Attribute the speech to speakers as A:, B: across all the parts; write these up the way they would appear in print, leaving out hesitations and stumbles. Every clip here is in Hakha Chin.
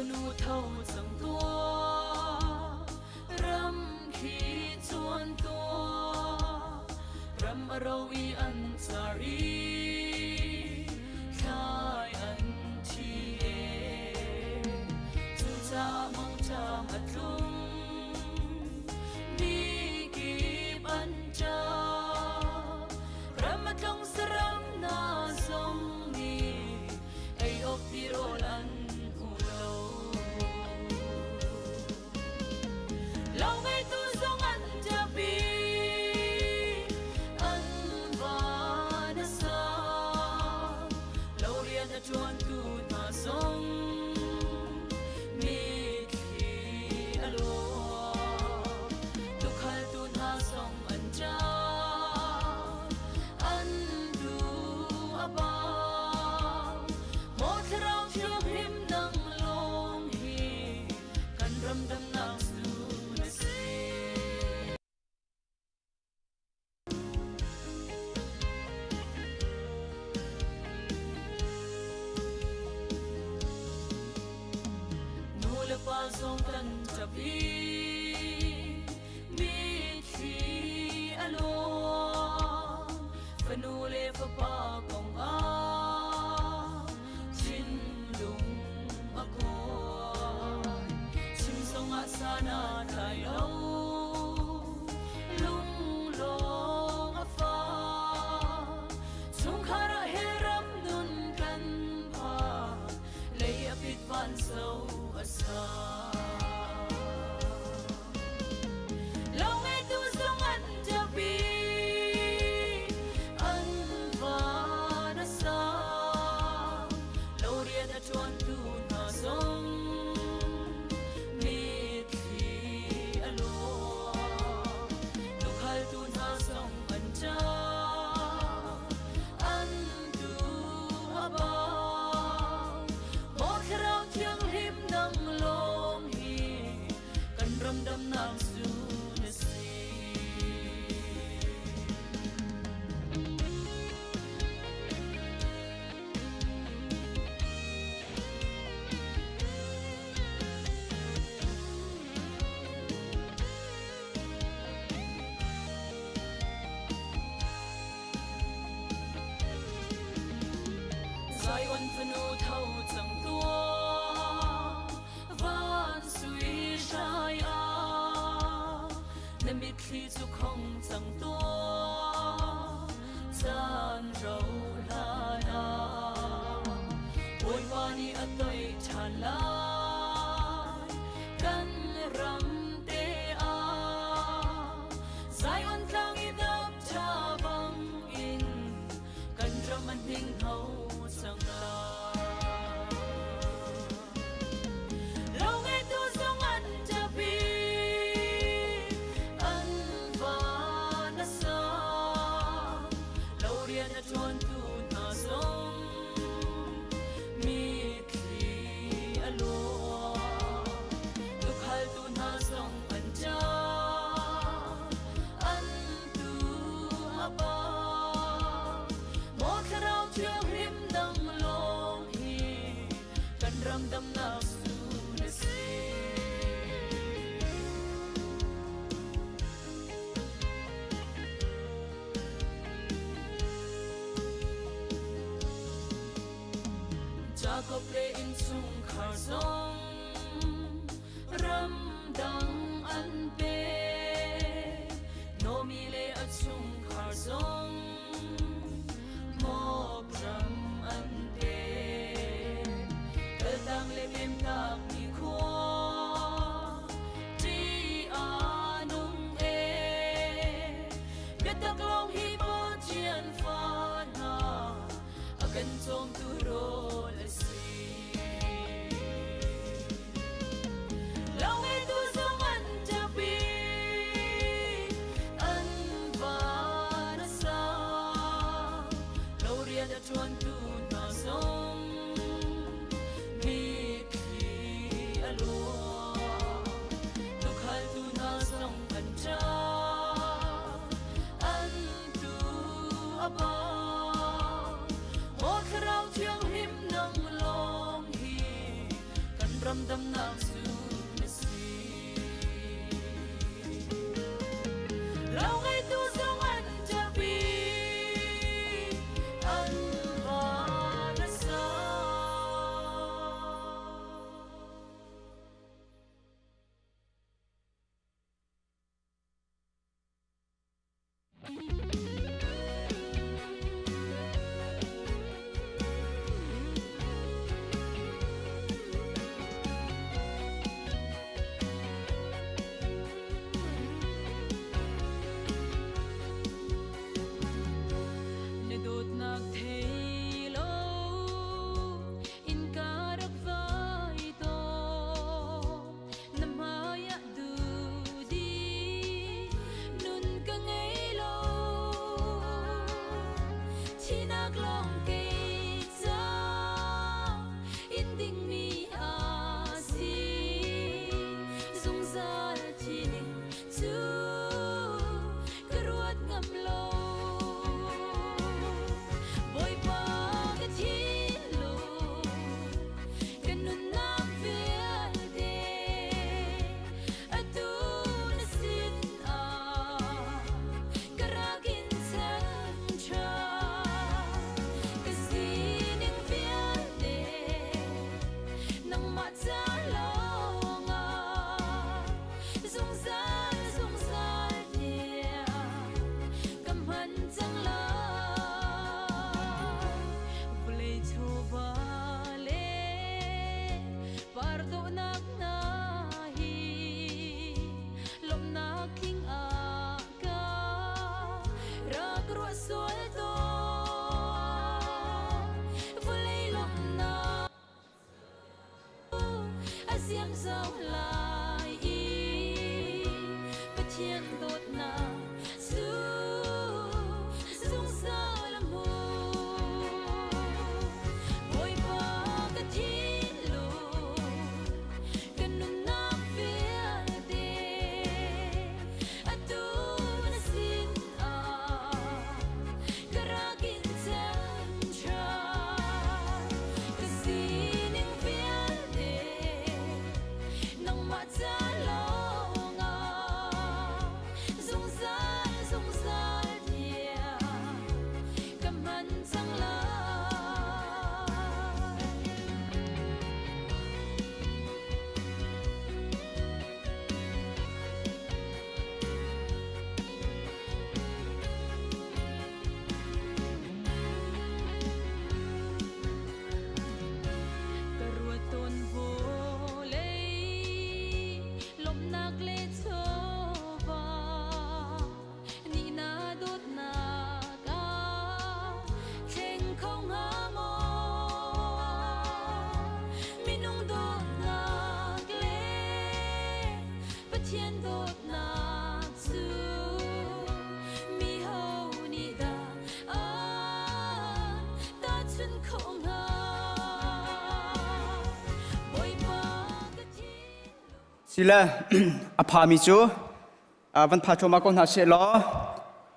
A: Fanu tho cang tuah, ram khi chuan tuah, ram a ro i an car i thlai an thi e. Cucaah mangṭam a tlung, mi kip an ṭap, ram a tlung saram hna zong nih ei awk tirawl an hmu lo. Lo ngeitu zong an ṭap i an van a sang. Lo rian a ṭuantu hna zong mitthli a luang. Tukhaltu hna zong an ṭap, an du a ba. Maw Thlarau Thianghlim nang lawng hi kan ram damnak cu na si. Nu le pa zong kan ṭap i mitthli a luang. Fanu le fapa kong ah thinlung a kuai. Chim zongah san a tlai lo, lunglawng a fak. Chungkhar ah he ram nun kan phak, lei a pit van so a sa. Lo ngeitu zong an ṭap i an van a sang. Lo rian a ṭuantu hna zong mitthli a luang. Tukhaltu hna zong an ṭap, an tu a bang. Maw Thlarau Thianghlim nang lawng hi kan ram damnak cu na si. Zion fanu tho cang tuah, van sui hrai ah, na mitthli cu khong cang tuah, caan ro hlan ah. Bawipa nih a toih ṭhan lai, kan ram te ah. Zion tlang i dap ṭha bang in kan ram a hninghno cang lai. Lo ngeitu zong an ṭap i an van a sang. Lo rian a ṭuantu hna zong mitthli a luang. Tukhaltu hna zong an ṭap, an tu a pa. Maw Thlarau Thianghlim nang lawng hi kan ram damnak cu na si. Jacob le innchungkhar zong ramdang an pe. Nomi le a chungkhar zong Moab ram an pe. Kaltang le pemtak mi khua ṭih a nung e. Biatak lawng hi Pathian fa hna a kan cawmtu rawl a si. Lo ngeitu zong an ṭap i an van a sang. Lo rian a ṭuantu hna zong mitthli a luang. Tukhaltu hna zong an ṭap, an tu a ba. Maw Thlarau Thianghlim nang lawng hi kan ram dam. siam zau lai i Pathian dawtnak cu zungzal a hmun. Bawipa ka thinlung, ka nunnak vialte, atu na sin ah ka rak in cem ṭhan. Ka sining vialte nangmah ca lawngah zungzal zungzal tiang ka hman cang lai. Ka ruat tawn vawlei lawmhnak le chawva nih na dawtnak ah thleng kho hnga maw? Minung dawtnak le Pathian dawtnak cu mi ho nih dah an tahchunh khawh hnga? Bawipa ka thinlung
B: Sile a phami cu van pha thluahmah ko hna seh law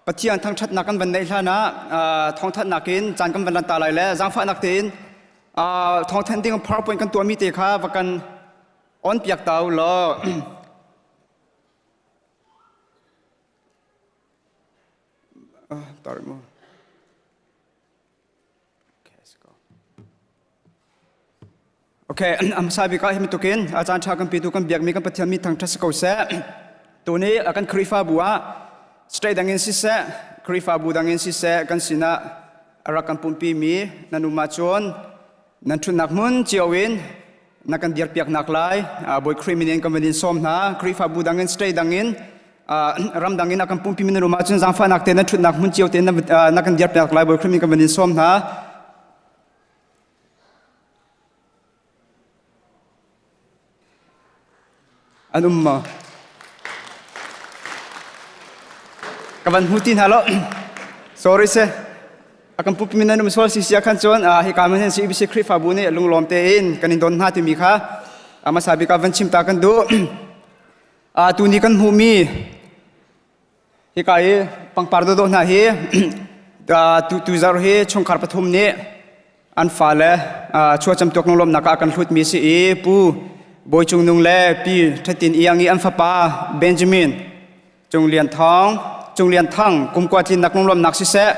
B: Pathian thangṭhatnak kan van neih hlan ah thawngthanhnak in caan kan van lan ta lai le zaangfahnak tein thawngthanh ding PowerPoint kan tuahmi te kha va kan on piak ta u law. Tarik mu. Okay, let's go. Okay, am sa bik ah hi tukin a caan ṭha kan pitu kan biakmi kan Pathian mi thangṭhat si ko seh. Tuni kan Khrihfabu ah state dang in siseh, Khrihfabu dang in siseh kan sinah a rak kan pumpi mi nan um ahcun nan ṭhutnak hmun cio in na kan dirpiaknak lai Bawi Khrih min in kan van in sawm hna. Khrihfabu dang in state dang in ram dang in a kan pumpi mi nan um ahcun zaangfahnak te nan ṭhutnak hmun cio te na kan dirpiak lai Bawi Khrih min kan van in sawm hna. An um maw? Ka van hmu ti hna lo. Sorry se. A kan pupi min nan um sual si sia khan cun hika man hin CBC Khrihfabu nih lunglawm tein kan in don hna timi kha hmasa bik ah van chim ta kan duh. Tuni kan hmuhmi hika i pangpar dawdawh hna hi tuzarh hi chungkhar pathum nih an fale chuacam tuak lunglawmhnak ah kan hlutmi si i Pu Bawi Cung Nung le Pi Thatin Iang i an fapa Benjamin Cung Lian Thawng Cung Lian Thang kumkua tlinnak lunglawmhnak siseh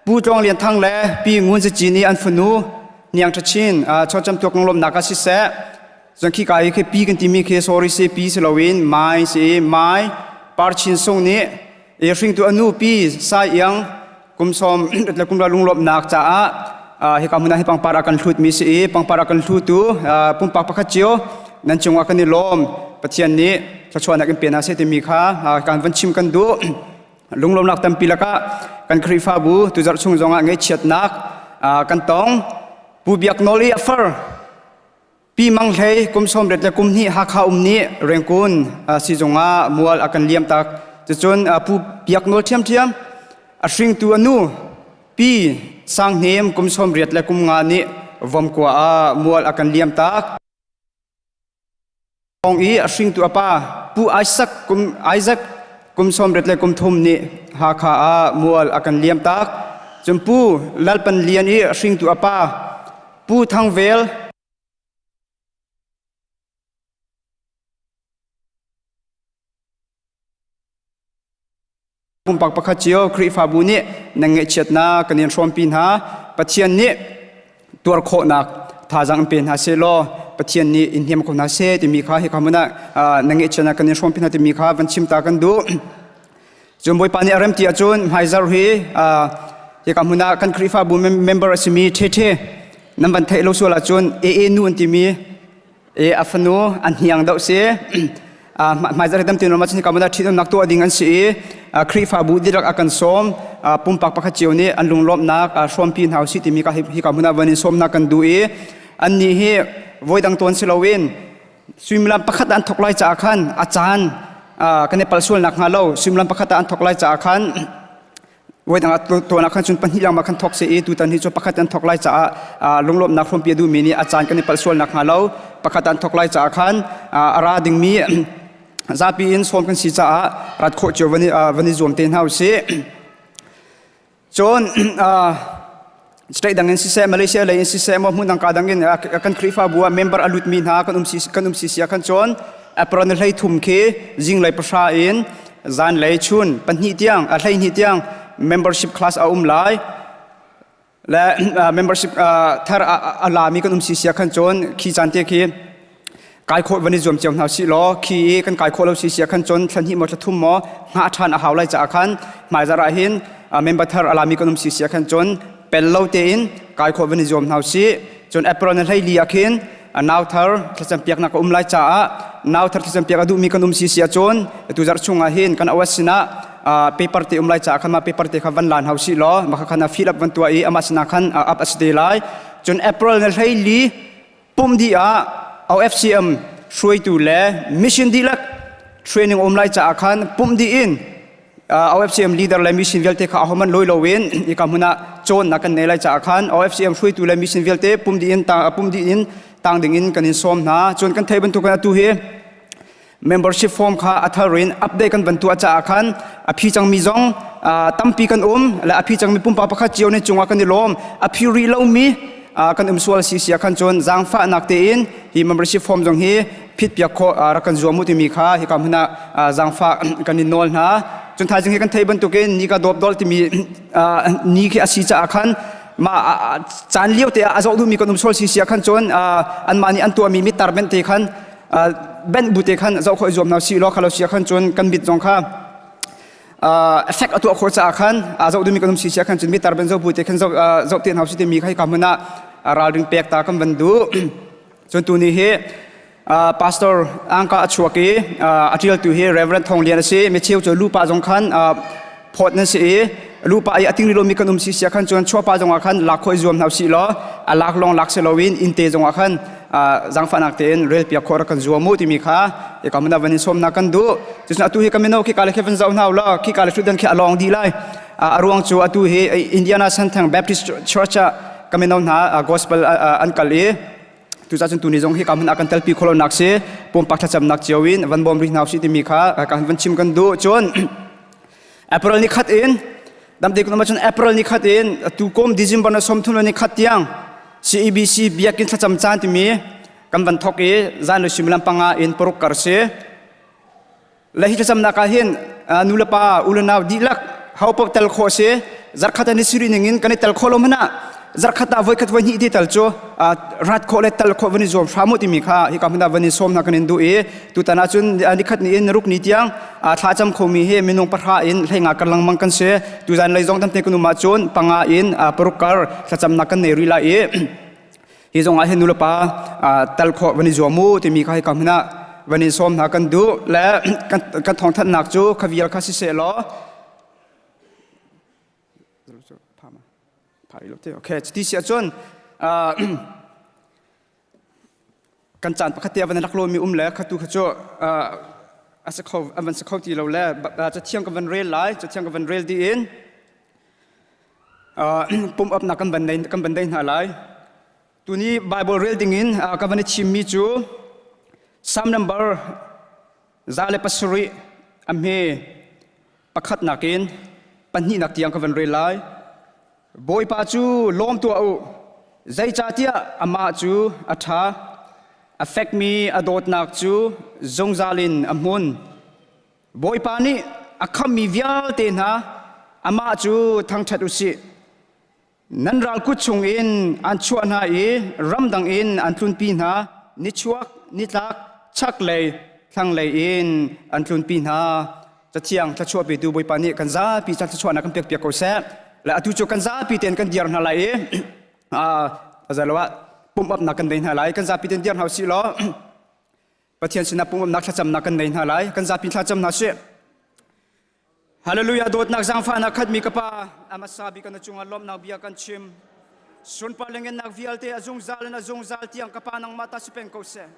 B: Pu Tluang Lian Thang le Pi Ngun Za Cin i an fanu Hniang Tha Chin chuacam tuak lunglawmhnak ah siseh Cun khika i khi pi kan timi khi sorry si pi si loin mai si mai Par Chin Sung nih i hringtu a nu pi Sai Iang kum sawm le kum lunglawmhnak caah hika hmun ah hi pangpar a kan hlutmi si i pangpar a kan hlutu pumpak pakhat cio nan cungah kan i lawm. Pathian nih thluachuahnak in pe hna seh timi kha kan van chim kan duh. Lunglawmnak tampi lakah kan Khrihfabu tuzarh chung zongah ngaihchiatnak kan tong. Pu Biak Nawl i a far Pi Mang Hlei kum 30 le kum hnih Hakha um nih Rengkun sizung ah mual a kan liam tak. Cucun Pu Biak Nawl ṭhiamṭhiam a hringtu a nu Pi Sang Hnem kum 80 le kum nga nih Vomkua ah mual a kan liam tak. Thawng i a hringtu a pa Pu Isaac kum Isaac kum 80 le kum thum nih Hakha ah mual a kan liam tak. Cun Pu Lalpan Lian i a hringtu a pa Pu Thang Vel pumpak pakhat cio Khrihfabu nih nan ngaihchiatnak kan in hrawmpi hna. Pathian nih tuar khawhnak thazaang in pe hna seh law Pathian nih in hnem ko hna seh timi kha hika hmun ah nan ngaihchiatnak kan in hrawmpi hna timi kha van chim ta kan duh. Cun Bawipa nih a rem ti ahcun hmaizarh hi hika hmun ah kan Khrihfabu member a simi ṭheṭhe nan van theih lo sual ahcun AA nu an timi a fanu an hniang deuh si. Hmaizarh hi dam tin cun hika hmun ah ṭhitumnak tuah ding an si i Khrihfabu dihlak a kan sawm. Pumpak pakhat cio nih an lunglawmhnak hrawmpi hna usih timi hika hmun ah van in sawmnak kan duh i annih hi voidang tawn si loin. Suimilam pakhat an thok lai caah khan a caan kan i pal sual nak hnga lo suimilam pakhat ah an thok lai caah khan voidang ah tuan ah khan cun pahnih lengmang khan thok se i tutan hi cu pakhat an thok lai caah lunglawmhnak hrawmpi a duhmi nih a caan kan i palh sual nak hnga lo pakhat an thok lai caah khan a ra dingmi zapi in sawm kan si caah rat khawh cio van i zuam te hna usih. Cun state dang in siseh Malaysia lei in siseh maw hmun dang ka dang in kan Khrihfabu ah member a lutmi hna kan um si kan um si sia khan cun April ni 13 khi zinglei pahra in zanlei chun pahnih tiang a 12 tiang membership class a um lai le membership thar a lami kan um si sia khan cun khi caan te khi Kai khawh van i zuam cio hna sih law khi i kan kai khawh lo si sia khan cun thla hnih maw thla thum maw hngah ṭhan a hau lai caah khan hmaizarh ah hin member thar a lami kan um si sia khan cun pel lo tein kai khawh van i zuam hna usih. Cun April ni 14 ah khin nau thar thlacam piaknak a um lai caah nau thar thlacam piak a duhmi kan um si sia cun tu zarh chungah hin kan OS sinah paper te um lai caah khan mah paper te kha van lan hau sih law mah kha khan fill up van tuah i amah sinah khan up a si te lai. Cun April ni 14 Pumh dih ah OFCM hruaitu le mission dihlak training um lai caah khan pumh dih in OFCM leader le mission vialte kha ahohmanh lawi loin hika hmun ah cawnnak kan nei lai caah khan OFCM hruaitu le mission vialte pumh dih in pumh dih in tang ding in kan in sawm hna. Cun kan theih bantukin atu hi membership form kha a thar in update kan van tuah caah khan a phi cangmi zong tampi kan um le a phi cangmi pumpak pakhat cio ne cungah kan i lawm. A phi rih lomi kan um sual si sia khan cun zaangfahnak tein hi membership form zong hi phit piak khawh rak kan zuam u timi kha hika hmun ah zaangfah kan in nawl hna. Cun thaizing hi kan thei bantukin ni ka dawp dol timi ni khi a si caah khan ma caan lio te ah a zoh duhmi kan um sual si sia khan cun anmah nih an tuahmi mittar ben te khan benh bu te khan zoh khawh i zuam hna usih law khalo sia khan cun kan mit zong kha effect a tuah khawh caah khan zoh duhmi kan um si sia khan cun mitar ben zoh bu te khan zoh zoh te hna usih timi kha hika hmun ah ralring pek ta kan van duh. Cun tu ni hi pastor angka a chuak i a ṭialtu hi Reverend Thong Lian a si. Micheu cu lupa zong khan phawt nan si i lupa i a ting lomi kan um si sia khan cun chuapa zong ah khan lak khawh i zuam hna usih law a lak lawng lak si loin innte zong ah khan zaangfahnak tein rel piak khawh rak kan zuam u timi kha ika mun ah van in sawmnak kan duh. Cucun atu hi ka mino khi ka le khi van zoh hna u law khi ka le thutdan khi a lawng dih lai. A ruang cu atu hi Indiana Santhang Baptist Church ah ka mino hna gospel an kal i tucah cun tuni zong hi ka hmun ah kan telpi khawhlonak si pumpak thlacamnak cio in van bawm rih hna usih timi kha ka van chim kan duh. Cun April ni khat in damte kun cun April ni khat in tu kum December na 30 ni khat tiang CEBC biakinn thlacam caan timi kan van thok i zan le suimilam panga in paruk kar si. Le hi thlacamnak ah hin nu le pa u le nau dihlak ho paoh tel khawh si. Zarkhat an i siri ning in kan i tel khawh lo hmanh ah zarkhat ah voikhat voi hnih ti tal cu rat khawh le tal khawh van i zuam hram u timi kha hika hmun ah van in sawm hna kan in duh i tutan ah cun nikhat ni in ruk ni tiang thlacam khomi hi minung pahra in hleinga kar lengmang kan si. Tuzan lei zong tamte kan um ahcun panga in paruk kar thlacamnak kan nei rih lai i hi zong ah hin nulepa tal khawh van i zuam u timi kha hika hmun ah van in sawm hna kan duh. Le kan thawngthanhnak cu kha vial kha siseh law. Okay, cuti si ahcun kan caan pakhat te a van rak lomi um le khatu kha cu a si kho a van si kho ti lo le cathiang ka van rel lai. Cathiang ka van rel dih in pump upnak kan van nei kan van dei hna lai. Tuni Bible rel ding in ka van i chimmi cu Psalm number 107 a hme pakhatnak in pahnihnak tiang ka van rel lai. Bawipa cu lawm tuah u, zeicahtiah amah cu a ṭha, a fekmi a dawtnak cu zungzal in a hmun. Bawipa nih a khammi vialte hna, amah cu thangṭhat u sih. Nan ral kut chungin an chuah hna i ramdang in an tlunpi hna, nichuak, nitlak, chaklei, thlanglei in an tlunpi hna. Cathiang thluachuah petu Bawipa nih kan zapi ca thluachuahnak kan pek piak ko seh. Le atu cu kan zapi tein kan dir hna lai i azalo ah pump upnak kan nei hna lai. Kan zapi tein dir hna usih law Pathian sinah pump upnak thlacamnak kan nei hna lai. Kan zapi thlacam hna sih. Hallelujah. Dawtnak zaangfahnak khatmi ka pa, amasa bik na cungah lawmhnak bia kan chim. Sunpar lengennak vialte a zungzal in a zungzal tiang ka pa nangmah ta si peng ko seh.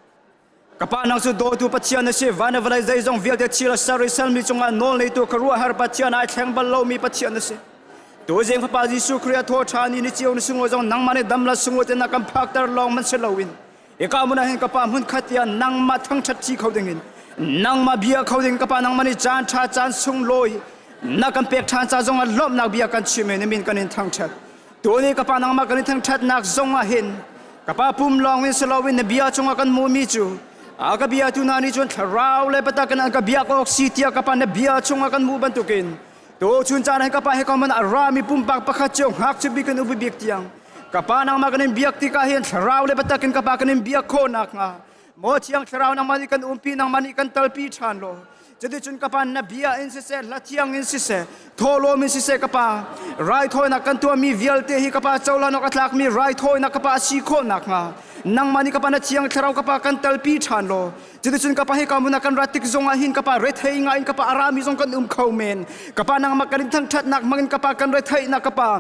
B: Ka pa nang cu dawtu Pathian na si. Van le vawlei zeizong vialte thil a ser i sermi cungah nawl neitu khuaruahhar Pathian ai thleng bal lomi Pathian na si. Tuzing Fapa Jesuh Khrih a thaw ṭhan i ni cio na sunglawi zong nangmah nih dam la sunglawi te na kan phakter lawng man si loin hika hmun ah hin ka pa hmun khat tiah nangmah thangṭhat ṭi kho dingin nangmah bia kho ding ka pa nangmah nih caan ṭha caan sunglawi na kan pek ṭhan ca zongah lawmhnak bia kan chim i na min kan in thangṭhat. Tuni ka pa nangmah kan i thangṭhatnak zong ah hin ka pa pum lawng in si loin na bia chungah kan hmuhmi cu a ka bia tu hna nih cun thlarau le biatak in an ka biak awk si tiah ka pa na bia chungah kan hmuh bantukin tu chun caan hin ka pa he ka man a rami pumpak pakhat cio ngakchia bik in upi bik tiang ka pa nangmah kan in biak tikah hin thlarau le biatak in ka pa kan in biak khawh nakhnga Maw Thiang Thlarau nangmah nih kan umpi nangmah nih kan talpi ṭhan law cuticun ka pa na bia in siseh hla thiang in siseh thawhlawm in siseh ka pa raithawinak kan tuahmi vialte hi ka pa cohlan awk a tlakmi raithawinak ka pa a si khawh nakhnga nangmah nih ka pa na Thiang Thlarau ka pa kan talpi ṭhan law cuticun ka pa hi ka hmun ah kan rat tik zongah hin ka pa rethei ngai in ka pa a rami zong kan um kho men ka pa nangmah kan in thangṭhatnak hmangin ka pa kan retheihnak ka pa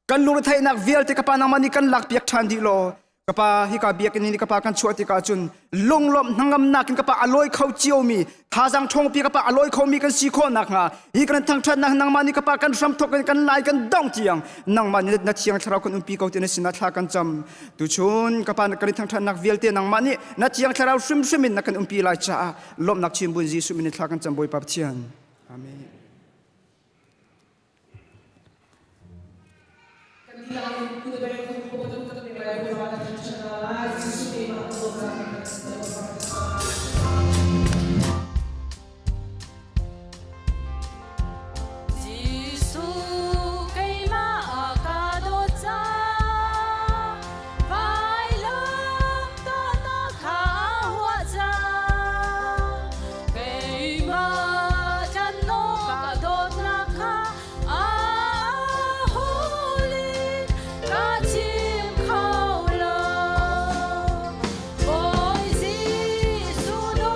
B: Kan lungretheihnak vialte ka pa nangmah nih kan lakpiak ṭhan dih law ka pa hika biakinn in ka pa kan chuah tikah cun lunglawmh hnangamnak in ka pa a lawi kho ciomi thazaang ṭhawngpi ka pa a lawi khomi kan si khawh nakhnga hi kan thangṭhatnak nangmah nih ka pa kan hramthawk in kan lai kan dongh tiang nangmah nih na thiang thlarau kan umpi ko ti na sinah thla kan cam tuchun ka pa kan i thangṭhatnak vialte nangmah nih na thiang thlarau hrimhrim in na kan umpi lai caah lawmhnak chin buin Jesuh min in thla kan cam Bawipa Pathian Amen.
A: Jesuh keimah a ka dawt cang, vailam tawhnak kha a huah cang. Keimah tlanawk a dawtnak kha a hul in ka chim kho lo. Bawi Jesuh dawtnak.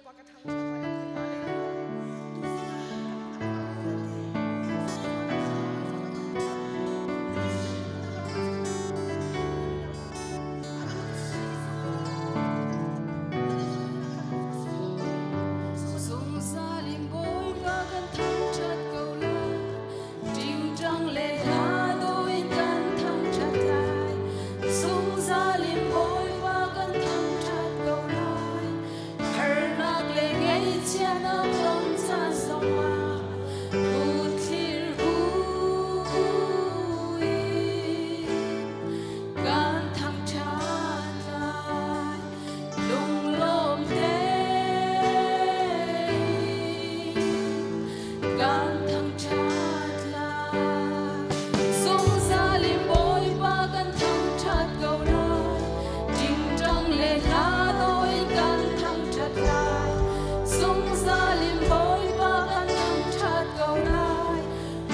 C: Bawipa ka thangṭhat lai a ti. Hallelujah. Tuzing ah kan a vialte
A: Zungzal in Bawipa kan thangṭhat ko lai. Ṭingṭang le hla dawh in kan thangṭhat lai. Zungzal in Bawipa kan thangṭhat ko lai. Harnak le ngaihchiatnak ton caan zongah kutthlir buin kan thangṭhat lai. Lunglawm tein kan thangṭhat lai. Zungzal in Bawipa kan thangṭhat ko lai. Ṭingṭang le hla dawh in kan thangṭhat lai. Zungzal in Bawipa kan thangṭhat ko lai.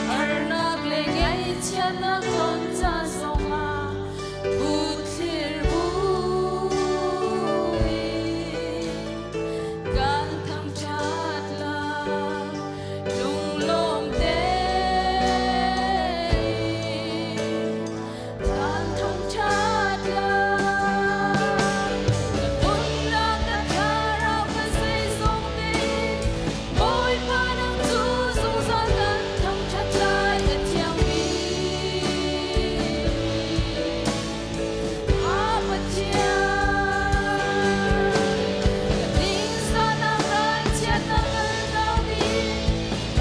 A: Harnak le ngaihchiatnak ton ca zongah kutthlir buin kan thangṭhat lai. Lunglawm tein kan thangṭhat lai. Ka nunnak ka thlarau ka zeizong tein Bawipa nang cu zungzal kan thangṭhat lai na thiang bik. A Pathian, ka ningzahnak ralchiatnak kan dami,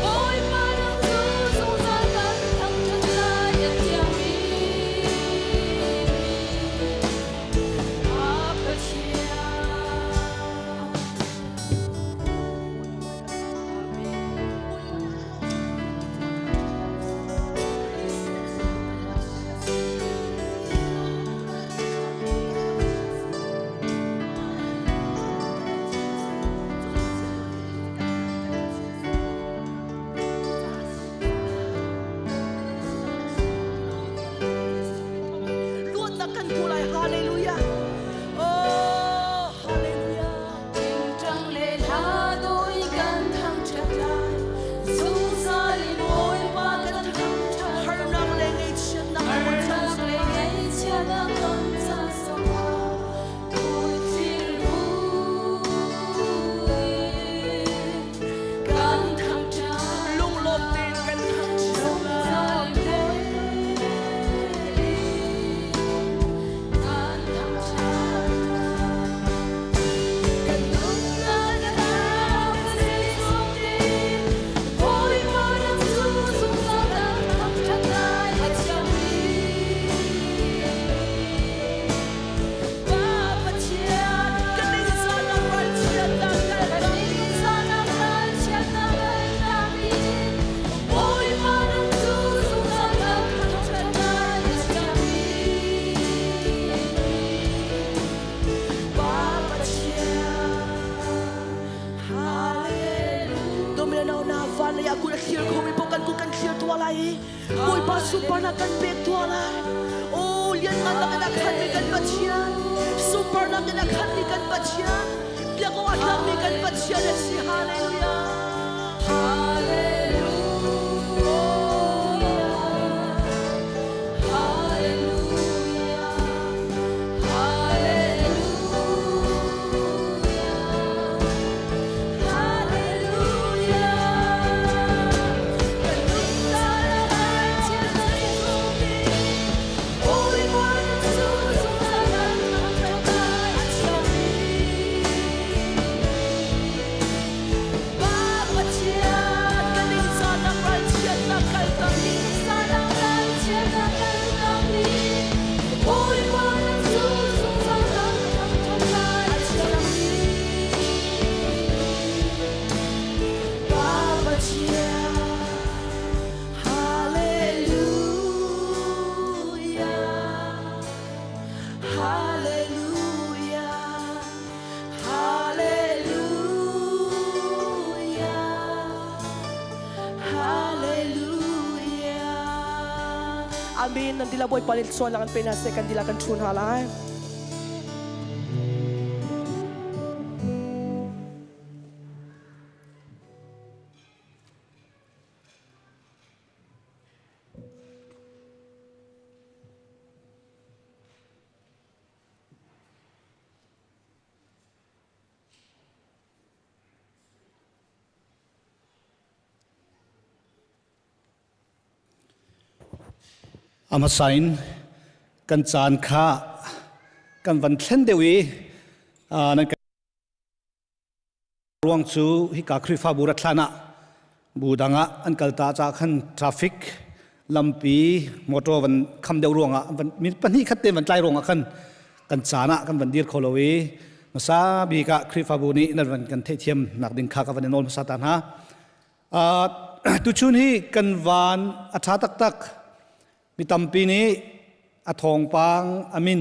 A: Bawipa nang cu zungzal kan thangṭhat lai na thiang bik. A Pathian.
C: Luatnak kan hmu lai. Hallelujah. Oh, hallelujah.
A: Tingtang le hla dawh in kan thangṭhat lai. Zungzal in Bawipa kan thangṭhat.
C: Harnak le ngaihchiatnak
A: Harnak le ngaihchiatnak ton ca zongah kutthlir buin kan thangṭhat.
C: Lunglawm tein kan thangṭhat.
A: Zungzal in kan thangṭhat. Kan nunnak ka thlarau ka zeizong tein Bawipa ram cu zungzal kan thangṭhat lai a thiang bik. Pa Pathian,
C: Kan ningzahnak ralchiatnak
A: kan
C: kan
A: ningzahnak ralchiatnak kan tlak in Bawipa ram cu zungzal kan thangṭhat lai a thiang bik.
C: Pa Pathian. Hallelujah. Domina na van lei ah kut a thlir khomi paoh kan kut kan thlir tuah lai i Bawipa sunparnak kan pek tuah lai. Oh, lianngan in a khatmi kan Pathian, sunparnak in a khatmi kan Pathian, biak awk a tlakmi kan Pathian a si. Hallelujah.
A: Hallelujah. Hallelujah. Hallelujah. Hallelujah. Kan nunnak Bawipa cu zungzal kan thangṭhat lai a thiang bik. Pa Pathian,
C: Kan ningzahnak ralchiatnak kaltak
A: ningzahnak ralchiatnak kaltak dih. Bawipa cu zungzal kan thangṭhat lai a thiang bik.
C: Pa Pathian. Hallelujah. Hallelujah. Hallelujah. Hallelujah. Amen. Nan dila Bawipa nih sual lang an pe hna seh kan dila kan ṭhu hna lai.
D: A hmasa in kan caan kha kan van thlen deuh i nan ruang cu hika Khrihfabu rat hlan ah bu dang ah an kal ta caah khan traffic lampi motor van kham deuh ruangah van min pahnih khat te van tlai ruangah khan kan caan ah kan van dir kho lo i hmasa bik ah Khrihfabu nih nan van kan theihthiam nak ding kha ka van i nawl hmasa ta hna. Tuchun hi kan van a ṭha taktak. Mi tampi nih a thawngpang a min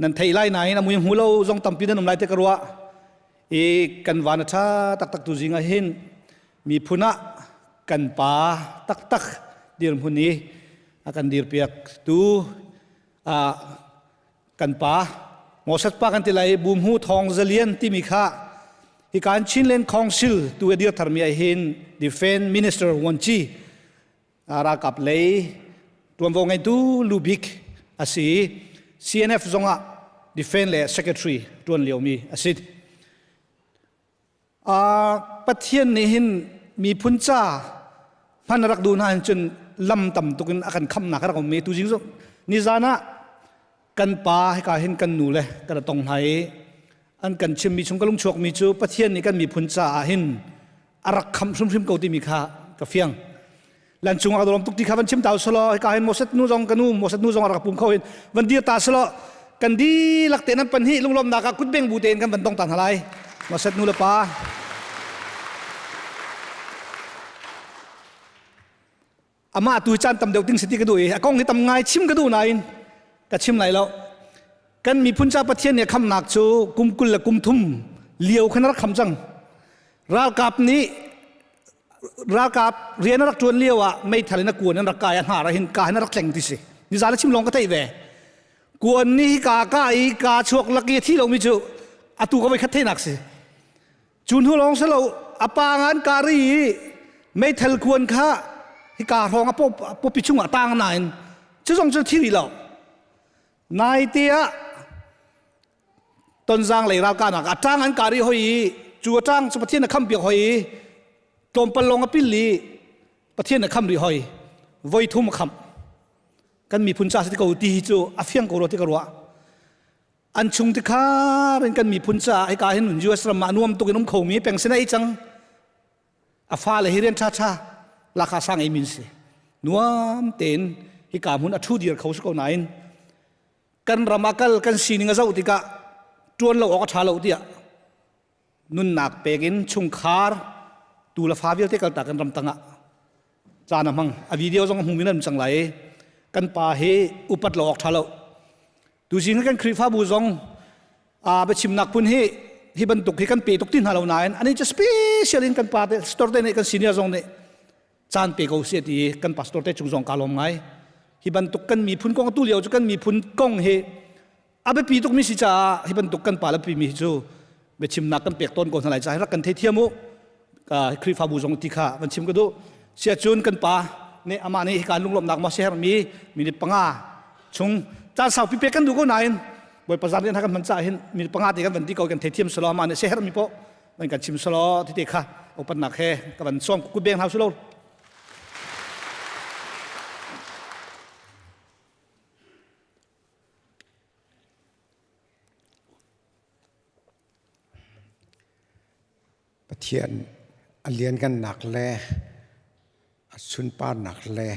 D: nan theih lai nain a mui hmu lo zong tampi nan um lai te ka ruah. I kan van a ṭha taktak tu zing ah hin miphun ah kan pa taktak dirhmun i a kan dirpiak tu kan pa Moses pa kan ti lai Bumhu Thawng Zalian timi kha hi kan Chinland Council tu a dir tharmi ah hin Defense Minister Wanci ralkap lei tuanvo ngeitu lubik a si CNF zongah Defense le Secretary tuan liomi a si. Pathian nih hin miphun ca hman rak duh hna hin cun lam tam tuk in a kan khamnak a rak um mi tu jing nizan ah kan pa hika hin kan nu le kan tong hna i an kan chimmi chung ka lung chuakmi cu Pathian nih kan miphun caah hin a rak khamh hrimhrim ko timi kha ka fiang lan chung ah rom tuk ti kha van chim ta selo hika hin Moses nu zong ka nu Moses nu zong a rak pum kho hin van dir ta selo kan dihlak te nan pan hi lunglawmnak ah kutbeng bu tein kan van dong ta hna lai Moses nu le pa amah tu caan tam deuh ting si ti ka duh i a kong hi tam ngai chim ka duh nain ka chim lai lo kan miphun ca Pathian nih khamnak cu kum 20 le kum thum lio khan rak kham cang ralkap nih ralkap rian a rak ṭuan lio ah meithal in a kuan an rak kai a hnar ah hin ka hin a rak tleng ti si nizan a chim lawng ka theih ve kuan ni hi ka ka i ka chuak lak i a thi lomi cu atu ka voi khat theinak si cu hnu lawng si lo a pa ngan kari i meithal kuan kha hi ka hrawng a popi chungah tang nain cu zong cu thi rih lo nai te ah tonzang lei ralkahnak a ṭang an kah rih hoi i cu a ṭang cu Pathian a kham piak hoi i tlawmpal lawng a pil i Pathian a kham rih hoi voi thum a khamh kan miphun ca si ko ti hi cu a fiang ko rua ti ka ruah an chung ti khar in kan miphun ca hika hin US ram ah nuam tuk in um khomi peng sin ei cang a fale hi rian ṭha ṭha lakha sang ei min si nuam tein hika hmun a ṭhu dir kho si ko nain kan ram ah kal kan sining a zoh tikah ṭuan lo awk a ṭha lo tiah nunnak pek in chungkhar tu le fa vialte kaltak in ramtang ah caan a hmang a video zong a hmu min an cang lai kan pa hi upat lo awk ṭha lo tu zing kan Khrihfabu zong a biachimnak phun hi hi bantuk hi kan pe tuk ti hna lo nain ani cu special in kan pa te pastor te nih kan senior zong nih caan pe ko si ti kan pastor te cung zong ka lawm ngai hi bantuk kan miphun kong tu lio cu kan miphun kong hi a biapi tuk mi si caah hi bantuk kan pa le pi mi hi cu biachimnak kan pek tawn ko hna lai caah rak kan thei thiam u Khrihfabu zong ti kha van chim ka duh sia cun kan pa nih amah nih hika lunglawmhnak ma share mi minute panga chung caan saupi pek kan duh ko nain Bawipa zan rian kan hman caah hin minute panga te kan van ti ko kan thei thiam selo amah nih share mi po van kan chim selaw tete kha upatnak he ka van sawm kut beng hau silo
E: Pathian a lianngannak le a sunparnak le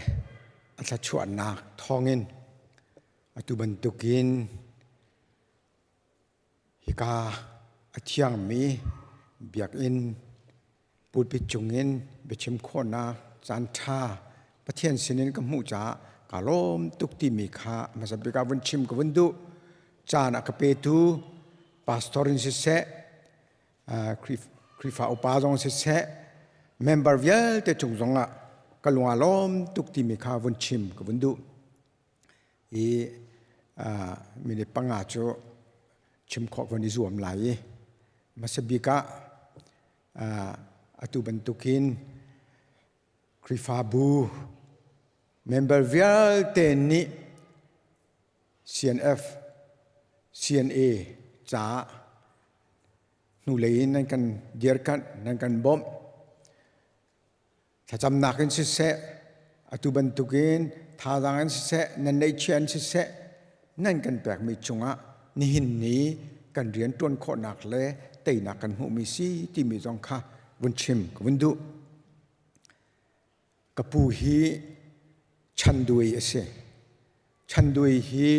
E: a thluachuahnak thawngin atu bantukin Hika a thiangmi biakinn pulpit cungin biachim khawhnak caanṭha Pathian sinin ka hmuh caah kaa lawm tuk timi kha hmasa bik ah vun chim ka vun duh. Caan a ka petu pastor in siseh, Khrihfa upa zong siseh, member vialte cung zongah ka lung aa lawm tuk timi kha vun chim ka vun duh. I minute panga cu chim khawh kan i zuam lai i hmasa bik ah atu bantukin Khrihfabu member vialte nih CNF, CNA caah hnulei in nan kan dirkanh, nan kan bawmh. Thlacamnak in siseh, atu bantukin thazaang in siseh, nan neihchiah in siseh, nan kan pekmi cungah nihin ni kan rian ṭuan khawhnak le teinak kan hmuhmi si timi zong kha vun chim ka vun duh. Ka pu hi Chandui a si. Chandui hi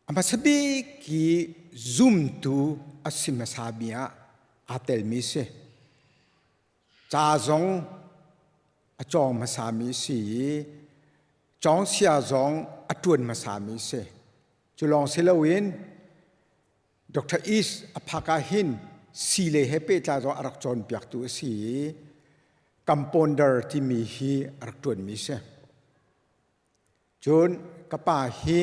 E: a hmasa bik hi zumtu a si hmasa mi ah aa telmi si. Ca zong a cawng hmasami si i cawngsia zong a ṭuan hmasami si. Cu lawng si loin Dr. East a phak ah hin sii lei he pehtlai zong a rak cawnpiaktu a si i compounder timi hi a rak ṭuanmi si. Cun ka pa hi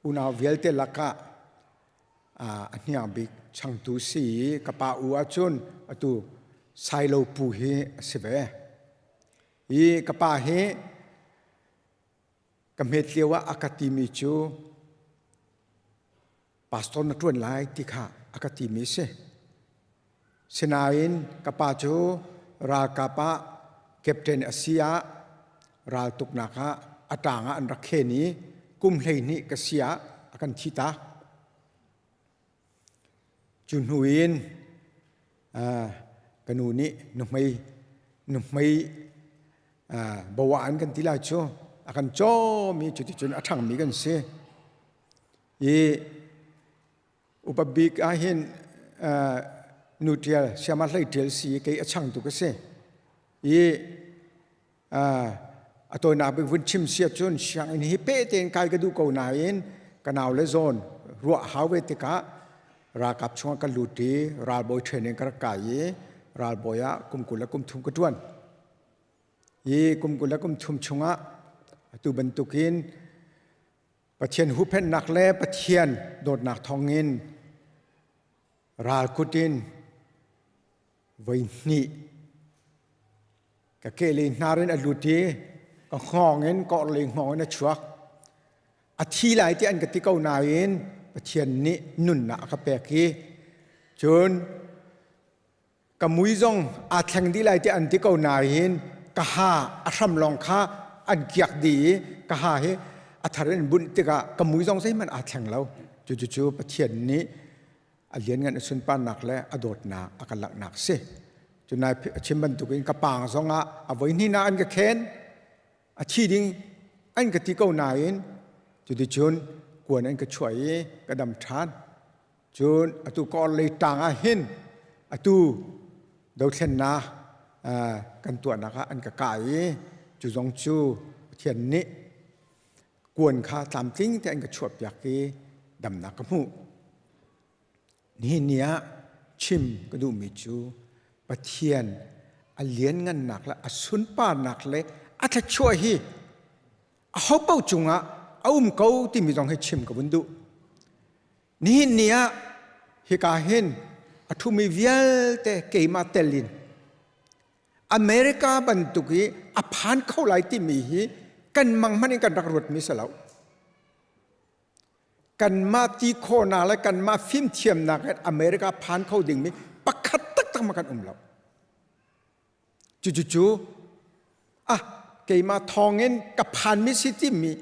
E: unau vialte lakah a hniang bik changtu si i ka pa u ahcun atu Sailo pu hi a si ve. I ka pa hi ka hmet lio ah a ka timi cu pastor na ṭuan lai ti kha a ka timi si. Sinain ka pa cu ralkap ah captain a si ah raltuknak ah a ṭang ah an rak khen i kum 12 ka si ah a kan thi tak. Cu hnu in ka nu nih nuhmei nuhmei bawa an kan ti lai cu a kan cawm i cuticun a ṭhangmi kan si. I upa bik ah hin nu ṭial siama hlei ṭial si i kei a changtu ka si. I a tawinak bik vun chim si ahcun sianginn hi peh tein kai ka duh ko nain ka nau le zawn ruah hau ve tikah ralkap chungah ka lut i ralbawi training ka rak kai i ralbawi ah kum 20 le kum thum ka ṭuan. Hi kum 20 le kum thum chungah atu bantukin Pathian huhphenhnak le Pathian dawtnak thawngin ralkut in voi hnih ka kehlei hnar in a lut i ka hngawng in ka orhlei hngawng in a chuak. A thi lai ti an ka ti ko nain Pathian nih nunnak a ka pek i cun ka mui zong aa thleng dih lai ti an ti ko nain ka ha a hram lawng kha an kiak dih i ka ha hi a thar in bunh tikah ka mui zong zeihmanh aa thleng lo. Cucu Pathian nih a lianngan a sunparnak le a dawtnak a ka langhnak si. Cunai a chim bantukin ka paang zongah a voi hnih an ka khen a thi ding an ka ti ko nain cuticun kuan an ka chuah i ka dam ṭhan. Cun atu ka orhlei ṭang ah hin atu dothlennak kan tuahnak ah an ka kah i cu zong cu Pathian nih kuan kha tlamtling te an ka chuahpiak i damnak ka hmuh. Nihin ni ah chim ka duhmi cu Pathian a lianngannak le a sunparnak le a thluachuah hi aho paoh cungah a um ko timi zong hi chim ka vun duh. Nihin ni ah hika hin a ṭhumi vialte keimah tel in America bantuk i a phan kho lai timi hi kan mang hmanh in kan rak ruatmi si lo. Kanmah ti khawhnak le kanmah fimthiamnak in America phan kho dingmi pakhat taktak ma kan um lo. Cucucu ah keimah thawngin ka phanmi si timi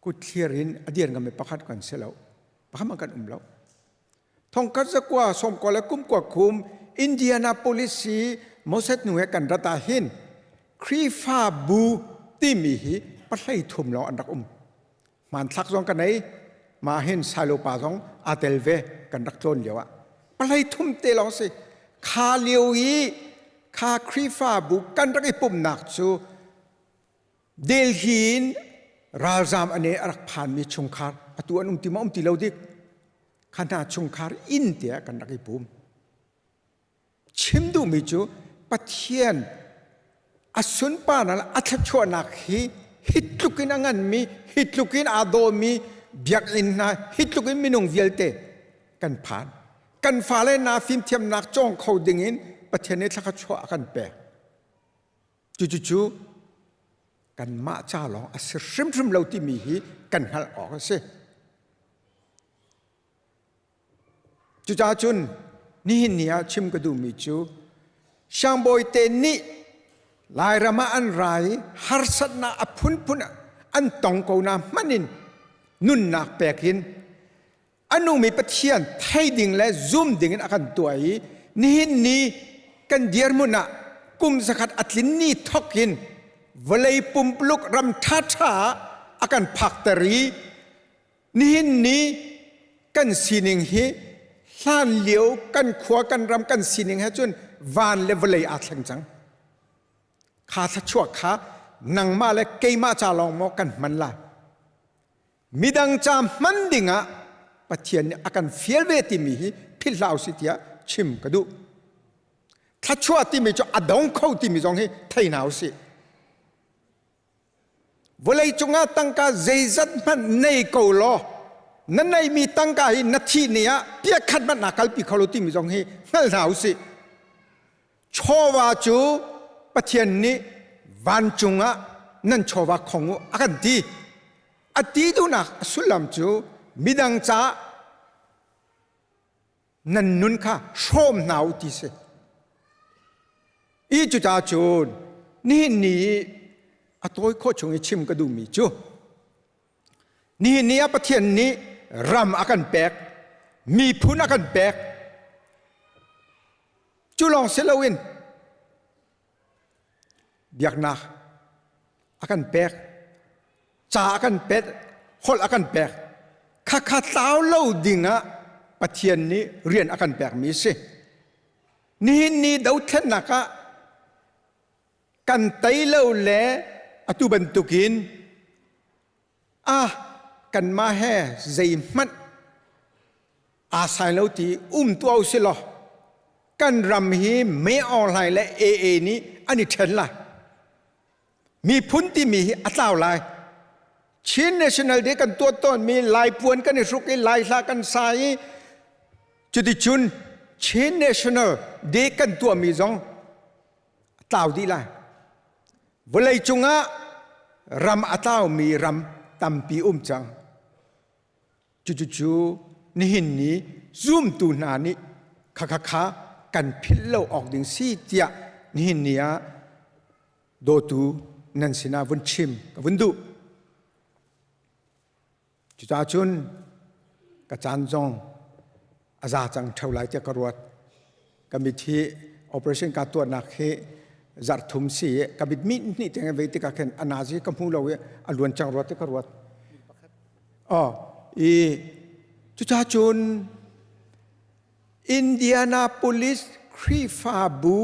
E: kutthlir in a dir ngami pakhat kan si lo. Pakhat kan um lo. Thongkhat zakua sawmkua le kumkua kum Indianapolis hi Moses nu he kan rat ah hin Khrihfabu timi hi pahlei thum lawng an rak um. Hmanthlak zong ka nei. Mah hin Silo pa zong aa tel ve kan rak tlawn lio ah. Pahlei thum te lawng si. Kha lio i kha Khrihfabu kan rak i pumnak cu Delhi in ralzam ane a rak phanmi chungkhar atu an um ti ma um ti lo dik kha hna chungkhar inn tiah kan rak i pum. Chim duhmi cu Pathian a sunparnak le a thluachuahnak hi hi tluk in a nganmi hi tluk in aa dawmi biakinn hna hi tluk in minung vialte kan phan. Kan fale hna fimthiamnak cawng kho dingin Pathian nih thluachuah a kan pek. Cucucu kanmah ca lawng a si hrimhrim lo timi hi kan hngalh awk a si. Cucaah cun nihin ni ah chim ka duhmi cu siangbawi te nih Lairam ah an ra i harsatnak a phunphun an tong ko na hmanh in nunnak pek in a nungmi Pathian thei ding le zum ding in a kan tuah i nihin ni kan dirhmun ah kum zakhat a tlin ni thok in vawlei pumpuluk ram ṭhaṭha ah a kan phakter i nihin ni kan sining hi hlan lio kan khua kan ram kan sining he cun van le vawlei aa thleng cang. Kha thluachuah kha nangmah le keimah ca lawng maw kan hman lai? Midang ca hman dingah Pathian nih a kan fial ve timi hi philh hlah usih tiah chim ka duh. Thluachuah timi cu a dong kho timi zong hi thei hna usih. Vawlei cungah tangka zeizat hmanh nei ko law na neimi tangka hi na thih ni ah piakhat hmanh naa kalpi kho lo timi zong hi hngal hna usih. Chawva cu Pathian nih vancung ah nan chawva khong u a kan ti. A ti duhnak a sullam cu midang caah nan nun kha hrawm hna u ti si. I cucaah cun nihin ni i a tawi khawh chung i chim ka duhmi cu nihin ni ah Pathian nih ram a kan pek, miphun a kan pek. Cu lawng si loin biaknak a kan pek, ca a kan pek, holh a kan pek. Khakha tlau lo dingah Pathian nih rian a kan pekmi a si. Nihin ni dothlennak ah kan tei lo le atu bantukin ah kanmah he zeihmanh aa sai lo ti um tuah u sih law kan ram hi me Aung le AA nih an i ṭhen lai. Miphun timi hi a tlau lai. Chin National Day kan tuah tawnmi Lai puan kan i hruk i Lai hla kan sa i cuticun Chin National Day kan tuahmi zong a tlau dih lai. Vawlei cungah ram a tlaumi ram tampi um cang. Cucucu nihin ni zumtu hna nih khakha kan philh lo awk ding si tiah nihin ni ah dawtu nan sinah vun chim ka vun duh. Cucaah cun ka caan zong a za cang ṭheo lai tiah ka ruat. Ka mit hi operation ka tuahnak hi zarh thum si i ka mit mit hnih tiang vei tikah khin a nazi ka hmu lo i a luan cang ruat ti ka ruat. Oh, i cucaah cun Indianapolis Khrihfabu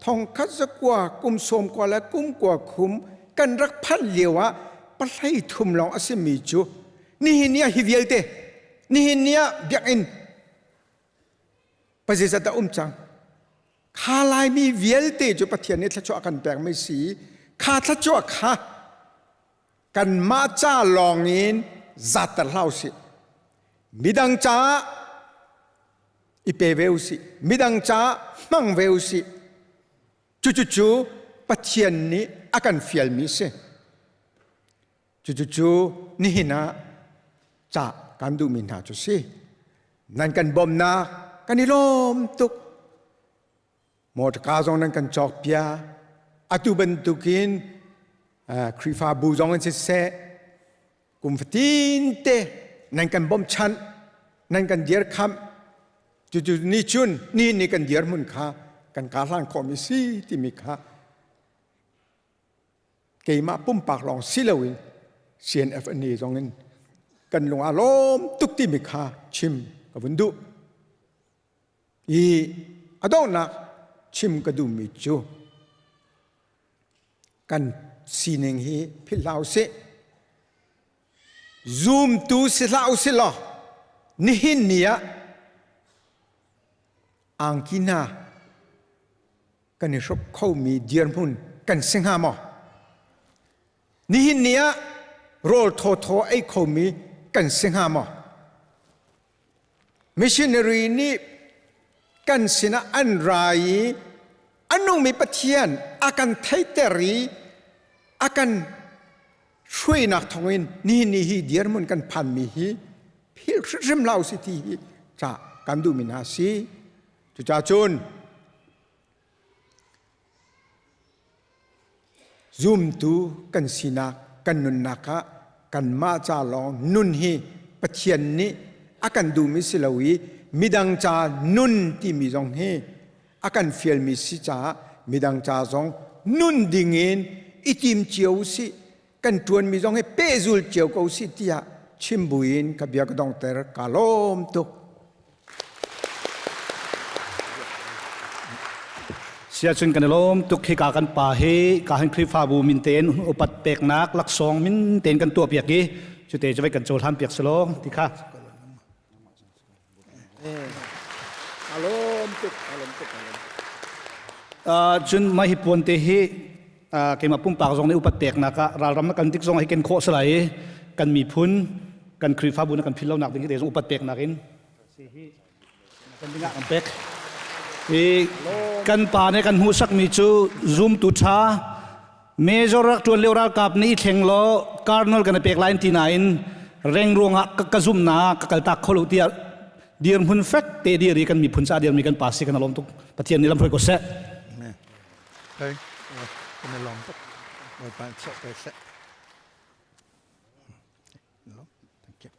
E: thongkhat zakua kum sawm kua le kum kua khum kan rak phanh lio ah pahlei thum lawng a simi cu nihin ni ah hi vialte nihin ni ah biakinn pazeizat dah um cang kha laimi vialte cu Pathian nih thluachuah kan pekmi si kha thluachuah kha kanmah ca lawng in zatter hlah usih midang caah i pe ve usih midang caah hmang ve usih cucu Pathian nih a kan fialmi si cucu nihin ah ca kan duhmi hna cu si nan kan bawmhnak kan i lawm tuk Mawṭka zong nan kan cawkpiak. Atu bantukin Khrihfabu zong in siseh, kum fatin te nan kan bawmhchanh, nan kan dirkhamh. Cucu ni cun ni ni kan dirhmun kha kan karhlan khawhmi si timi kha keimah pumpak lawng si loin CNF ani zong in kan lung aa lawm tuk timi kha chim ka vun duh. I a donghnak chim ka duhmi cu kan sining hi philh hlah usih. Zumtu si hlah usih law nihin ni ah angki hna kan i hruk khomi dirhmun kan si hnga maw? Nihin ni ah rawl thawthaw ei khomi kan si hnga maw? Missionary nih kan sinah an ra i a nungmi Pathian a kan theiter i a kan hruainak thawngin nihin ni hi dirhmun kan phanmi hi philh hrimhrim hlah usih ti hi ca kan duhmi hna a si. Cucaah cun. Zumtu kan sinak kan nunnak ah kanmah ca lawng nun hi Pathian nih a kan duhmi si lo i midang ca nun timi zong hi a kan fialmi si caah midang ca zong nun dingin i tim cio usih kan ṭuanmi zong hi pehzul cio ko usih tiah chim buin ka bia ka dongter ka lawm tuk.
D: Siacun kan i lawm tuk hi ka kan pa hi ka hin Khrihfabu min tein upat peknak laksawng min tein kan tuah piak i cute cu vai kan cohlan piak selaw ti kha.
F: Alawm tuk, alawm tuk, alawm.
D: Cun mah hi puan te hi keimah pumpak zong nih upat peknak ah ralram na kan tik zong hi ken khawh salai i kan miphun kan Khrihfabu na kan phil lonak ding hi te zong upat peknak in kan dingah kan pek. I kan pa nih kan hmuhsakmi cu zumtu ṭha Major rak ṭuan lio ralkap nih i thleng law colonel kan i pek lai ti nain reng ruangah ka zumhnak ka kaltak kho lo tiah dirhmun fek te dir i kan miphun ca dirmi kan pa si kan lawm tuk Pathian nih lamhruai ko seh.
F: Kan i lawm tuk. Bawipa chiah ko seh. Thank you.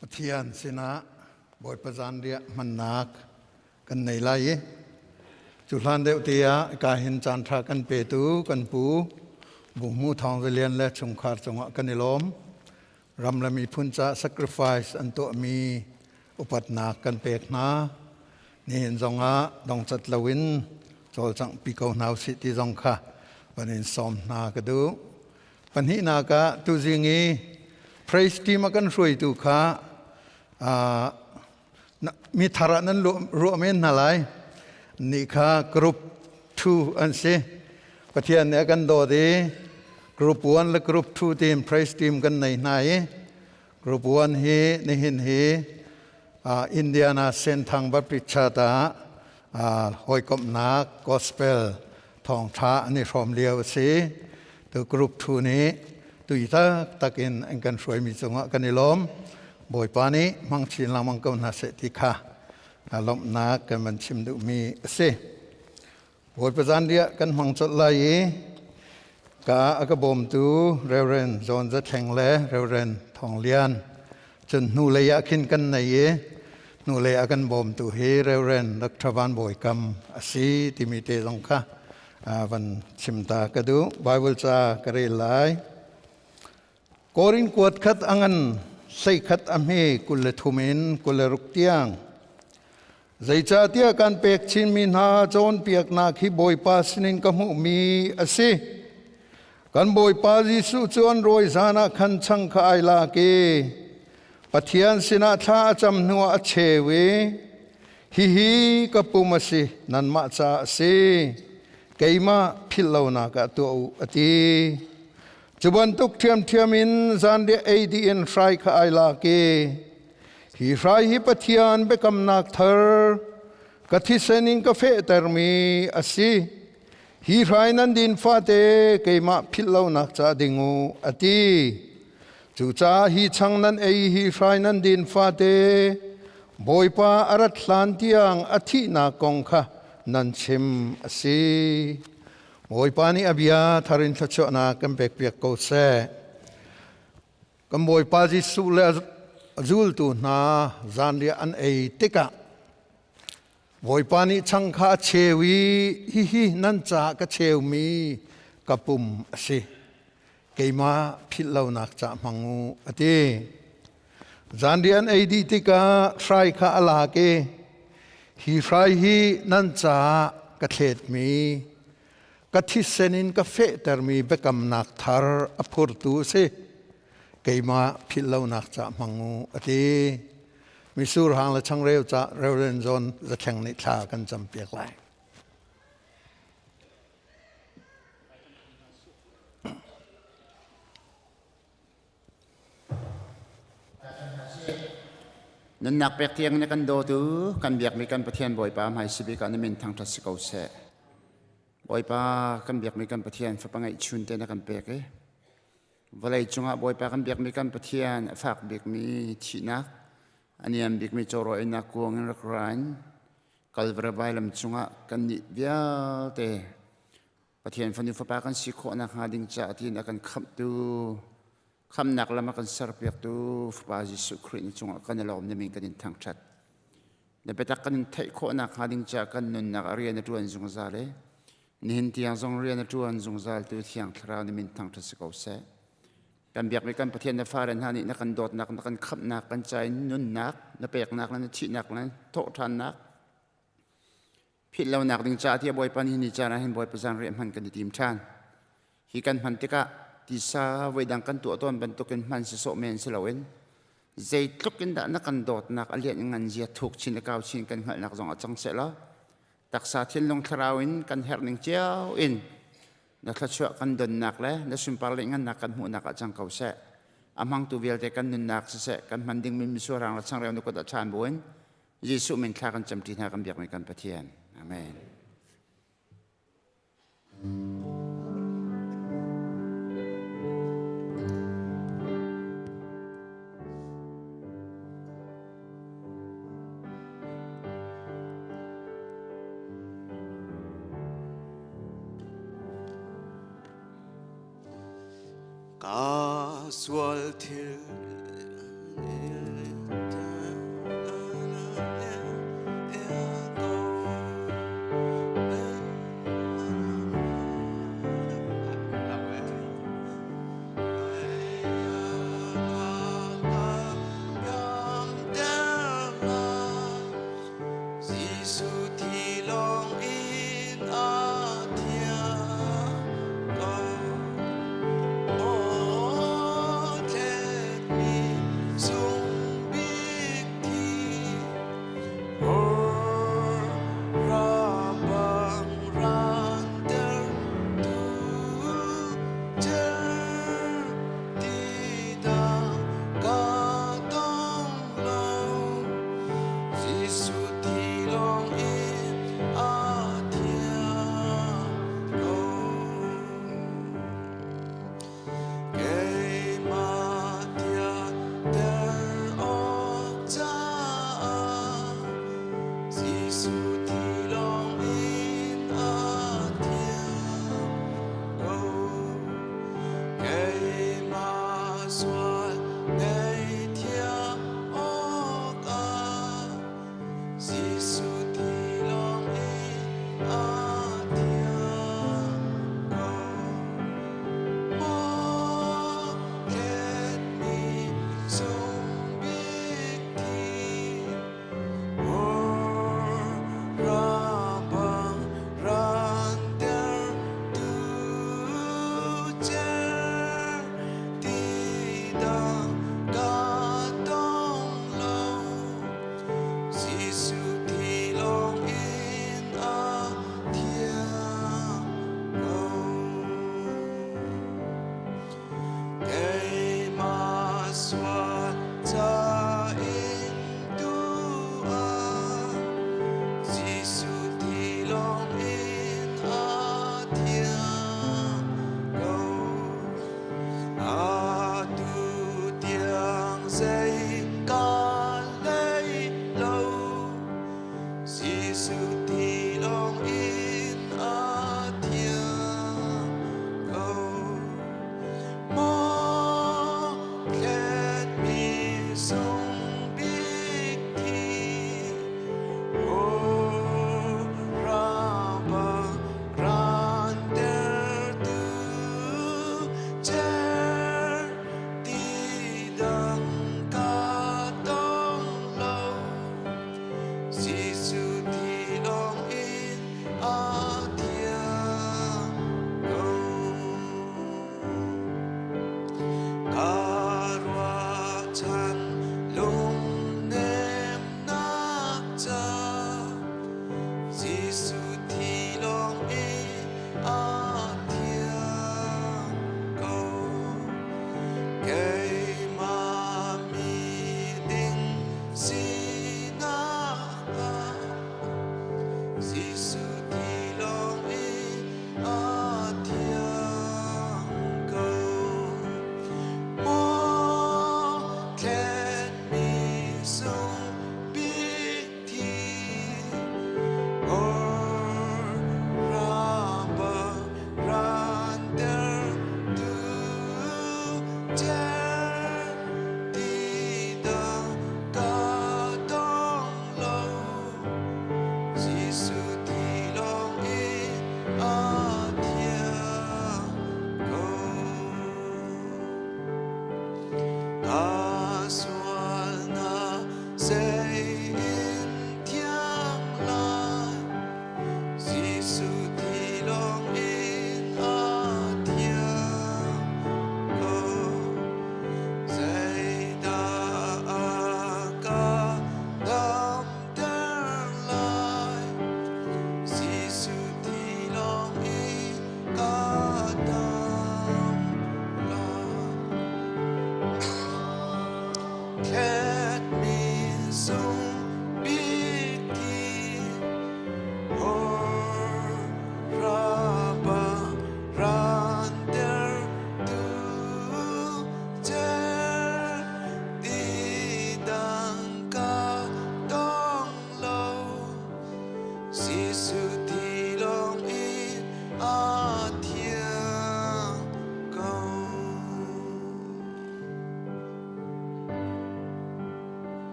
F: Pathian sinah Bawipa zanriah hmannak kan nei lai i cu hlan deuh te ah ka hin caan ṭha kan petu kan pu Buhmu Thawng Za Lian le chungkhar cungah kan i lawm. Ram le miphun ca sacrifice an tuahmi upatnak kan pek hna. Nihin zongah dongcat loin cawlcangh pi ko hna usih ti zong kha van in sawm hna ka duh. Pahnihnak ah tuzing i praise team a kan hruaitu kha mi thar ah nan ruah men hna lai. Ni kha group 2 an si. Pathian nih a kan dawt i group 1 le group 2 team praise team kan nei hna i group 1 hi nihin hi Indiana Senthang Baptist Church ah hawikomhnak gospel thawngṭha an i hrawm lio a si. Tu group 2 nih tui taktak in an kan hruaimi cungah kan i lawm. Bawipa nih hmang chin lengmang ko hna seh ti kha lawmhnak kan van chim duhmi a si. Bawipa zanriah kan hmang colh lai i ka a ka bawmtu Reverend John Za Thleng le Reverend Thawng Lian cun hnulei ah khin kan nei i hnulei a kan bawmtu hi Reverend Dr. Van Bawi Kam a si timi te zong kha van chim ta ka duh. Bible ca ka rel lai. Korin kuat khat a ngan sei khat a hme 23 in 26 tiang. Zeicahtiah kan pek chinmi hna cawnpiaknak hi Bawipa sinin ka hmuhmi a si. Kan Bawipa Jesuh cu an rawi zan ah khan chang kha ai lak i Pathian sinah thla a cam hnuah a cheu i hihi ka pum a si nanmah ca a si keimah philh lonak ah tuah u a ti. Cu bantuk ṭhiamṭhiam in zanriah ei dih in hrai kha ai lak i Hi hrai hi Pathian biakamnak thar ka thisen in ka fehtermi a si. Hi hrai nan din fate keimah philh lonak ca ding u, a ti. Cucaah hi chang nan ei hi hrai nan din fate Bawipa a rat hlan tiang a thihnak kong kha nan chim a si. Bawipa nih a bia thar in thluachuahnak kan pekpiak ko seh. Kan Bawipa Jesuh le a zultu hna zanriah an ei tikah Bawipa nih chang kha a cheu i hihi nan caah ka cheumi ka pum a si. Keimah philh lonak cah hmang u a ti. Zanriah an ei dih tikah hrai kha a lak i hi hrai hi nan caah ka thletmi ka thisen in ka fehtermi biakamnak thar a phurtu a si. Keimah philh lonak ca hmang u a ti. Misur hang le changreu ca Reverend John Zathleng nih thla kan campiak lai.
G: Nunnak pek tiang na kan dawtu kan biakmi kan Pathian Bawipa hmai sibik ah na min thangṭhat si ko seh. Bawipa kan biakmi kan Pathian fapa ngeihchun te na kan pek i. Vawlei cungah Bawipa kan biakmi kan Pathian a fak bikmi thihnak, a niam bikmi cawrawinak kuang in rak ra in Kalvari vailam cungah kannih vialte Pathian fanu fapa kan si khawh nakhnga ding caah tiin a kan khamhtu khamnak lam a kan serpiaktu Fapa Jesuh Khrih na cungah kan i lawm na min kan in thangṭhat. Na biatak kan in theih khawh nakhnga ding caah kan nunnak a rian a ṭuan zungzal i nihin tiang zong rian a ṭuan zungzaltu Thiang Thlarau na min thangṭhat si ko seh. Kan biakmi kan Pathian na fale hna nih na kan dawtnak, na kan khamhnak, kan ca in nunnak, na peknak le na thihnak le thawhṭhannak philh lonak ding caah tiah Bawipa nih ni caan ah hin Bawipa zanriah hman kan i tim ṭhan. Hi kan hman tikah tisa voidang kan tuah tawn bantukin hman si sawh men si loin zeitluk in dah na kan dawtnak a lianh ngan zia thuk chin le kau chin kan hngalhnak zong a cang seh law taksa thinlung thlarau in kan herh ning cio in na thluachuah kan donnak le na sunpar le ngannak kan hmuhnak ah cang ko seh. A hmangtu vialte kan nunnak siseh kan hman dingmi misuarang le changreu na kut ah ṭhan buin Jesuh min thla kan camṭi hna kan biakmi kan Pathian. Amen.
H: Ka sual thil Jesuh thi lawng in a thiang ko. Aw thletmi.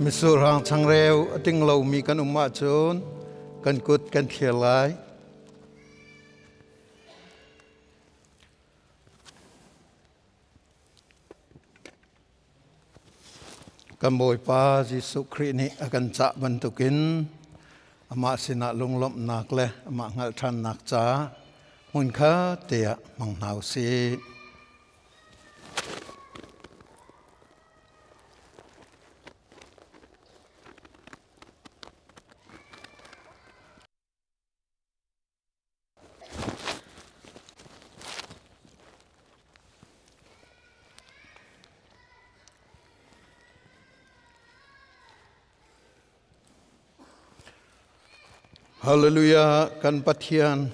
F: Misurhang changreu a ting lomi kan um ahcun kan kut kan thlir lai. Kan Bawipa Jesuh Khrih nih a kan cah bantukin amah sinah lunglawmhnak le amah hngalh ṭhannak ca hmunkhat te ah hmang hna u sih. Hallelujah kan Pathian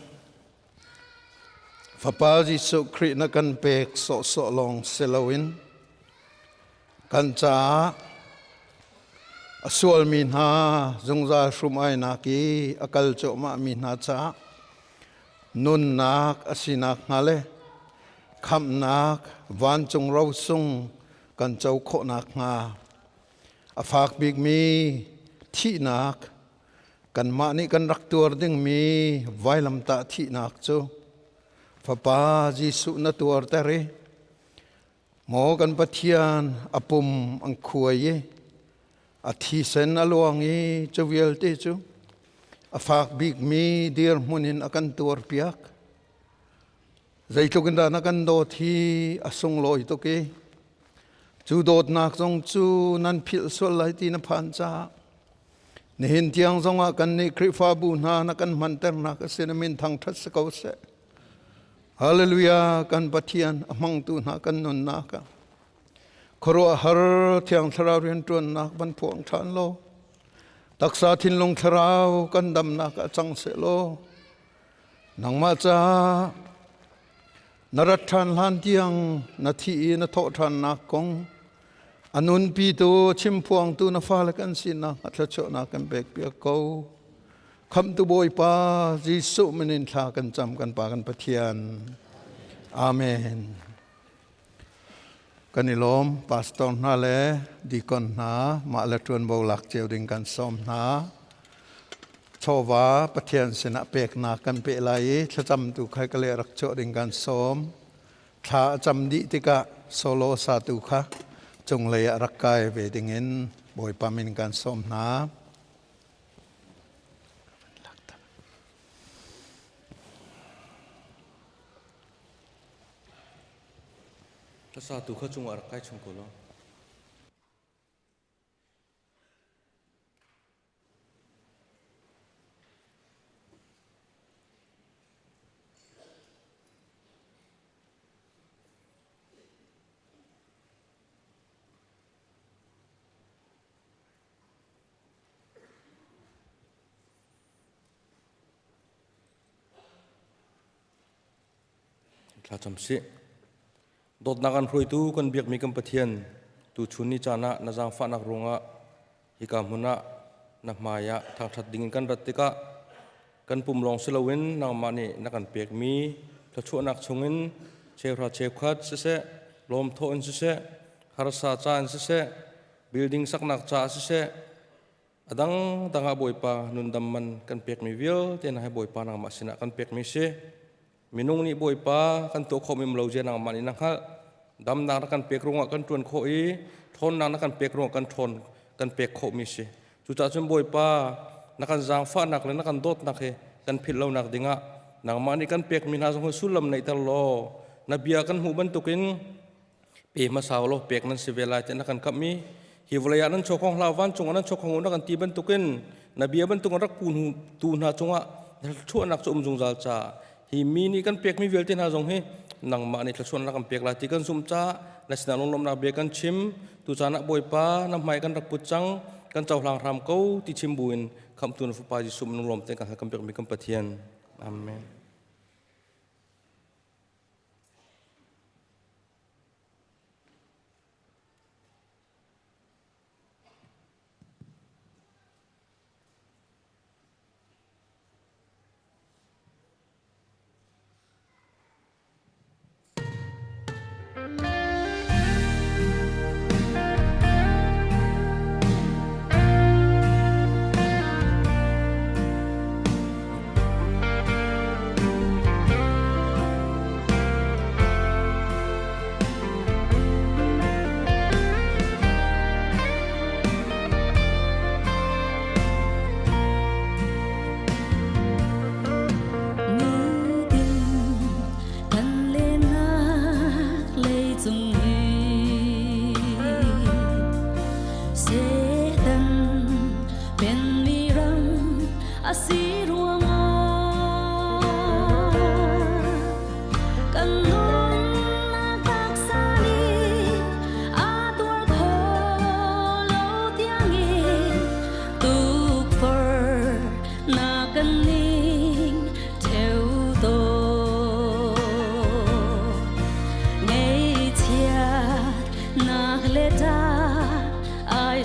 F: Fapa Jesuh Khrih na kan pek sawhsawh lawng si loin kan caah a sualmi hna zungzal hrum-ainak i a kal cuahmahmi hna caah nunnak a sinak hnga le khamhnak vancung rosung kan co khawhnak hnga a fak bikmi thihnak kanmah nih kan rak tuar dingmi vailamtah thihnak cu Fapa Jesuh na tuarter i Maw kan Pathian, a pum an khuai i a thisen a luang i cu vialte cu a fak bikmi dirhmun in a kan tuarpiak. Zeitluk in dah na kan dawt hi a sunglawi tuk i cu dawtnak zong cu nan philh sual lai ti na phan caah nihin tiang zongah kannih Khrihfabu hna na kan hmanternak a si na min thangṭhat si ko seh. Hallelujah kan Pathian a hmangtu hna kan nunnak ah khuaruahhar thiang thlarau rianṭuannak van phuang ṭhan law taksa thinlung thlarau kan damnak ah cang seh law nangmah caah na rat ṭhan hlan tiang na thi i na thawh ṭhannak kong a nunpitu chimphuangtu na fale kan sinak a thluachuahnak kan pek piak ko. Khamhtu Bawipa Jesuh min in thla kan cam kan Pa kan Pathian. Amen. Kan i lawm pastor hna le deacon hna mah le ṭuanvo lak cio ding kan sawm hna. Chawva Pathian sinah peknak kan pe lai i thlacamtu khai ka le rak chuah ding kan sawm. Thla a cam dih tikah solo satu kha cunglei ah rak kai ve dingin Bawipa min kan sawm hna.
I: Hlasa tu kha cungah rak kai chung ko law. Thlacam sih. Dawtnak an hruaitu kan biakmi kan Pathian, tuchun ni caan ah na zaangfahnak ruangah hika hmun ah na hmai ah thangṭhat dingin kan rat tikah kan pum lawng si loin nangmah nih na kan pekmi thluachuahnak chungin cheuhra cheukhat siseh, lawmthawh in siseh, harsa ca in siseh, building saknak caah siseh a dangdang ah Bawipa nundam man kan pekmi vialte hna hi Bawipa nangmah sinah kan pekmi si. Minung nih Bawipa kan tuah khawh mim lo zia nangmah nih na hngalh. Damnak na kan pek ruangah kan ṭuan khawh i ṭhawnnak na kan pek ruangah kan ṭhawn kan pek khawhmi si. Cucaah cun Bawipa na kan zaangfahnak le na kan dawtnak hi kan philh lonak dingah nangmah nih kan pekmi hna zong hi sullam neihter law na bia kan hmuh bantukin pe hmasa law pek nan si ve lai tiah na kan kamh i hi vawlei ah nan chawkhong hlah vancung ah nan chawkhong u na kan ti bantukin na bia bantukin rak pu tu hna cungah thluachuahnak cu um zungzal ca hi mi nih kan pekmi vialte hna zong hi nangmah nih thluachuahnak kan pek lai ti kan zumh caah na sinah lunglawmhnak bia kan chim tu caan ah Bawipa na hmai kan rak put cang kan cohlang hram ko ti chim buin khamhtu na fapa Jesuh lunglawm tein kan hal kan pekmi kan Pathian amen.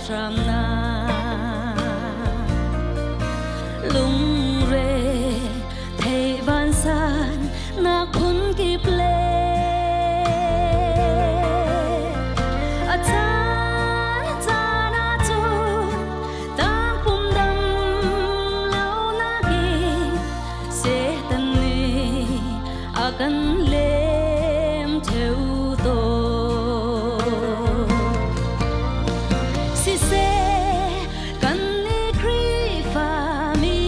A: hram na. Lungre thei vansan nak phun kip le a caan caan ahcun tangpum dam lo nakin Satan nih a kan lem theu tawn. Siseh kan nih Khrihfa mi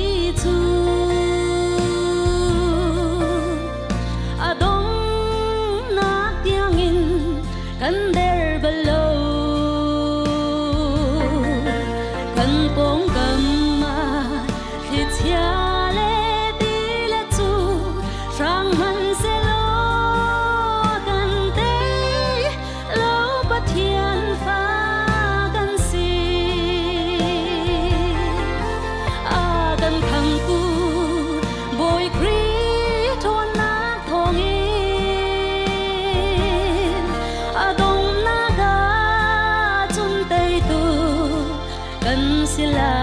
A: cu a donghnak tiangin kan der bal lo. Kan pawngkam ah thlichia le ti le cu hrang hmanhsehlaw kan tei lo Pathian fa kan si. A kan khamtu Bawi Khrih ṭhawnnak thawngin a donghnak ah cun teitu kan si lai.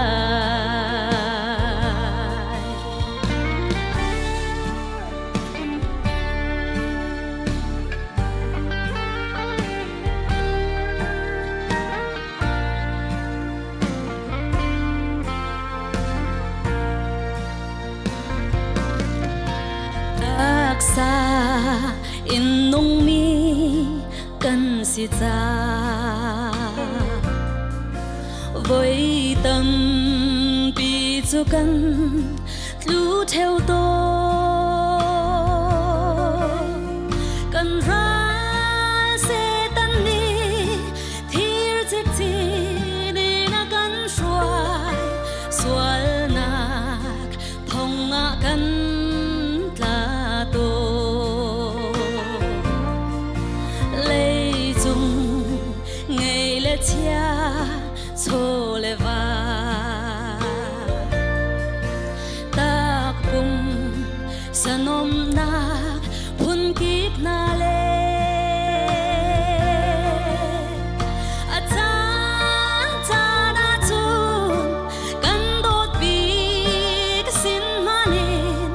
A: Taksa in nungmi kan si ca voi tampi cu kan tlu theo tawn. Kan ral Satan nih thir cikcin in a kan hruai sualnak thong ah kan tla tawn. Leicung ngei le chia chaw le va takpum sanomnak phunkip hna le a caan caan ahcun kan dawt bik sin hmanin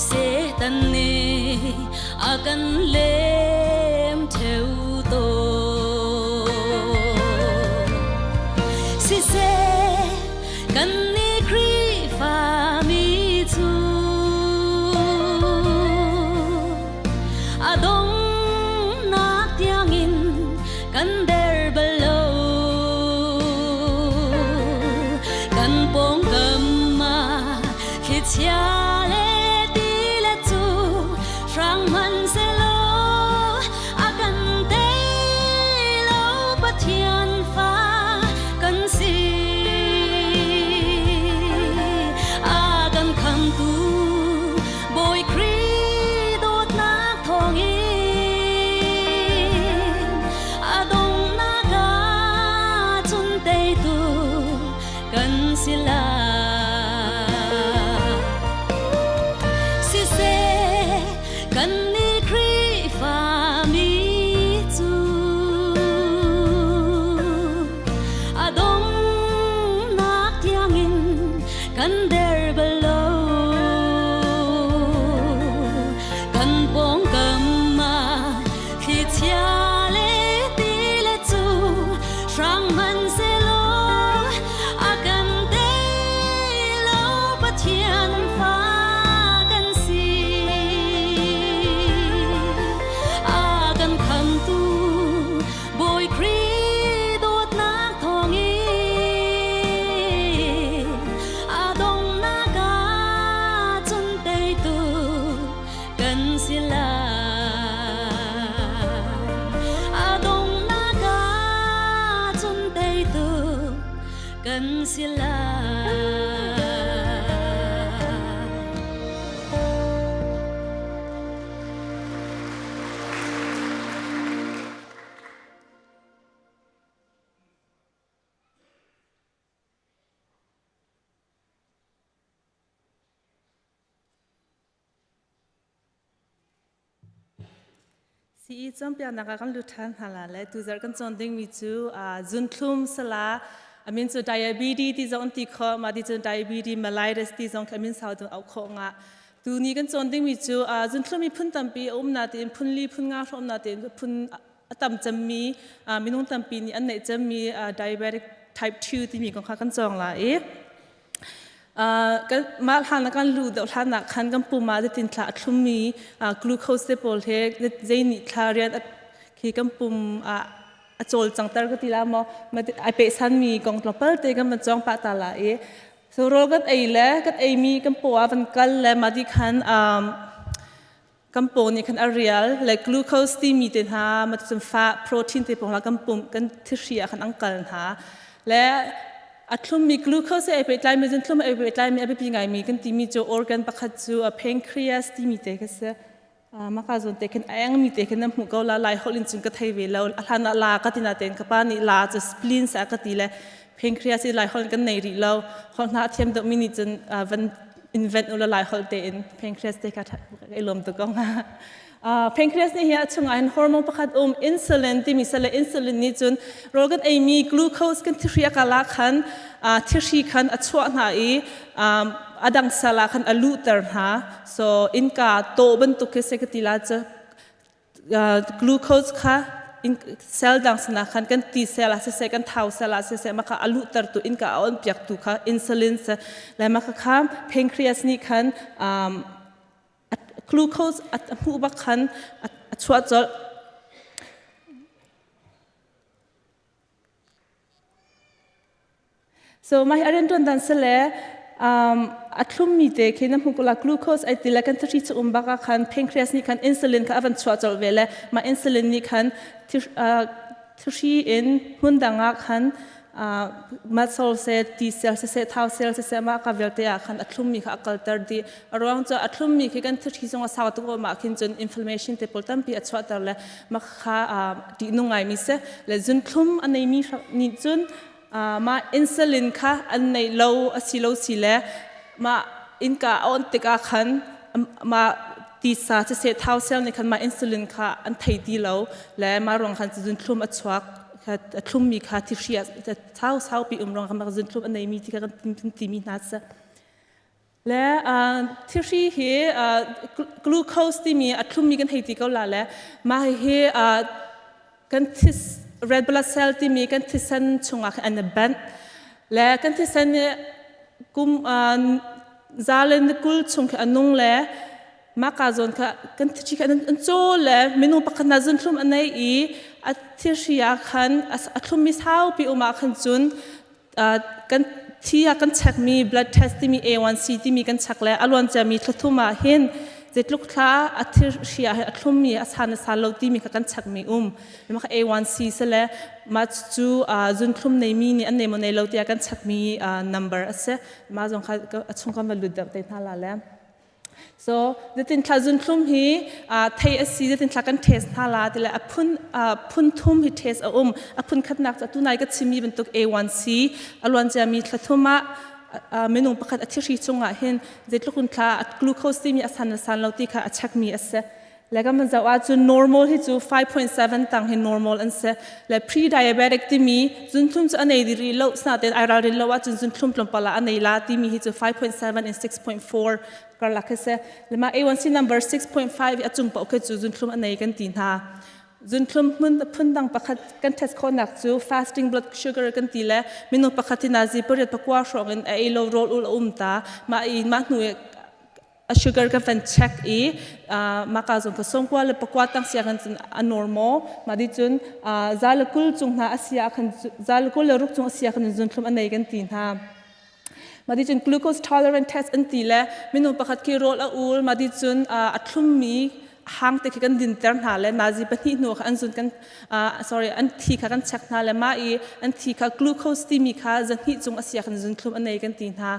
A: Satan nih a kan lem theu tawn. Siseh kan nih Khrihfa mi cu a donghnak tiangin kan der bal lo. Kan pawngkam ah thlichia le ti le cu hrang hmanhsehlaw a kan tei lo Pathian fa kan si. A kan khamtu Bawi Khrih dawtnak thawngin a donghnak ah cun teitu kan si lai. Siseh kan nih Khrihfa mi cu a donghnak tiangin kan der bal lo. Kan pawngkam ah thlichia le ti le cu hrang hmanhsehlaw a kan tei lo Pathian fa kan si. A kan khamtu Bawi Khrih dawtnak thawngin a donghnak ah cun teitu kan si lai. A donghnak ah cun teitu kan si lai.
J: CE cawnpiaknak ah kan lut ṭhan hna la le tuzarh kan cawn dingmi cu zunthlum sala a min cu diabetes ti zong an ti khawh mah ti cun diabetes mellitus ti zong khi a min sau ding auh khawh nga tu ni kan cawn dingmi cu zunthlum hi phun tampi a um natein phun li phun nga hrawm natein phun a tam cemmi minung tampi nih an neih cemmi diabetic type 2 timi kong kha kan cawng la i mah hlan ah kan luh deuh hlan ah khan kan pum ah zeitin thla a thlummi glucose te pawl he zei nih thla rian khi kan pum ah a cawlcangter ka ti la maw ai pehsanmi kong tlawmpal te kan van cawng pah ta la i so rawl kan ei le kan eimi kan paw ah van kal le mah ti khan kan paw nih khan a rial le glucose timi te hna ma cun fa protein te pawl kan pum kan thihri ah khan an kal hna le a thlummi glucose ai pehtlai mi zun thlum ai pehtlai mi a biapi ngaimi kan timi cu organ pakhat cu a pancreas timi te kha si maka zawn te khin a engmi te khin na hmuh ko la lai holh in cun ka thei ve lo a hlan ah la ka ti na ten ka pa nih la cu spleen sa ka ti le pancreas i lai holh kan nei rih lo holh hna thiam deuh mi nih cun van invent ula lai holh te in pancreas te ka i lawm tu ko pancreas nih hi a chungah hin hormone pakhat um insulin timi sale insulin nih cun rawl kan eimi glucose kan thihri a kala khan thihri khan a chuah hna i a dang sal ah khan a luhter hna so innka tawh bantuk khi se ka ti la cu glucose kha cell dang sinah khan kan ti cell ah siseh kan thau cell ah siseh maka a luhter tu innka a on piak tu kha insulin se le maka kha pancreas nih khan glucose a hmuh bak khan a chuah colh. So mah hi a rianṭuan dan si le um, a thlummi te khi na hmuh ko la glucose ai ti le kan thihri cu um bak ah khan pancreas nih khan insulin kha a van chuah colh ve le mah insulin nih khan thihri in hmun dang ah khan uh, muscle seh T cell siseh thau cell siseh mah ka vialte ah khan a thlummi kha a kalter dih a ruang cu a thlummi khi kan thihri zong a sau tuk mah khin cun inflammation te pawl tampi a chuahter le mah kha ṭihnung ngaimi si le zunthlum a neimi nih cun mah insulin kha an neih lo a si lo si le mah innka a on tikah khan mah tisa siseh thau cell nih khan mah insulin kha an thei ti lo le mah ruang khan zunthlum a chuak a thlummi kha thihri sau saupi um ruang khan zunthlum a neimi ti kha kan timi hna si le thihri hi glucose timi a thlummi kan hei ti ko la le mah hi kan this red blood cell timi kan thisen chungah khan an i banh le kan thisen nih kum za le ni 20 chung khi a nung le maka zawn kha kan thihri kha an caw le minung pakhat na zunthlum a nei i a thihri ah khan a thlummi saupi um ah khan cun kan thi ah kan chekmi blood test timi A1C timi kan chek le a luan ciami thlathum ah hin zeitluk thla a thihri ah a thlummi a san a san lo timi kha kan chekmi um mah kha A1C sile mah cu zunthlum neimi nih an nei maw nei lo tiah kan chekmi number a si mah zong kha a chung kan va lut deuh te hna la le So zeitin thla zunthlum hi thei a si zeitin thla kan test hna la tile a phun phun thum hi test a um a phun khatnak cu atu nai ka chimmi bantuk A1C a luan ciami thla thum ah minung pakhat a thihri chungah hin zeitluk in thla glucose timi a san a san lo ti kha a checkmi a si le kan van zoh ahcun normal hi cu 5.7 tang hi normal an si le pre-diabetic timi zunthlum cu a nei rih lo sinain ai ralrin lo ahcun zunthlum tlawmpal ah a nei la timi hi cu 5.7 in 6.4 karlak hi si le mah A1C number 6.5 a cung paoh khi cu zunthlum a nei kan ti hna zunthlum hmun phundang pakhat kan test khawhnak cu fasting blood sugar kan ti le minung pakhat hi nazi pariat pakua hrawng in a ei lo rawl ul a um ta mah i mah hnu i a sugar kan van check i maka zong ka songkua le pakua tang sia kan cun a normal ma di cun za le 20 cung hna asia khan za le 20 le ruk cung asia khan zunthlum a nei kan ti hna ma di cun glucose tolerant test an ti le minung pakhat khi rawl a ul ma di cun a thlummi hang te khi kan dinter hna le nazi pahnih hnu kha an zun kan sorry an thi kha kan check hna le ma i an thi kha glucose timi kha zahnih cung asia khan zunthlum a nei kan ti hna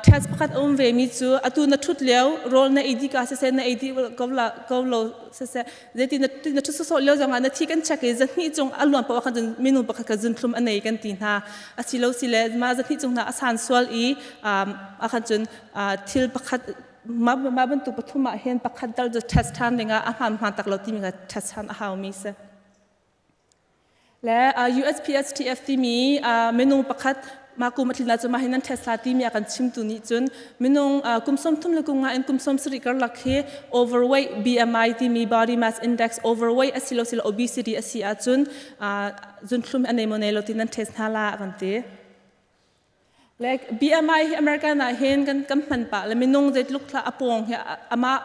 J: Test pakhat a um ve mi cu atu na ṭhut lio rawl na ei dih ka siseh na ei dih ko la ko lo siseh zeiti na na ṭhut sawsawh lio zongah na thi kan check i zahnih cung a luan paoh khan cun minung pakhat kha zunthlum a nei kan ti hna a si lo si le mah zahnih cung hna a san sual i a khan cun thil pakhat. mah mah bantuk pathum ah hin pakhat tal cu test ṭhan dingah a hmaan hmaan tak lo timi kha test ṭhan a haumi si. Le USPSTF timi minung pakhat mah kum a tlin ahcun mah hi nan test la timi a kan chimtu nih cun minung kum 30 le kum nga in kum 70 karlak hi overweight BMI timi body mass index overweight asilo silo obesity a si ahcun zunthlum a nei maw nei lo ti nan test hna la a kan ti. Like BMI hi American ah hin kan kan hman pah le minung zeitluk thla a pawng hi amah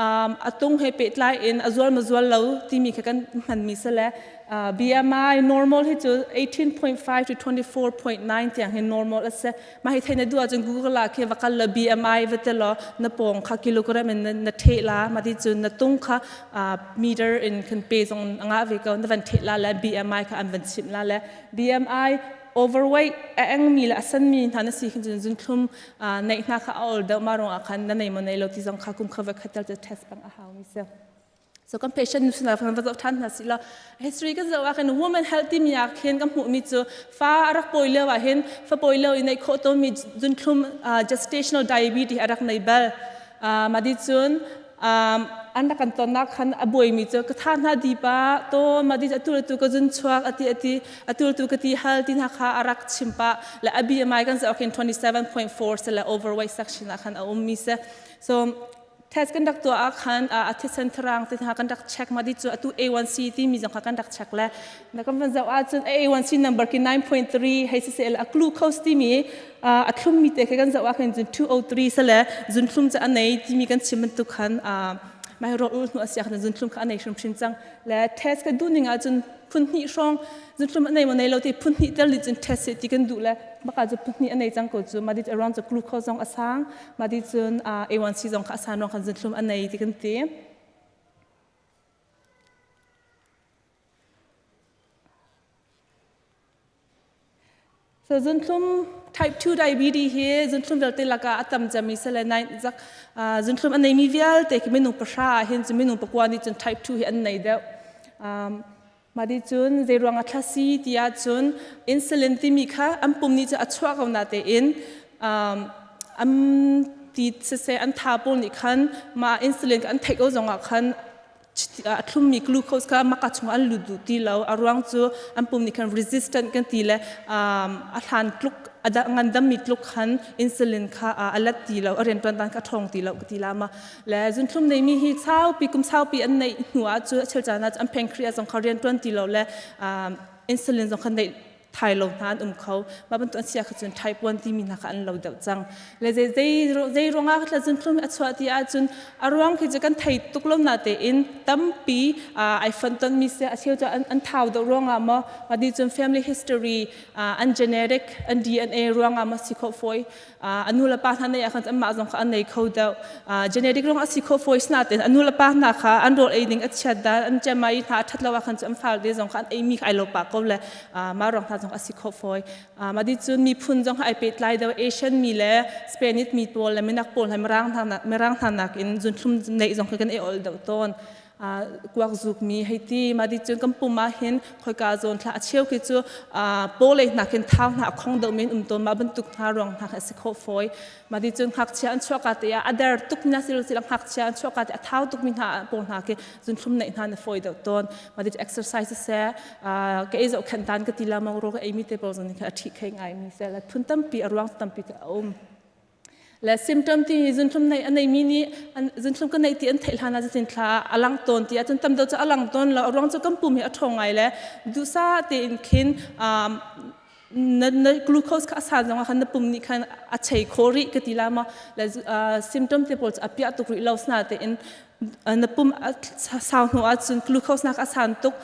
J: um, a tung he pehtlai in a zual ma zual lo timi kha kan hman mi se le uh, BMI normal hi cu 18.5 to 24.9 tiang hi normal a si ma hi theina du ahcun Google ah khi va kal la BMI va te law na pawng kha kilogram in na, na the la ma ti cun na tung kha uh, meter in kan pe zong anga ve ko na van the la le BMI kha an van chim la le BMI overweight a engmi le a sanmi hna na si khin cun zunthlum neih hna kha a ol deuh ma ruangah khan na nei maw nei lo ti zong kha kum kha va khat tel test bang a hau mi si. So kan patient nu sinah kan va zoh than hna si la history kan zoh ah khin woman health timi ah khin kan hmuh mi cu fa a rak pawi lio ah hin fa pawi lio i neih khawh tawn mi zunthlum gestational diabetes a rak nei bal mah di cun an rak kan tonnak khan a buaimi cu ka tha hna di pa to ma di atu tu ka zun chuak ati ati atu tu ka ti hal ti hna kha a rak chim pa le a BMI kan zoh khin 27.4 se le overweight section ah khan a um mi se so test kan rak tuah ah khan a thisen tharang te hna kan rak check ma di cu atu A1C ti mi zong kha kan rak check le na kan van zoh ahcun A1C number ki 9.3 hei si se a glucose ti mi a thlummi te khi kan zoh ah khin cun 203 sale zunthlum cu a nei timi kan chim bantuk khan mai ro ul hnu a siak khan zunthlum kha a nei hrimhrim cang le test ka duh ning ahcun phun hnih hrawng zunthlum a nei maw nei lo ti phun hnih tel cun test ti kan duh le baka cu phun hnih a nei cang ko cu ma dit around cu glucose zong a sang ma dit cun A1C zong kha a san ruang khan zunthlum a nei ti kan ti So zunthlum type 2 diabetes hi zunthlum vialte lakah a tam cemmi si le nai zak zunthlum a neimi vialte khi minung pahra ah hin cun minung pakua nih cun type 2 hi an nei deuh. Um, mah di cun zei ruang a thlasi ti ahcun insulin timi kha an pum nih cun a chuah ko na tein um, an ti siseh an tha pawl nih khan mah insulin an theih ko zongah khan a thlummi glucose kha maka chungah an lut duh ti lo a ruang cu an pum nih khan resistant kan ti le a hlan tluk a ngandammi tluk khan insulin kha a let ti lo a riantuan dan kha a ṭhawng ti lo ka ti la ma le zunthlum neimi hi saupi kum saupi an neih hnu ah cu a chel caan ah an pancreas zong kha riantuan ti lo le insulin zong kha neih thai lo hna an um kho mah bantuk an sia kha cun type 1 timi hna kha an lo deuh cang le zei zei zei ruangah kha cun thlum a chuah ti ahcun a ruang khi cu kan thei tuk lo na tein tampi ai fon ton mi se a cheu cu an thau deuh ruangah maw ma di cun family history an genetic an DNA ruangah maw si kho foi a nu le pa hna nei ah khan anmah zong kha an nei kho deuh genetic ruang a si kho fawi sinain a nu le pa hna kha an rawl ei ding a chiat dan an cemai hna a that lo ah khan cu an fal te zong kha an ei mi kha ai lo pa ko le mah ruang hna zong a si kho fawi mah di cun miphun zong ai pehtlai deuh Asian mi le Spanish mi pawl le minak pawl he mirang hna mirang hna nakin zunthlum neih zong kha kan ei ol deuh tawn kuak zukmi hei ti mah di cun kan pum ah hin khoika zawn thla a cheu khi cu paw lei hna khin thau hna a khong deuh men um tawn mah bantuk hna ruang hna kha a si khawh fawi mah di cun ngakchia an chuahka te ah a der tuk na silo sila ngakchia an chuahka te a thau tuk mi hna pawl hna khi zunthlum neih hna na fawi deuh tawn mah di exercise se ka ei zoh khan tan ka ti la mong ro ka ei mi te pawl zong kha a ṭhi khei ngai mi se la phun tampi a ruang tampi a um Le symptom ti hi zunthlum nei a neimi nih zunthlum ka nei ti an theih hlan ah zeitin thla a lang tawn ti ahcun tam deuh cu a lang tawn lo a ruang cu kan pum hi a ṭhawng ngai le duhsah tein khin um, na, na glucose kha a san zongah khan na pum nih khan a chei khawh rih ka ti la maw le uh, symptom te pawl cu a piah tuk rih lo sna tein na pum a sau hnu ahcun glucose nak a san tuk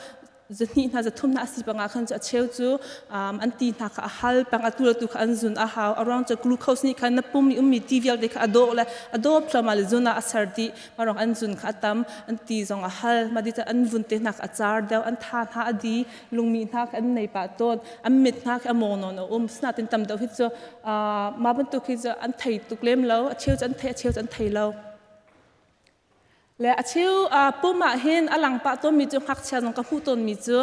J: zahnih hna zathum hna a si panga khan cu a cheu cu an ti hna kha a hal pang atu le tu kha an zun a hau a ruang cu glucose nih khan na pum i ummi ti vialte kha a dawh le a dawp thluahmah le zun ah a ser dih ma ruang an zun kha a tam an ti zong a hal ma di an vun te hna kha a car deuh an tha hna a di lungmi hna kha an nei pah tawn an mit hna kha a mawng nawn a um sinatin tam deuh hi cu mah bantuk hi cu an thei tuk lem lo a cheu cu an thei a cheu cu an thei lo Le a cheu pum ah hin a lang pah tawnmi cu ngakchia zong ka hmuh tawnmi cu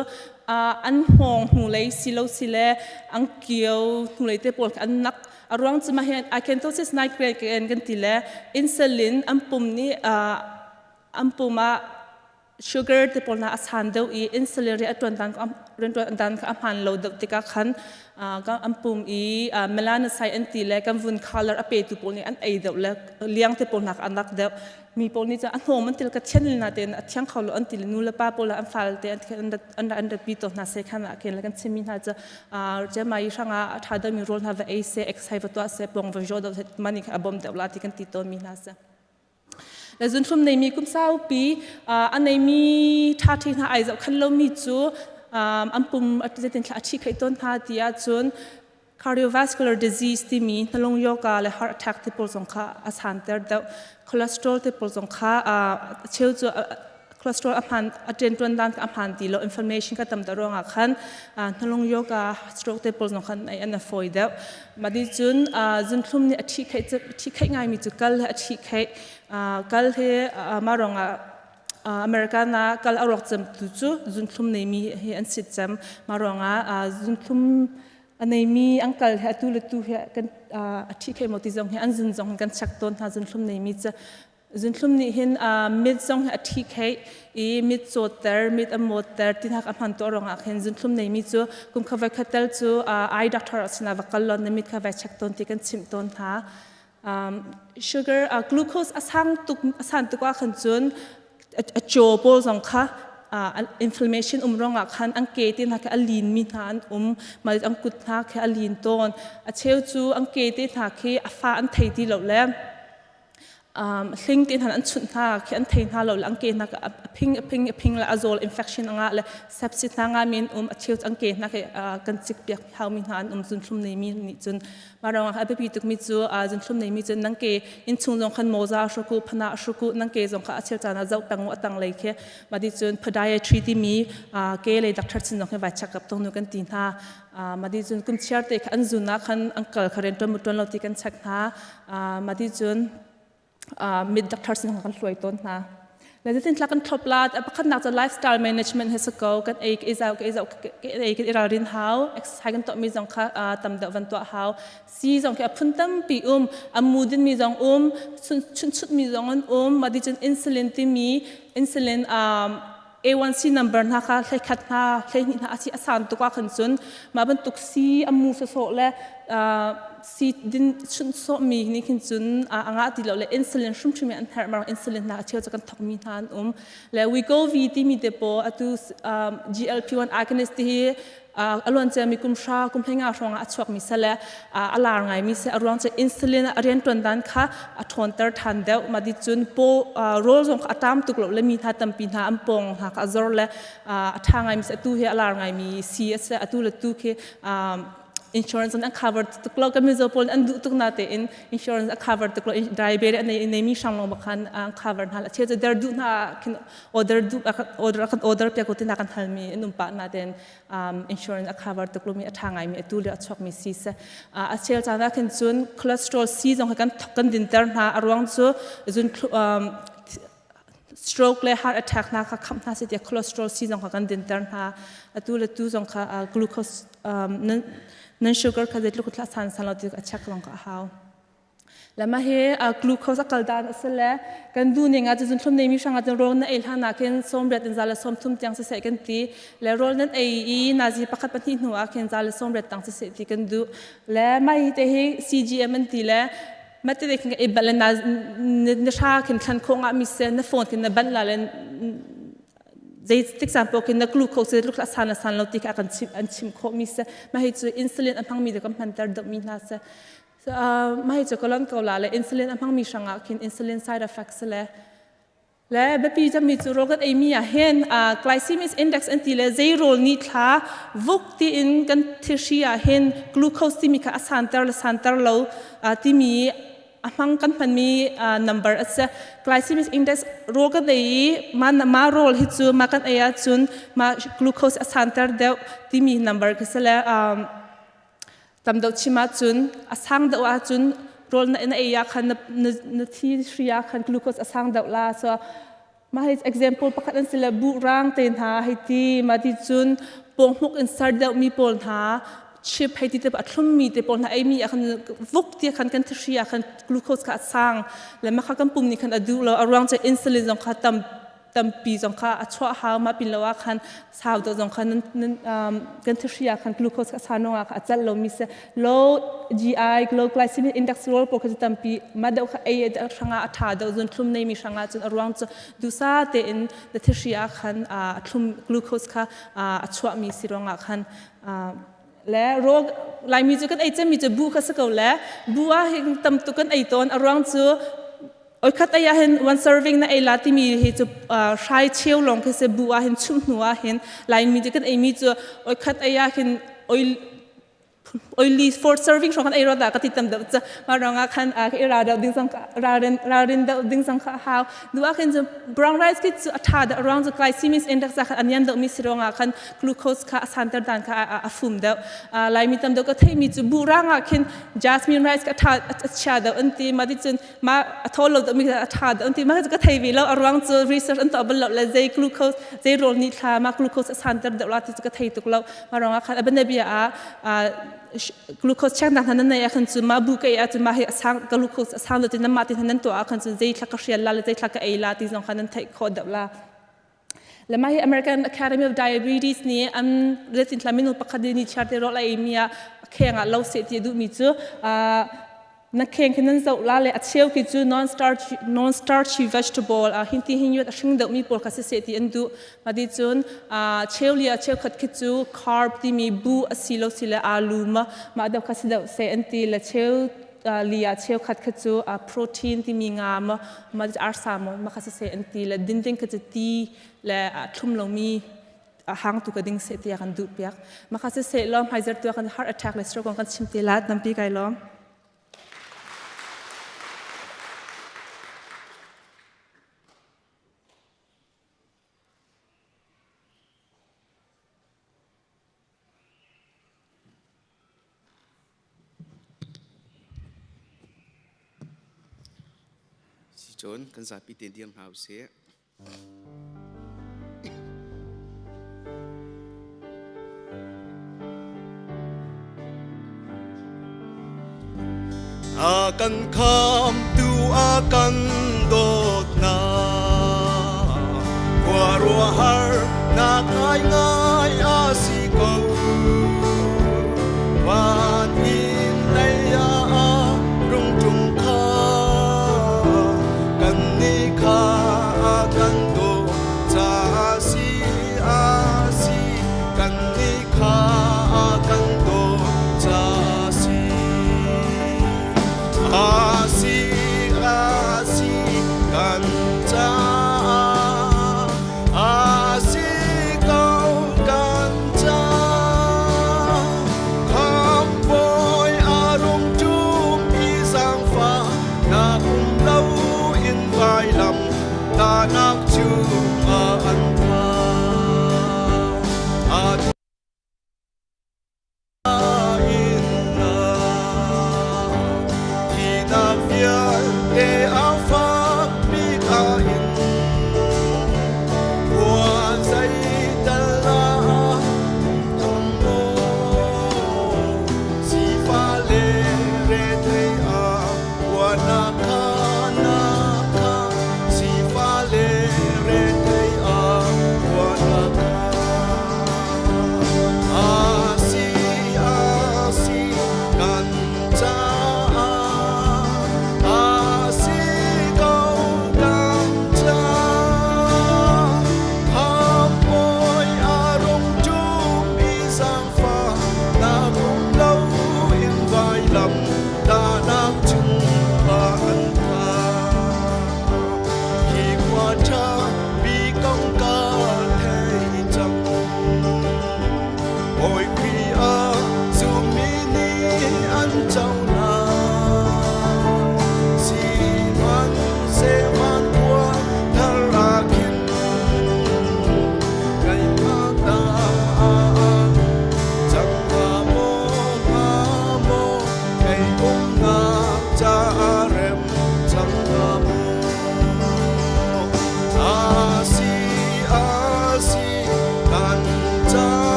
J: an hngawng hnulei silo sile an kio hnulei te pawl kha an nak. A ruang cu mah hi acanthosis nigricans kan ti le insulin an pum nih an pum ah sugar te pawl hna a san deuh i insulin rian a ṭuan dan rianṭuan dan kha a hmaan lo deuh tikah khan an pum i melanocyte an ti le kan vun color a petu pawl nih an ei deuh le liang te pawl hna kha an rak deuh. Mi pawl nih cun a hnawm an til ka thian na tein a thiang kho lo an ti le nu le pa pawl an fal te an an rat pi to hna se khan ah khin le kan chimmi hna cu cemai hrangah a ṭha deuhmi rawl hna va ei se exercise va tuah se pong va jo deuh mani kha a bawm deuh la ti kan ti tawn mi hna se. Le zunthlum neimi kum saupi a neimi ṭha ṭhi hna ai zoh khan lomi cu an pum zeitin thla a ṭhi khei tawn hna ti ahcun cardiovascular disease timi hnalung yoga le heart attack ti pawl zong kha a santer deuh. Cholesterol te pawl zong kha a cheu cu cholesterol a hman a ṭianṭuan dan kha a hman ti lo, inflammation kha tam deuh ruangah khan hnalung yoga stroke te pawl zong khan ei an a fawi deuh. Mah nih cun zunthlum nih a ṭhihkheih ṭhihkheih ngaimi cu kal he a ṭhihkheih. Kal he mah ruangah American ah kal a rawk cem tu cu zunthlum neimi hi an sit cem. Mah ruangah zunthlum a neimi an kal he atu le tu he kan a ṭhihkheih maw ti zong hi an zun zong kan check tawn hna zunthlum neimi cu. Zunthlum nih hin mit zong hi a ṭhihkheih i mit cawtter, mit a mawtter tinak a hman tuah ruangah khin zunthlum neimi cu kum kha voi khat tel cu eye doctor sinah va kal law na mit kha vai check tawn ti kan chimh tawn hna. Sugar glucose a sang tuk a san tuk ah khan cun a chaw pawl zong kha inflammation um ruangah khan an ke te hna khi a lin mi hna an um mal an kut hna khi a lin tawn. A cheu cu an ke te hna khi a fa an thei ti lo le hling te hna an chunh hna khi an thei hna lo le an ke hna a phing a phing a phing le a zawl infection anga le sepsis hna nga min um a cheu an ke hna khi kan cik piak hau mi hna an um zunthlum nei mi nih cun marong a biapi tuk mi cu zunthlum nei mi cun nang ke in chung zong khan moza hruku phana hruku nang ke zong kha a cheu caan ah zoh peng a tang lei khi ma di cun podiatry ti mi ke lei doctor chin zong khi vai check up tong nu kan ti hna. Mah ti cun kum chiar te kha an zun ah khan an kal kha rian ṭuan mu ṭuan lo ti kan check hna. Mah ti cun mid doctor sin kan hluai tawn hna. Le zeitin thla kan thlop la pakhatnak cu lifestyle management he si ko kan ei ka izau ka izau ka ei kan i ralrin hau exercise kan tuah mi zong kha tam deuh van tuah hau si zong khi a phun tampi um a mu din mi zong um chun chut mi zong an um mah ti cun insulin timi insulin A1C number hna kha 11 hna 12 hna a si a san tuk ah khan cun mah bantuk si a mu sawsawh le si din chunh sawhmi nih khin cun a ngah ti lo le insulin hrimhrim in an herh marang insulin hna a cheu cu kan thokmi hna an um le Wegovy timi te paw atu GLP-1 agonist ti hi a luanciami kum hra kum hleinga hrawng ah a chuakmi se le a lar ngaimi se a ruang cu insulin a rianṭuan dan kha a ṭhawnter ṭhan deuh. Mah ti cun paw rawl zong kha a ṭam tuk lo le mi hna tampi hna an pawng hna kha a zor le a ṭha ngaimi se atu hi a lar ngaimi si a si. Atu le tu khi insurance an cover tuk lo. Kan mizaw pawl an duh tuk na tein insurance a cover tuk lo. Diabetes a nei mi hrang lawng khan an cover hna. A cheu cu der duh hna khin order duh order kan order piak ko tina kan halmi an um pah na tein insurance a cover tuk lomi a ṭha ngaimi atu le a chuakmi si seh. A chel caan ah khin cun cholesterol si zong kan thok kan dinter hna. A ruang cu zun stroke le heart attack hna kha khamh hna si tiah cholesterol si zong kha kan dinter hna. Atu le tu zong kha glucose nan sugar kha zeitluk thla san san lo ti a check zong kha a hau. Le mah hi glucose a kal dan a si le kan duh ning ah cun thlum neimi hrang ah cun rawl na ei hlan ah khin 80 in 130 tiang siseh kan ti. Le rawl nan ei i nazi pakhat pahnih hnu ah khin 180 tang siseh ti kan duh. Le mah hi te hi CGM an ti le mah te khin ka ei bal le na na hra khin thlan khawh ngah mi se na phone khin na banh la le zeitik caan paoh khin na glucose tluk a san a san lo ti kha kan chim an chim khawh mi se. Mah hi cu insulin a hmangmi te kan hmanter deuh mi hna se. Mah hi cu ka lon ko la le insulin a hmangmi hrangah khin insulin side effects le le biapi cemmi cu rawl kan eimi ah hin glycemic index an ti le zei rawl nih thla vuk tiin kan thihri ah hin glucose timi kha a santer le santer lo timi a hmang kan hmanmi number a si. Glycemic index rawl kan ei i ma ma rawl hi cu ma kan ei ahcun ma glucose a santer deuh timi number khi si le Tam deuh chim ahcun a sang deuh ahcun rawl na, na ei ah khan na, na, na thi hri ah khan glucose a sang deuh la. So mah hi example pakhat an si le buhrang te hna hei ti ma ti cun pawnghmuk in ser deuh mi pawl hna. chip hei ti te a thlummi te pawl hna eimi ah khan vuk ti khan kan thihri ah khan glucose kha a sang le mah kha kan pum nih khan a duh lo a ruang cu insulin zong kha tam tampi zong kha a chuah hau ma pin lo ah khan sau deuh zong kha nan, nan, um, kan thihri ah khan glucose kha a san ah kha a cal lomi si low GI low glycemic index rawl pawl kha cu tampi ma deuh kha ei hrangah a tha deuh zun thlum neimi hrangah cun a ruang cu dusa tein na thihri ah khan a thlum glucose kha a chuahmi si ruangah khan le rawl Laimi cu kan ei cemmi cu buh kha si ko le buh ah hin tam tuk kan ei tawn a ruang cu oikhat ei ah hin one serving na ei la timi hi cu hrai cheu lawng khi si buh ah hin chumh hnu ah hin Laimi cu kan eimi cu oikhat ei ah hin oil oily for serving hrawng kan ei ro dah ka ti tam deuh ca ma rong ah khan i ra deuh ding zong ralrin ralrin deuh ding zong kha hau du ah khin cu brown rice khi cu a tha deuh ruang cu glycemic index khan a niam deuh mi si ruang ah khan glucose kha a santer dan kha a fum deuh laimi tam deuh ka theih mi cu bu rang ah khin jasmine rice ka tha a chia deuh an ti ma ti cun ma a thawl lo deuh mi a tha deuh an ti ma ka thei ve lo a ruang cu research an tuah bal lo le zei glucose zei rawl nih thla ma glucose a santer deuh la ti cu ka thei tuk lo ma ruang ah khan a banabia ah glucose check nak hna nan nei ah khan cu ma bu ka ei ah cun ma hi a sang glucose a sang lo ti nan mah ti hna nan tuah ah khan cun zei thla ka hrial la le zei thla ka ei la ti zong kha nan theih khawh deuh la le mah hi American Academy of Diabetes nih an zeitin thla minung pakhat nih chiar te rawl a ei mi ah kheng ah lo seh ti a duhmi cu na kheng khi nan zoh la le a cheu khi cu non starchy non starchy vegetable hin ti hin a hring deuh mi pawl kha si seh ti an duh ma ti cun cheu li a cheu khat khi cu carb timi bu a si lo si le alu ma ma deuh kha si deuh seh an ti le cheu li ah cheu khat kha cu protein timi nga ma ma arsa mo ma kha si seh an ti le din ding kha cu ti le thlum lomi hang tu ka ding seh tiah kan duh piak ma kha si seh lawm hmaizer tu kan heart attack le stroke kan chim te la tampi kai lawm.
K: Sicun kan zapi te dir hna usih. A kan khamtu a kan dawtnak khuaruahhar nak ngaingai a si ko. Van in lei ah rung ṭum kha kannih kha a kan dawt caah si a si kannih kha a kan dawt caah si a si a si kan caah a si ko.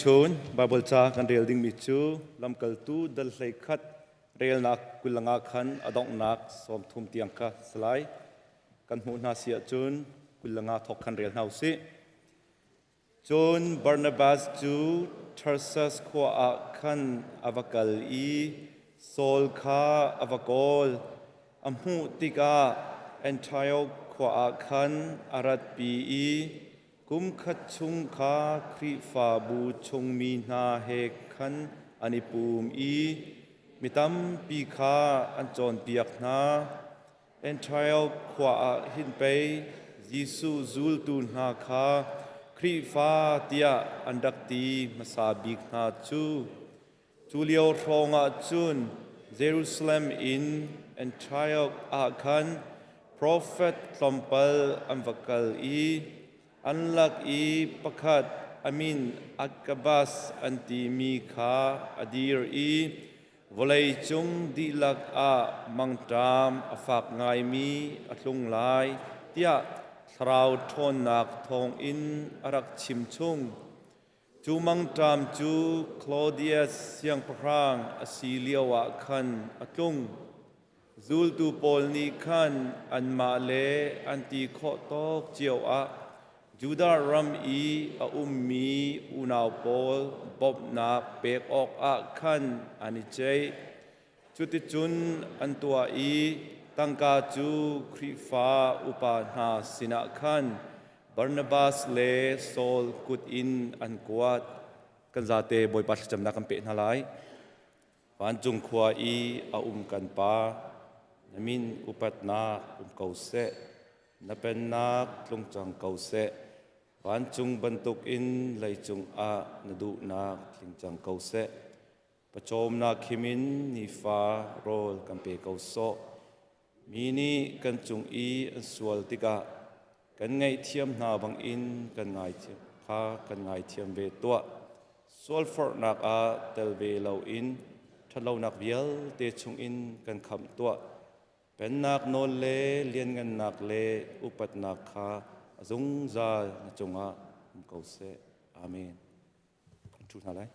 L: Tuchun Baibal ca kan rel dingmi cu lamkaltu dal 11 relnak 25 khan a donghnak 30 tiang kha si lai. Kan hmuh hna si ahcun 25 thawk khan rel hna usih. Cun Barnabas cu Tarsus khua ah khan a va kal i Saul kha a va kawl. A hmuh tikah Antioch khua ah khan a ratpi i Kumkhat chung kha Khrihfabu chungmi hna he khan an i pum i mi tampi kha an cawnpiak hna. Antioch khua ah hin pei Jesuh zultu hna kha Khrihfa tiah an rak ti hmasa bik hna cu. Cu lio hrawngah cun Jerusalem in Antioch ah khan profet tlawmpal an va kal i an lak i pakhat a min Agabus an timi kha a dir i vawleicung dihlak ah mangṭam a fak ngaimi a tlung lai tiah thlarau ṭhawnnak thawngin a rak chimchung. Cu mangṭam cu Claudius siangpahrang a si lioah khan a tlung. Zultu pawl nih khan anmah le an ti khawh tawk cio ah Judah ram i a ummi unau pawl bawmhnak pek awkah khan an i ceih. Cuticun an tuah i tangka cu Khrihfa upa hna sinah khan Barnabas le Saul kut in an kuat. Kan zate Bawipa thlacamnak kan peh hna lai. Vancung khua i a um kan Pa, na min upatnak um ko seh. Na pennak tlung cang ko seh. Vancung bantukin leicung ah na duhnak tling cang ko seh. Pawcawmnak khim in nifa rawl kan pe ko sawh. Mi nih kan cung i an sual tikah kan ngaihthiam hna bangin kan ngaithiam kha kan ngaithiam ve tuah. Sualforhnak ah tel ve loin ṭhatlonak vialte chungin kan khamh tuah. Pennak nawl le lianngannak le upatnak kha a zungzal na cungah um ko seh. Amen. Kan ṭhu hna lai.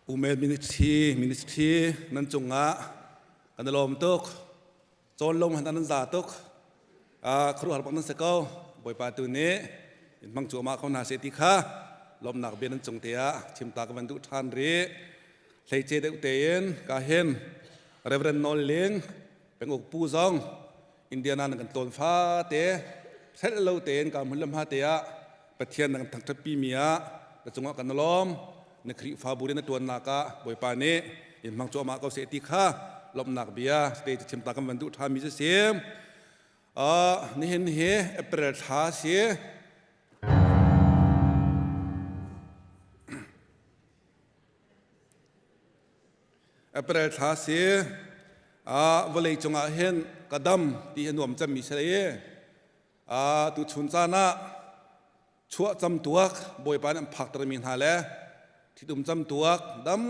D: Umed Ministry Ministry nan cungah kan i lawm tuk. Cawn lo hmanh nan za tuk. Khuaruahhar bak nan si ko. Bawipa tu nih in hmang cuahmah ko hna seh ti kha lawmhnak bia nan cung te ah chimta ka van duh ṭhan rih. Hleice deuh tein ka hin Reverend Nawl Ling penguk pu zong Indiana nan kan tlawn fate hrelh lo tein ka hmun le hma te ah Pathian na kan thangṭhat pimi ah na cungah kan lawm. Na Khrihfabu rian na ṭuannak ah Bawipa nih in hmang cuahmah ko seh ti kha lawmhnak bia stage chim ta kan van duh ṭhami cu si. Nihin hi April thla si. April thla si. Vawlei cungah hin ka dam ti hi nuam cemmi si lai. Tuchun caan ah chuah camtuak Bawipa nih an phaktermi hna le ṭhitum camtuak dam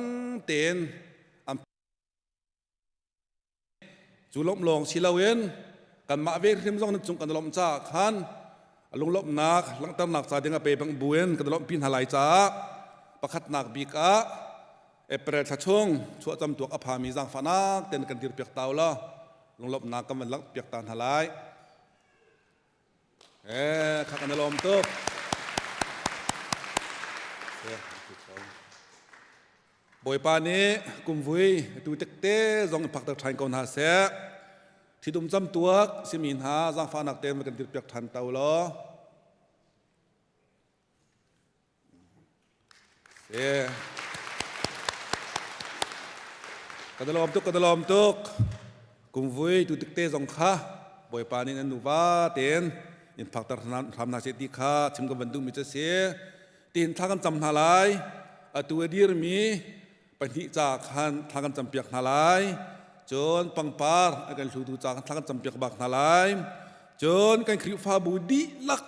D: tein an cu lawmh lawng si loin kanmah ve hrim zong nan cung kan lawmh caah khan lunglawmhnak langhternak ca ding a pe bang buin kan lawmhpi hna lai caah pakhatnak bik ah April thla chung chuah camtuak a phami zaangfahnak ten kan dirpiak ta u law lunglawmhnak kan van langhpiak ta hna lai. Eh, kha kan i lawm tuk. Bawipa nih kumvui tu tekte zong in phakter ṭhan ko hna seh. Ṭhitum camtuak simi hna zaangfahnak tein kan dirpiak ṭhan to law. Si. Kan i lawm tuk, kan i lawm tuk. Kumvui tu tikte zong kha Bawipa nih nan nuva tein in phakter hram hna seh ti kha chim kan van duhmi cu a si. Tiin thla kan cam hna lai. Atu a dirmi pahnih ca khan thla kan campiak hna lai. Cun pangpar a kan hlutu ca khan thla kan campiak bak hna lai. Cun kan Khrihfabu dihlak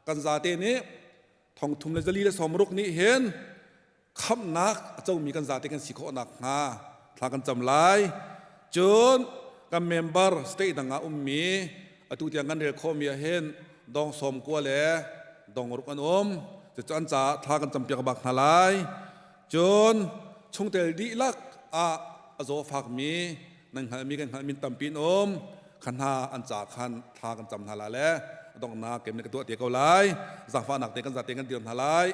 D: kan zate nih thongthum le zali le sawmruk nih hin khamhnak a comi kan zate kan si khawh nakhnga thla kan cam lai. Cun kan member state dang ah ummi atu tiang kan rel khawhmi ah hin dong sawm kua le dong ruk an um. Cucu an caah thla kan campiak bak hna lai. Cun chungtel dihlak ah a zaw fakmi nan hngalhmi kan hngalhmi tampi an um. Kha hna an ca khan thla kan cam hna la le donghnak kem ka tuah te ko lai. Zaangfahnak te kan zate kan dir hna lai.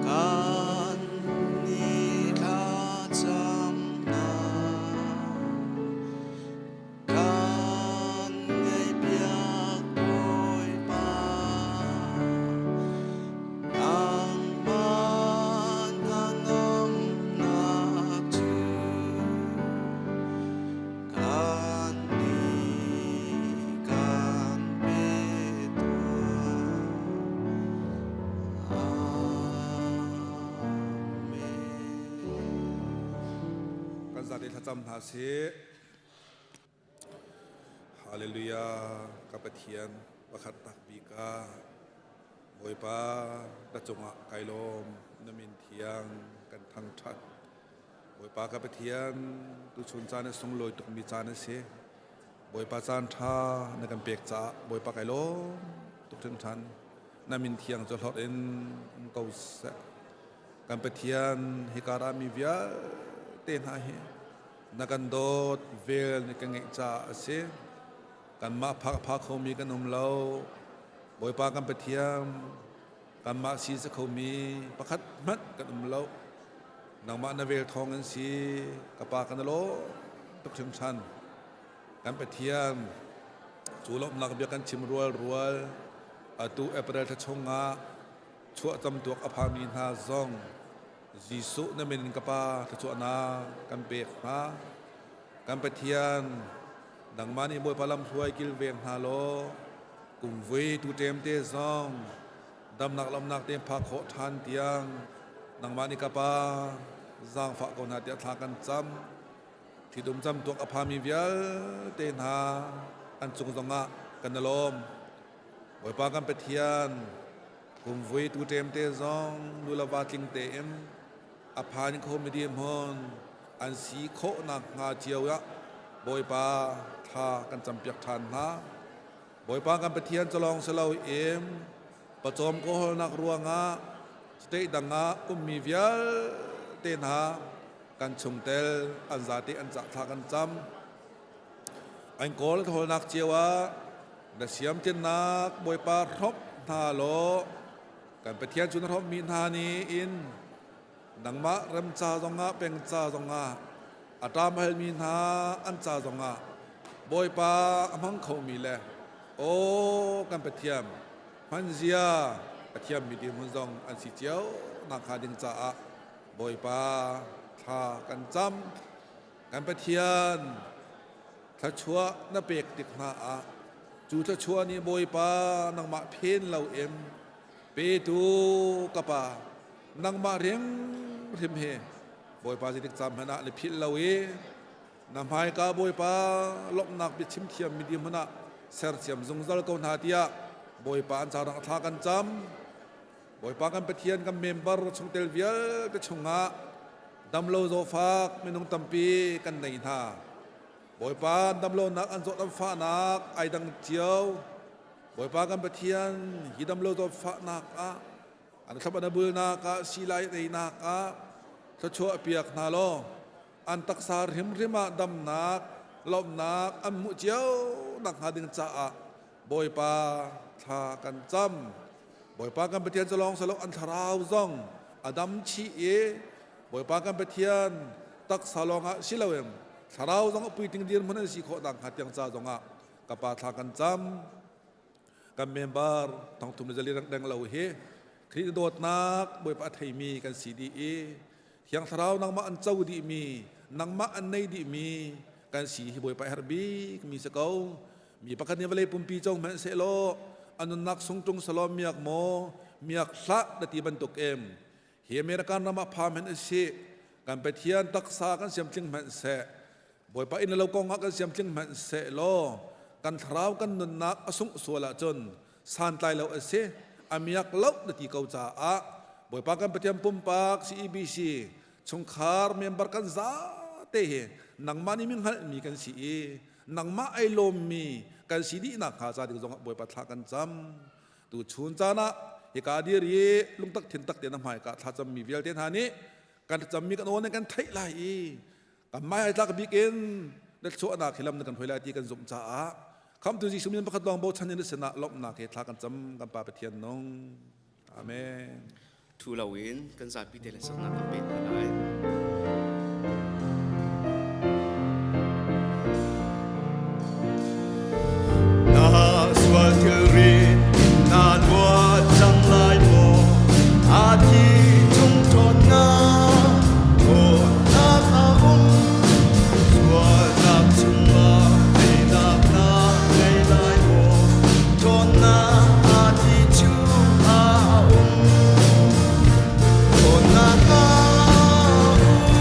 K: Kan ni thlacam hna kan ngaihpiak Bawipa nangmah hnangamnak cu kan nih kan pe tuah. Amen.
D: Kan zate thlacam hna sih. Hallelujah ka Pathian pakhat tak bik ah Bawipa ka cungah kai lawm na min thiang kan thangṭhat. Bawipa ka Pathian tuchun caan a sunglawi tukmi caan a si. Bawipa caan ṭha na kan pek caah Bawipa kai lawm tuk hringhran. Na min thiang cu hlorh in um ko seh. Kan Pathian hika ra mi vialte hna hi na kan dawt vel na kan ngeih caah a si. Kanmah phak a pha khomi kan um lo. Bawipa kan Pathian kanmah si si khomi pakhat hmanh kan um lo. Nangmah na vel thawng in si ka pa kan lawm tuk hringhran. Kan Pathian cu lawmhnak bia kan chim rual rual atu April thla chungah chuah camtuak a phami hna zong Jesuh na min in ka pa thluachuahnak kan pek hna. Kan Pathian nangmah nih Bawipa lamhruai kilveng hna law kumvui tu ṭem te zong damnak lawmnak te phak khawh ṭhan tiang nangmah nih ka pa zaangfah ko hna tiah thla kan cam. Ṭhitum camtuak a phami vialte hna an cung zongah kan i lawm. Bawipa kan Pathian kumvui tu ṭem te zong nu le va tling tein a phan khomi dirhmun an si khawh nakhnga cio ah Bawipa thla kan campiak ṭhan hna. Bawipa kan Pathian cu lawng si loin.
M: Pawcawm kawhawlnak ruangah state dang ah ummi vialte hna kan chungtel an zate an cah thla kan cam. An kawl thawlnak cio ah na siamtlinnak Bawipa hrawmh hna law kan Pathian cu na hrawmhmi hna nih in nangmah rem ca zongah peng ca zongah a ṭam halmi hna an ca zongah Bawipa a hmang khomi le aw kan Pathian hmanzia a thiammi dirhmun zong an si cio nakhnga ding caah Bawipa thla kan cam. Kan Pathian thluachuah na pek tik hna ah cu thluachuah nih Bawipa nangmah phen loin petu ka pa nangmah hrimhrim hi Bawipa zeitik caan hmanh ah na philh lo i na hmaika Bawipa lawmhnak biachim thiammi dirhmun ah sersiam zungzal ko hna tiah Bawipa an caah thla kan cam. Bawipa kan Pathian kan member chungtel vialte chungah damlo zawfak minung tampi kan nei hna. Bawipa damlonak an zawt an fahnak ai dang cio. Bawipa kan Pathian hi damlo zawtfahnak ah an thlop an bulnak ah silai einak ah thluachuah piak hna law an taksa hrimhrim ah damnak lawmhnak an hmuh cio nakhnga ding caah Bawipa thla kan cam. Bawipa kan Pathian cu lawng silo an thlarau zong a dam chih i Bawipa kan Pathian taksa lawngah si loin thlarau zong a puitling dirhmun an si khawh nakhnga tiang ca zongah ka pa thla kan cam. Kan member thongthum le zali deng lo hi Khrih dawtnak Bawipa a theimi kan si dih i Thiang Thlarau nangmah an co dihmi, nangmah an nei dihmi kan si hi Bawipa herh bikmi si ko. Mi pakhat nih vawlei pumpi co hmanh sehlaw a nunnak sung ṭung selaw miak maw miak hlah na ti bantuk em. Hi American ram ah pha hmanh usih, kan Pathian taksa kan siamtling hmanh seh, Bawipa inn le lo kong ah kan siamtling hmanh sehlaw kan thlarau kan nunnak a sungh sual ahcun santlai lo a si, a miak lo na ti ko caah Bawipa kan Pathian pumpak CEBC chungkhar member kan zate hi nangmah nih mi hngalhmi kan si i nangmah ai lawmmi kan si dih nakhnga ca ding zongah Bawipa thla kan cam. Tu chun caan ah hika dir i lungtak thintak tein a hmaika thlacammi vialte hna nih kan thlacammi kan aw nih kan theih lai i kan hmai ai tlak bik in na chuahnak hi lam na kan hruai lai ti kan zumh caah khamtu Jesuh min pakhat lawng bochan in na sinah lawmhnak he thla kan cam kan Pa Pathian nung. Amen.
N: Thu loin kan zapi te le saknak kan pe hna lai.
K: Na sual thilri na luat cang lai maw? A thi chung ṭhawnnak ṭhawnnak a um. Sualnak chungah teinak na ngei lai maw? Ṭhawnnak a thi chung a um. Ṭhawnnak a um.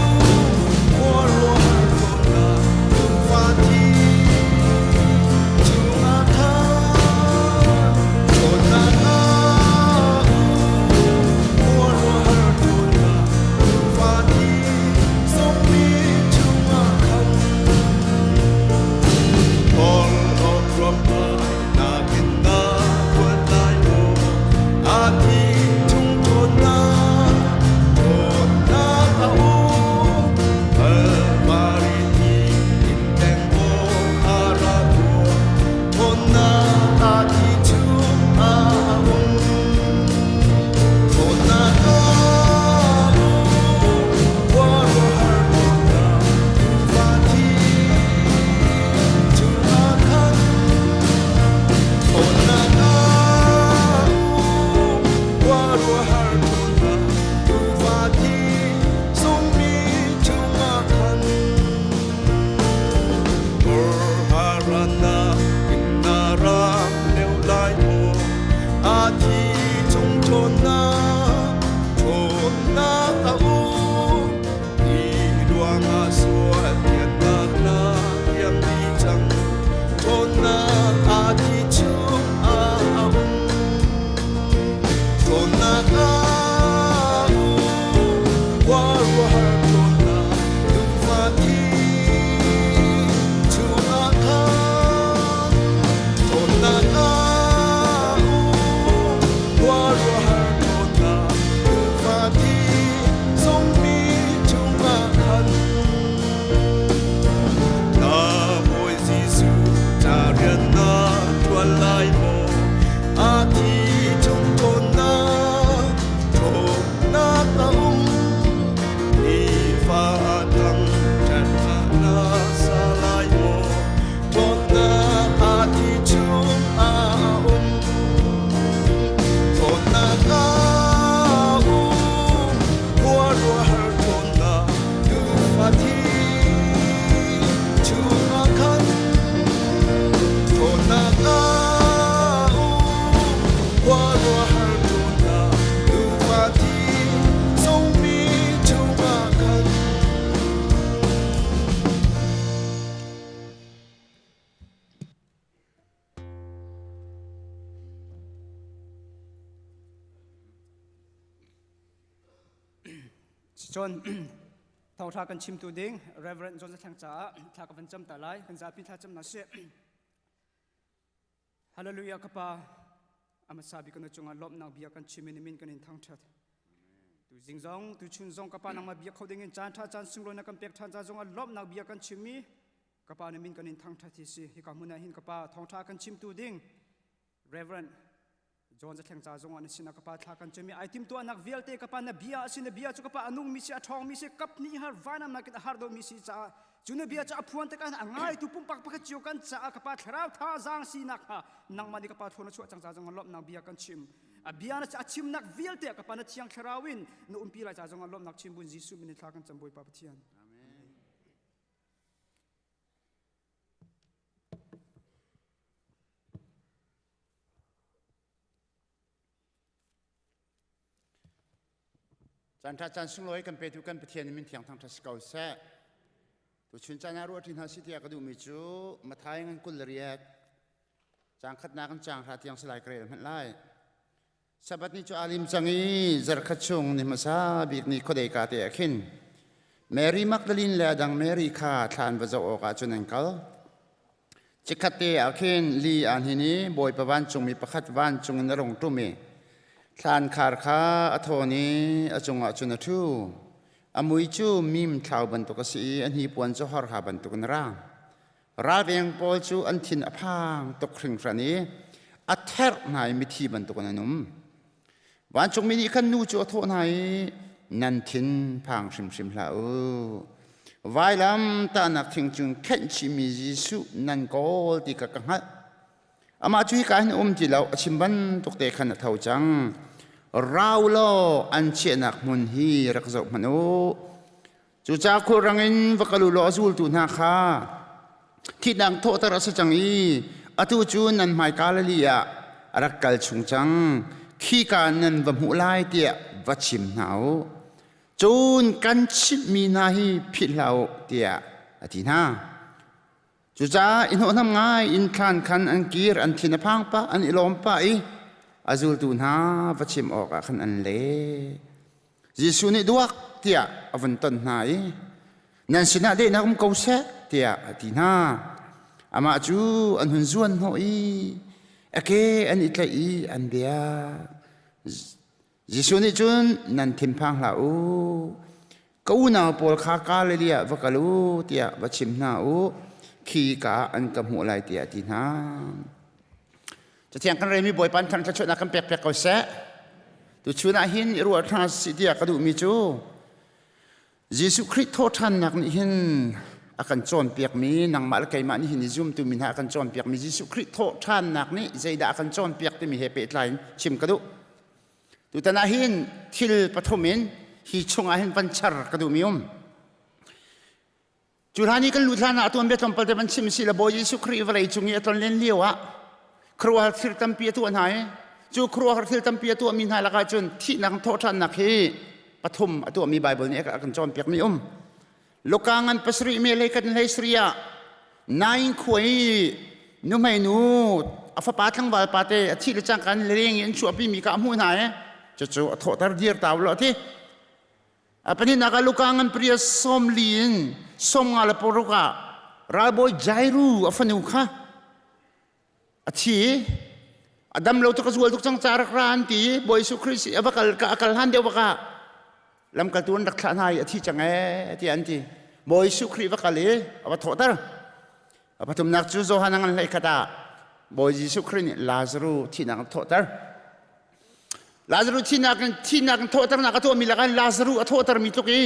B: Cun thawngṭha kan chimtu ding Reverend John Zathlang caah thla ka van cam ta lai. Kan zapi thla cam hna sih. Hallelujah ka pa a hmasa bik na cungah lawmhnak bia kan chim in min kan in thangṭhat. Tu zing zong tu chun zong ka pa nangmah bia kho ding in caan ṭha caan sunglawi na kan pek ṭhan ca zong ah lawmhnak bia kan chim i ka pa na min kan in thangṭhat hi si hika hmun ah hin ka pa thawngṭha kan chimtu ding Reverend John Zathleng ca zong ah na sinah ka pa thla kan cem i ai timtuahnak vialte ka pa na bia a si na bia cu ka pa a nungmi si a ṭhawngmi si kap nih har vainam nakin a har deuhmi si caah cu na bia cu a phuan tikah a ngaitu pumpak pakhat cio kan caah ka pa thlarau thazaang sinak kha nangmah nih ka pa thlawn na chuah cang ca zong ah lawmhnak bia kan chim a bia na a chimnak vialte ka pa na thiang thlarau in na umpi lai ca zong ah lawmhnak chim bun Jesuh min in thla kan cam Bawipa Pathian
G: Amen. Caan ṭha caan sunglawi kan petu kan Pathian min thiang thangṭhat si ko seh. Tuchun caan ah ruah ṭi hna si tiah ka duhmi cu Matthai ngan 28 caang khatnak in caang hra tiang si lai ka rel hmanh lai. Sabbath ni cu aa lim cang i zarkhat chung ni hmasa bik ni khuadei ka te ah khin Mary Magdalene le a dang Mary kha thlan va zoh awkah cun an kal. Chikkhat te ah khin li aa hnin i Bawipa vancungmi pakhat vancung in a rung ṭum i thlan khar kha a thawn i a cungah cun a ṭhu. A mui cu mim thlau bantuk a si i a hnipuan cu horha bantukin a raang. Ralveng pawl cu an thin a phang tuk hringhran i a therh hna i mithi bantukin an um. Vancungmi nih khan nu cu a thawh hna i nan thin phang hrimhrim hlah u. Vailam tahnak thing cung khenh chihmi Jesuh nan kawl ti kha ka hngalh. Amah cu hika hin um ti lo, a chim bantuk te khan a tho cang. Rau law an chiahnak hmun hi rak zoh hmanh u. Cucaah khulrang in va kal u law a zultu hna kha thihnak thawhter a si cang i atu cu nan hmai Galilee ah a rak kal chung cang. Khika nan va hmuh lai tiah va chim hna u. Cun kan chimhmi hna hi philh hlah u tiah a ti hna. Cucaah i hnawhhnam ngai in thlan khan an kir, an thin a phang pah, an i lawm pah i a zultu hna va chim awkah khan an le. Jesuh nih duak tiah a vun ton hna i nan sinah dehnak um ko seh tiah a ti hna. Amah cu an hun zuan hnawh i a ke an i tlaih i an biak. Jesuh nih cun nan thinphang hlah u. Ka unau pawl kha Galilee ah va kal u tiah va chim hna u. Khi ka ah an ka hmuh lai tiah a ti hna. Cathiang kan relmi Bawipa thang thluachuahnak kan pek piak ko seh. Tuchun ah hin i ruah hna sih tiah ka duhmi cu Jesuh Khrih thawhṭhannak nih hin a kan cawnpiakmi nangmah le keimah nih hin i zumtu mi hna a kan cawnpiakmi Jesuh Khrih thawhṭhannak nih zeidah a kan cawnpiak timi he pehtlai in chim ka duh. Tutan ah hin thil pathum in hi chungah hin van char ka duhmi um. Cu hlan i kan lut hlan ah a tuanbia tlawmpal te van chim si la Bawi Jesuh Khrih vawlei cung i a tlonlen lio ah khuaruahhar thil tampi a tuah hna i cu khuaruahhar thil tampi a tuahmi hna lakah cun thihnak thawhṭhannak hi pathum a tuahmi Baibal nih a kan cawnpiakmi um. Luka ngan pasarih me hlei khat hlei sarih ah Nain khua i nuhmei nu a fapa tlangval pa te a thih le cangka in leng i an chuahpimi kha a hmuh hna i cucu a thawhter dir ta u law a ti. A pahnihnak ah Luka ngan pria 40 in 56 ah ralbawi Jairu a fanu kha a thi i a dam lo tuk a zual tuk cang ca rak ra an ti i Bawi Jesuh Khrist a va kal a kal hlan deuh bak ah lamkaltu an rak thlah hna i a thi cang ee tiah an ti. Bawi Jesuh Khrih va kal i a va thawhter. A pathumnak cu Johan a ngan hlei khat ah Bawi Jesuh Khrih nih Lazaru thihnak a thawhter. Lazaru thihnak in thihnak in thawhternak a tuahmi lakah Lazaru a thawhtermi tluk i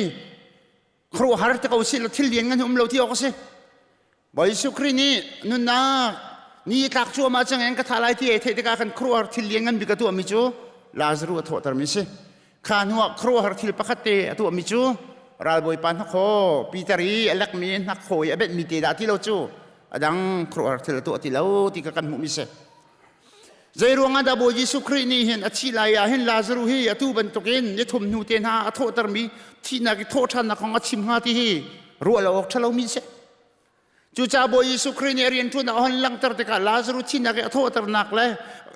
G: khuaruahhar te ko si lo thil lian ngan um lo ti awk a si. Bawi Jesuh Khrih nih nunnak ni tlak cuahmah cang in ka thah lai ti ai theih tikah kan khuaruahhar thil lian ngan bik a tuahmi cu Lazaru a thawhtermi si. Kha hnuah khuaruahhar thil pakhat te a tuahmi cu ralbawipa hnakhaw Peter i a lekmi hnakhaw i a benhmi te dah ti lo cu a dang khuaruahhar thil a tuah ti lo ti kha kan hmuhmi si. Zei ruangah dah Bawi Jesuh Khrih nih hin a thih lai ah hin Lazaruh hi atu bantukin ni thum hnu te hna a thawhtermi thihnak i thawhṭhannak kong a chim hnga ti hi ruah lo awk ṭhalomi si. Cucaah Bawi Jesuh Khrih nih a rianṭuannak a hon langhter tikah Lazarus thihnak i a thawhternak le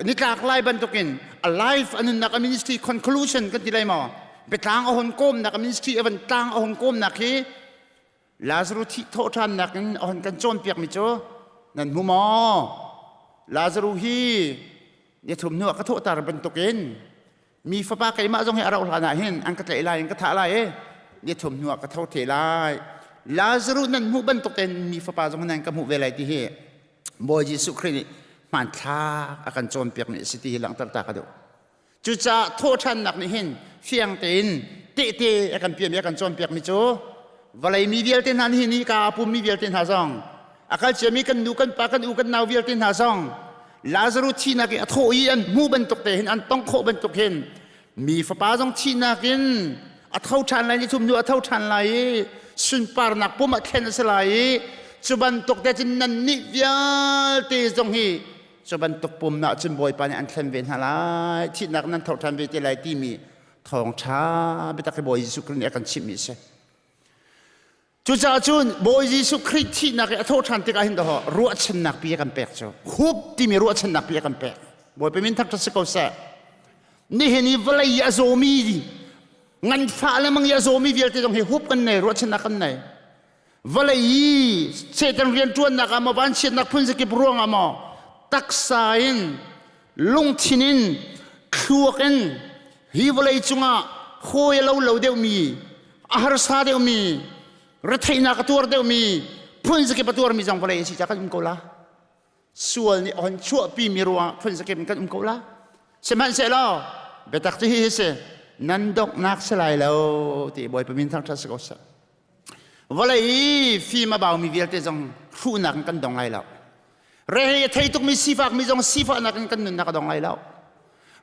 G: nitlak lai bantukin a life a nunnak a ministry conclusion kan ti lai maw? Biatlang a hon kawmnak ministry a van tlang a hon kawmnak hi Lazarus thih thawh ṭhannak in a hon kan cawnpiakmi cu nan hmu maw? Lazarus hi ni thum hnu ah ka thawhter bantukin mi fapa keimah zong hi a rauh hlan ah hin an ka tlaih lai an ka thah lai i ni thum hnu ah ka tho the lai. Lazarus nan hmuh bantuk tein mi fapa zong nan ka hmuh ve lai ti hi Bawi Jesuh Khrih nih hmanthlak a kan cawnpiakmi a si ti hi langhter ta ka duh. Cucaah thawhṭhannak nih hin fiang tein tehte a kan piami a kan cawnpiakmi cu vawlei mi vialte hna nihin hi ka pummi vialte hna zong a kal ciami kan nu kan pa kan u kan nau vialte hna zong Lazarus thihnak i a thawh i an hmuh bantuk te hin an tong khawh bantuk hin mi fapa zong thihnak in a tho ṭhan lai ni thum hnu a tho ṭhan lai i sunparnak pum ah thlen a si lai i cu bantuk te cun nannih vialte zong hi Cu bantuk pumnak cun Bawipa nih an thlen ve hna lai, thihnak nan tho ṭhan ve te lai timi thawngṭha biatak hi Bawi Jesuh Khrih nih a kan chimhmi a si. Cucaah cun Bawi Jesuh Khrih thihnak i a thawh ṭhan tikah hin dawh ruahchannak pi a kan pek cu. Hup timi ruahchannak pi a kan pek. Bawipa min thangṭhat si ko seh. Nihin i vawlei i a zawmi nganfah lengmang i a zawmi vialte zong hi hup kan nei, ruahchannak kan nei. Vawlei i Satan rianṭuannak ah maw vanchiatnak phunzakip ruangah maw taksa in lungthin in thluak in hi vawlei cungah hawi a lo lo deuhmi a harsa deuhmi retheihnak a tuar deuhmi phunzakip a tuarmi zong vawlei a si caah kan um ko la. Sual nih a hon chuahpimi ruangah phunzakip in kan um ko la. Sihmanhsehlaw biatak cu hihi si nan donghnak si lai lo ti Bawipa min thangṭhat si ko seh. Vawlei i fim a baumi vialte zong hruhnak in kan dong lai lo. Rehei a thei tukmi sifakmi zong sifahnak in kan nunnak a dong lai lo.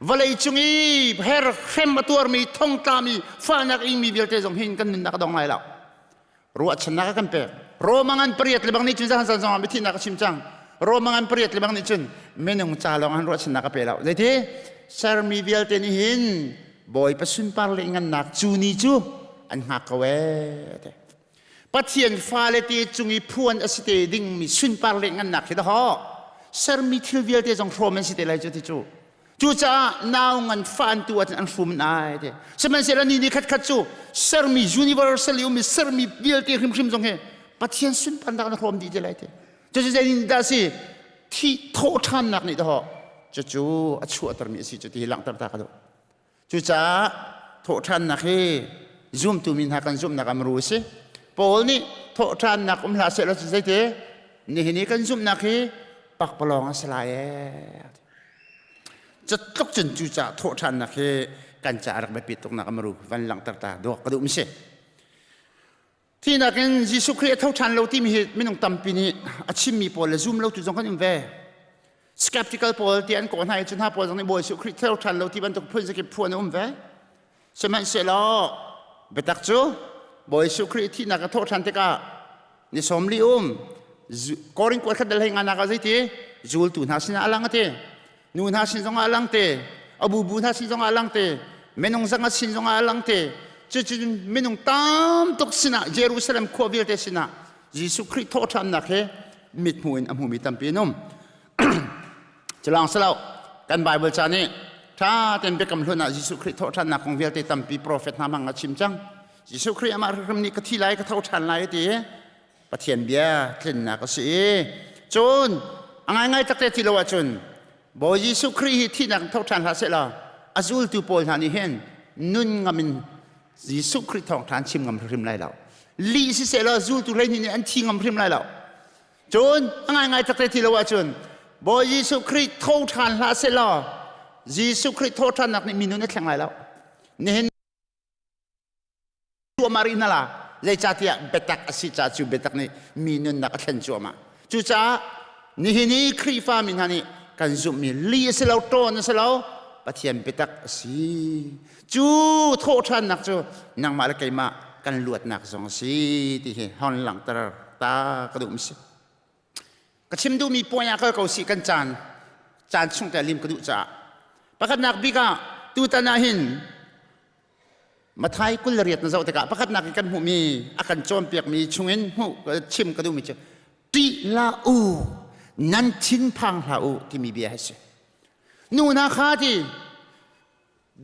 G: Vawlei cung i her hrem a tuarmi thongtlami fahnak ingmi vialte zong hin kan nunnak a dong lai lo. Ruahchannak a kan pek. Roma ngan pariat le bang nih cun zahan zan zong ah mithinak a chim cang. Roma ngan pariat le bang nih cun minung ca lawng han ruahchannak a pe lo. Zeiti? Sermi vialte nih hin Bawipa sunpar le ngannak cu ni cu an hngak ko ee te. Pathian fale te cung i phuan a si te dingmi sunpar le ngannak hi dahaw sermi thil vialte zong hrawm an si te lai cu ti cu. Cucaah nau ngan fa an tu ahcun an hrum ai te. Sihmanhsehlaw ni ni khat khat cu sermi universal i ummi sermi vialte hrimhrim zong hi Pathian sunparnak an hrawm dih te lai te. Cucu zeitindah si thi thawh ṭhannak nih dahaw cucu a chuahtermi a si cu ti hi langhter ta ka duh. Cucaah thawhṭhannak hi zumtu mi hna kan zumhnak a muru a si. Paul nih thawhṭhannak um hlah sehlaw cu zeiti nihin i kan zumhnak hi pakpalawng a si lai ee. Catluk cun cucaah thawhṭhannak hi kan caah rak biapit tuknak a muru van langhter ta dawk ka duh mi si. Thinak in Jesuh Khrih a tho ṭhan lo timi hi minung tampi nih a chimmi pawl le zum lotu zong kan um ve. Skeptical pawl ti an kawh hna i cu hna pawl zong nih Bawi Jesuh Khrih tho ṭhan lo ti bantuk phun zakip phu an um ve. Sihmanhsehlaw biatak cu Bawi Jesuh Khrih thihnak a thawh ṭhan tikah ni 40 um Korin kuat khat dal hei nganak ah zeiti zultu hna sinah a lang a ti. Nu hna sin zongah a lang te, a bubu hna sin zongah a lang te, minung zanga sin zongah a lang te. Cucun minung tam tuk sinah Jerusalem khua vialte sinah Jesuh Khrih thawhṭhannak he mithmuh in a hmumi tampi an um. Culang silo kan Bible ca nih ṭha tein biakam hlun ah Jesuh Khrih thawhṭhannak kong vialte tampi profet hna hmang a chim cang. Jesuh Khrih amah hrimhrim nih ka thi lai ka tho ṭhan lai a ti i Pathian bia tlinnak a si i cun a ngaingai takte ti lo ahcun Bawi Jesuh Khrih hi thihnak in tho ṭhan hlah sehla a zultu pawl hna nih hin nun ngam in Jesuh Khrih thawngṭha an chim ngam hrim lai lo. Lih siseh law zultu 12 nih an thi ngam hrim lai lo. Cun a ngaingai takte ti lo ahcun Bawi Jesuh Khrih tho ṭhan hlah sehla Jesuh Khrih thawhṭhannak nih mi nun a thleng lai lo. Nihin cuahmah rih hna la zeicahtiah biatak a si caah cu biatak nih mi nunnak a thlen cuahmah cucaah nihin i Khrihfa mi hna nih kan zumhmi li a si lo ṭawn a si lo Pathian biatak a si cu thawhṭhannak cu nangmah le keimah kan luatnak zong a si ti hi hon langhter ta ka duh mi si Ka chim duhmi point ah kal ko sih kan caan caan chung te lim ka duh caah. Pakhatnak bik ah tutan ah hin Mathai 28 na zoh tikah pakhatnak in kan hmuhmi a kan cawnpiakmi chungin hmuh chim ka duhmi cu ṭih hlah u nan thinphang hlah u timi bia hi si. Nu hna kha ti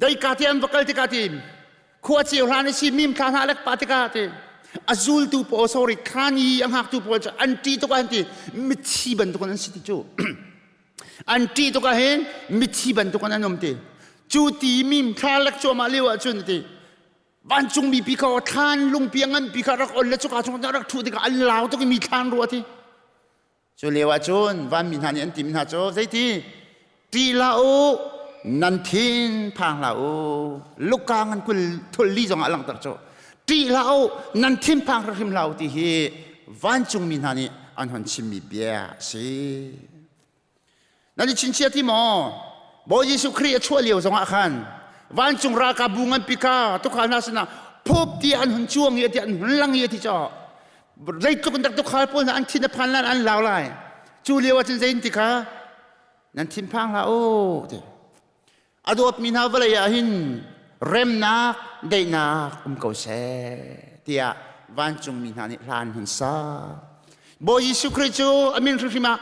G: Deika ti an va kal tikah ti. Khua ceu hlan a si mim thla hna lek pa tikah ti a zultu pawl sorry thlan i a ngaktu pawl cu an ṭih tuk ah an ti mithi bantuk an si ti cu an ṭih tuk ah hin mithi bantuk an um ti cu ti mim thla lek cuahmah lio ah cun ti vancung mi pi kha thlan lungpi a ngan pi kha rak on le cuka chung rak ṭhu tikah an lau tuk i mi thlan rua ti Cu lio ah cun vanmi hna nih an timi hna cu zeiti ṭih hlah u nan thin phang hlah u luka ngan kul thul li zong ah langhter cu ṭih hlah u nan thin phang hrim hlah u ti hi vancungmi hna nih an hon chimmi bia a si. Nan i chinchiah ti maw? Bawi Jesuh Khrih a chuah lio zongah khan vancung ralkapbu nganpi kha tuukhal hna sinah phup ti an hun cuang i ti an hun lang i ti caw zeitluk in dak tuukhal pawl hna an thin a phan lan an lau lai cu lio ah cun zein ti kha nan thin phang hlah u ti a dawtmi hna vawlei ah hin remnak daihnak um ko seh tiah vancungmi hna nih hla an hun sa Bawi Jesuh Khrih cu a min hrimhrim ah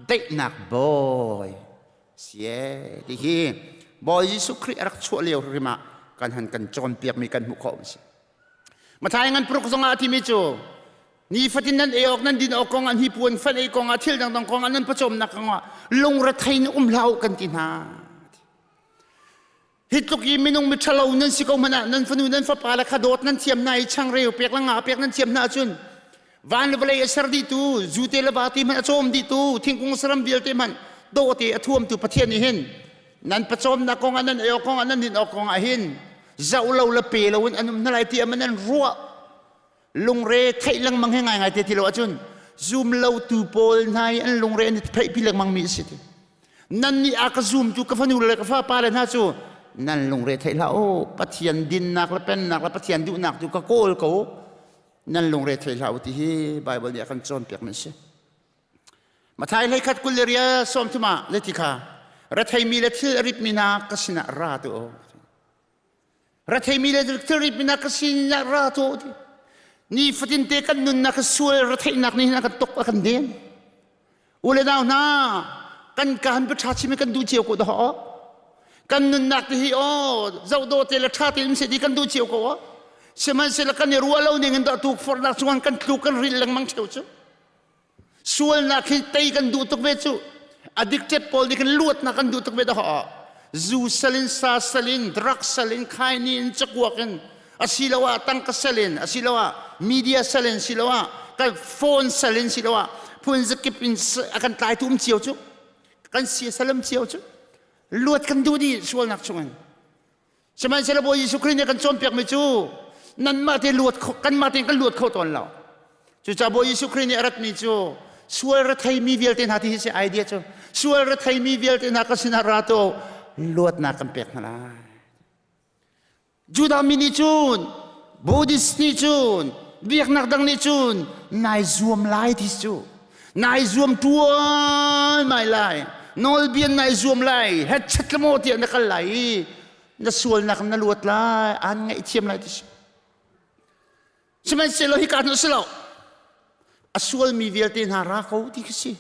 G: daihnak bawi si ee ti hi Bawi Jesuh Khrih a rak chuah lio hrim ah kan han kan cawnpiakmi kan hmuh khawh si. Mathai ngan paruk zong ah a timi cu nifatin nan ei awk nan din awk kong ah hnipuan fan ei kong ah thil dangdang kong ah nan pawcawmnak kong ah lungrethei in um hlah u kan ti hna. Hi tluk i minung miṭhalo nan si ko hmanh ah nan fanu nan fapa le kha dawt nan thiam hna i changreu pek le nga pek nan thiam hna ahcun van le vawlei a ser dihtu zute le vate hmanh a cawm dihtu thingkung saram vialte hmanh dawte a thuamtu Pathian nih hin nan pawcawmnak kong ah nan ei awk kong ah nan din awk kong ah hin zoh lo le pe lo in an um hna lai ti ah nan ruah lungre theih lengmang he ngaingai te ti lo ahcun zum lo tu pawl hna i an lungre an i theihpi lengmang mi a si ti nan nih a ka zumtu ka fanu le ka fapa le hna cu nan lungre theih hlah u Pathian dinnak le pennak le Pathian duhnak tu ka kawl ko nan lungre thei hlah u ti hi Bible nih a kan cawnpiak mi si. Mathai hlei khat kul le ria sawm thum ah le ti kha retheimi le thil a ritmi hna ka sinah ra tu o. Retheimi le thil ritmi hna ka sinah ra tu o ti. Ni fatin te kan nunnak sual retheihnak nih hin a kan tuk a kan den. U le nau hna kan kaan pa ṭha chim kan duh cio ko dah kan nunnak te hi aw zoh dawh te le ṭha te in se ti kan duh cio ko aw sihmanhsehlaw kan i ruah lo ning in dah tukforhnak cungah kan tluk kan ril lengmang theu cu sualnak hi tei kan duh tuk ve cu addicted pawl nih kan luatnak kan duh tuk ve dah zu salin sa salin drug salin khaini in cakuak in asiloah tangka sal in asiloah media sal in siloah kan phone sal in siloah phun zakip in a kan tlaitu um cio cu kan sia salam cio cu luat kan duh dih sualnak chungin sihmanhsehlaw Bawi Jesuh Khrih nih kan cawnpiakmi cu nanmah te luat kho kanmah tein kan luat kho tawn lo cucaah Bawi Jesuh Khrih nih a ratmi cu sual retheimi vialte hna ti hi si idea cu sual retheimi vialte hna ka sinah ra tu luatnak kan pek hna lai Judah mi nih cun Buddhist nih cun biaknak dang nih cun nai zuam lai ti cu nai zuam tuan mai lai nawlbian nai zuam lai hetchet le maw tiah na kal lai i na sualnak na luat lai aan ngaihthiam lai ti si sihmanhsehlaw hika hnu si lo a sualmi vialte hna ra ko ti khi si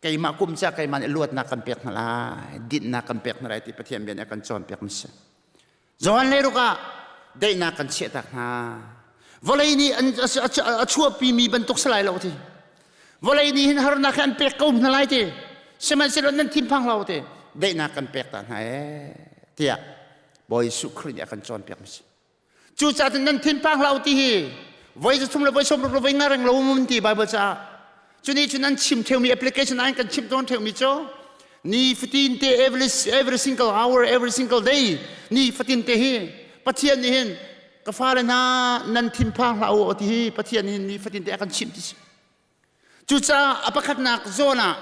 G: keimah kum ca keimah nih luatnak kan pek hna lai dinhnak kan pek hna lai ti Pathian bia nih a kan cawnpiak mi si Johan leiruk ah daihnak kan chiahtak hna vawlei nih a chuahpi mi bantuk si lai lo ti vawlei nih hin harnak hi an pek ko hna lai ti sihmanhsehlaw nan thinphang lo ti daihnak kan pek ta hna ee tiah Bawi Jesuh Khrih nih a kan cawnpiak mi si Cucaah cun nan thinphang hlah u ti hi voi zathum le voi sawmruk le voi nga reng lo um ti Bible caah cu nih cun an chim theumi application an kan chimh tawn theumi cu ni fatin te every, every single hour every single day ni fatin te hi Pathian nih hin ka fale hna nan thinphang hlah u ti hi Pathian nih hin ni fatin te a kan chimh ti si Cucaah a pakhatnak zawn ah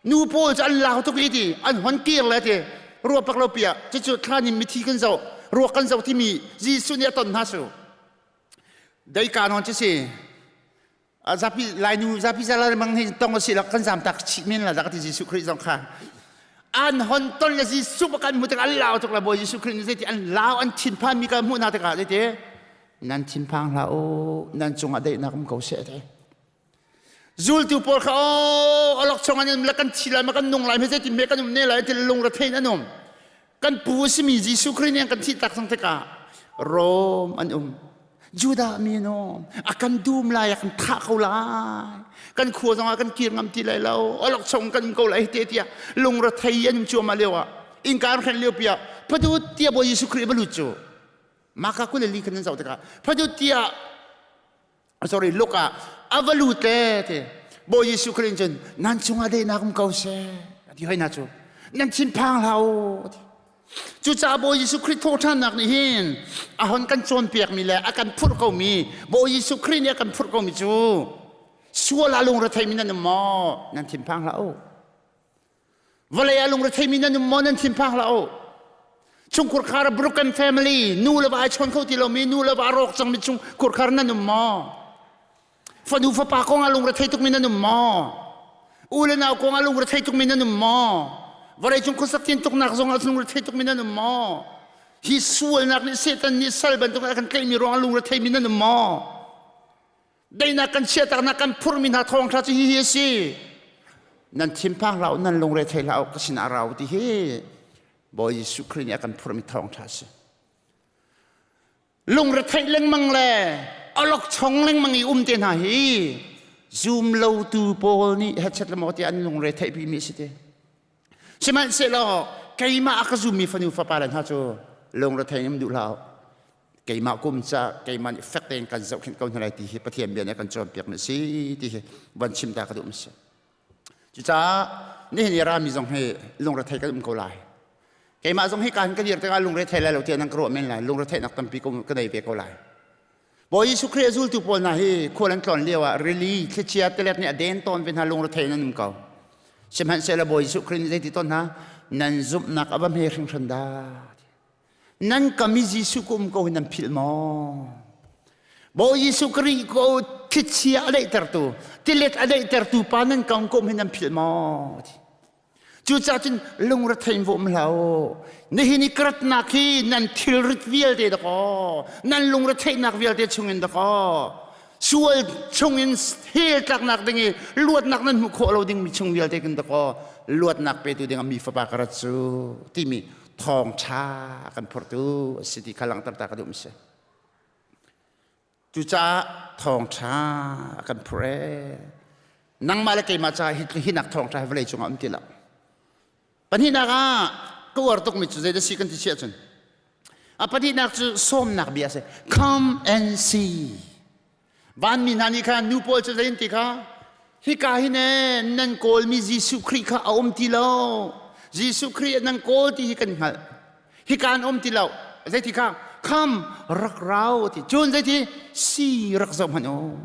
G: nu pawl cu an lau tuk i ti an hon kir le ti ruah pak lo piah cucu thlan in mithi kan zoh ruak kan zoh timi Jesuh nih a ton hna su deika nawn cu si zapi lainu zapi zala mang hi tong a si lo kan zam tak chih men la dak ti Jesuh Khrih zong kha an hon ton le Jesuh kan hmu tik an lau tuk la Bawi Jesuh Khrih nih zeiti an lau an thinphan mi ka hmuh hna tikah zeiti Nan thinphang hlah u, nan cungah daihnak um ko seh te. Zultu pawl kha aw alok chung an um le kan thi lai ma kan nung lai me zeitin me kan um ne lai ti lung re thein an um. Kan pu a simi Jesuh Khrih nih an kan thih tak cang tikah. Rom an um. Judah mi an um. A kan dum lai, a kan thah ko lai. Kan khua zong ah kan kir ngam ti lai lo. Awlokchong kan um ko lai te tiah lungrethei an um cuahmah lio ah innka an hrenh lio pi ah phadut tiah Bawi Jesuh Khrih va lut cu maka 24 khan nan zoh tikah phadut tiah sorry Luke ah a va lut le ti Bawi Jesuh Khrih cun nan cungah daihnak um ko seh a ti hoi hna cu nan thinphang hlah u ti Cucaah Bawi Jesuh Khrih thawhṭhannak nih hin a hon kan cawnpiakmi le a kan phurh komi Bawi Jesuh Khrih nih a kan phurh komi cu sual ah lungretheimi nan um maw? Nan thinphang hlah u. Vawlei ah lungretheimi nan um maw? Nan thinphang hlah u. Chungkhurkhar broken family nu le va ai chawn kho ti lomi nu le va rawk cangmi chungkhurkhar nan um maw? Fanu fapa kong ah lungrethei tukmi nan um maw? U le nau kong ah lungrethei tukmi nan um maw? Vawleicung khuasak tin tuknak zong ah lungrethei tukmi nan um maw? Hi sualnak nih Satan nih sal bantuk a kan tlaihmi ruang ah lungretheimi nan um maw? Daihnak kan chiahtaknak kan phurmi hna thawngṭha cu hihi a si. Nan thinphang hlah u, nan lungrethei hlah u, ka sinah ra u ti hi Bawi Jesuh Khrih nih a kan phurmi thawngṭha a si. Lungretheih lengmang le awlokchong lengmang i um te hna hi zum lotu pawl nih hechet le maw tiah an lungre theih mi a si te. Sihmanhsehlaw keimah a ka zummi fanu fapa le hna cu lungrethei in duh hlah. Keimah kum ca keimah nih fek tein kan zohkhenh ko hna lai ti hi Pathian bia nih a kan cawnpiak mi a si ti hi van chim ta ka duh mi si. Cucaah nihin i rami zong hi lungrethei kan um ko lai. Keimah zong hi kaan ka dir tikah lungrethei lai lo tiah nan ka ruah men lai. Lungretheihnak tampi ka nei ve ko lai. Bawi Jesuh Khrih a zultu pawl hna hi khual an tlawn lio ah rili thlichia tilet nih a den tawn ve hna lungrethei nan um ko. Sihmanhsehlaw Bawi Jesuh Khrih nih zeiti tawn hna nan zumhnak a va hme hringhran dah. Nan kam i Jesuh ka um ko hi nan philh maw? Bawi Jesuh Khrih ko thlichia a daihtertu, tilet a daihtertu pa nan kam ko hi nan philh maw? Cucaah cun lungrethei in va um hlah u. Nihin i ka ratnak hi nan thilrit vialte dakaw, nan lungretheihnak vialte chungin dakaw, sual chungin hell tlaknak ding i luatnak nan hmuh khawh lo dingmi chung vialte kin dakaw, luatnak petu dingah mi fapa ka rat cu timi thawngṭha a kan phortu a si ti kha langhter ta ka duh si. Cucaah thawngṭha a kan phur ee. Nangmah le keimah caah hi hinak thawngṭha hi vawlei cungah um ti lo. Pahnihnak ah ka uar tukmi cu zeidah si kan ti siah cun a pahnihnak cu sawmnak bia a si. Come and see. Vanmi hna nih khan nu pawl cu zei an ti kha hika hin ee nan kawlmi Jesuh Khrih kha a um ti lo. Jesuh Khrih nan kawl ti hi kan hngalh. Hika an um ti lo. Zeiti kha kham rak rau ti. Cun zeiti si rak zoh hmanh u.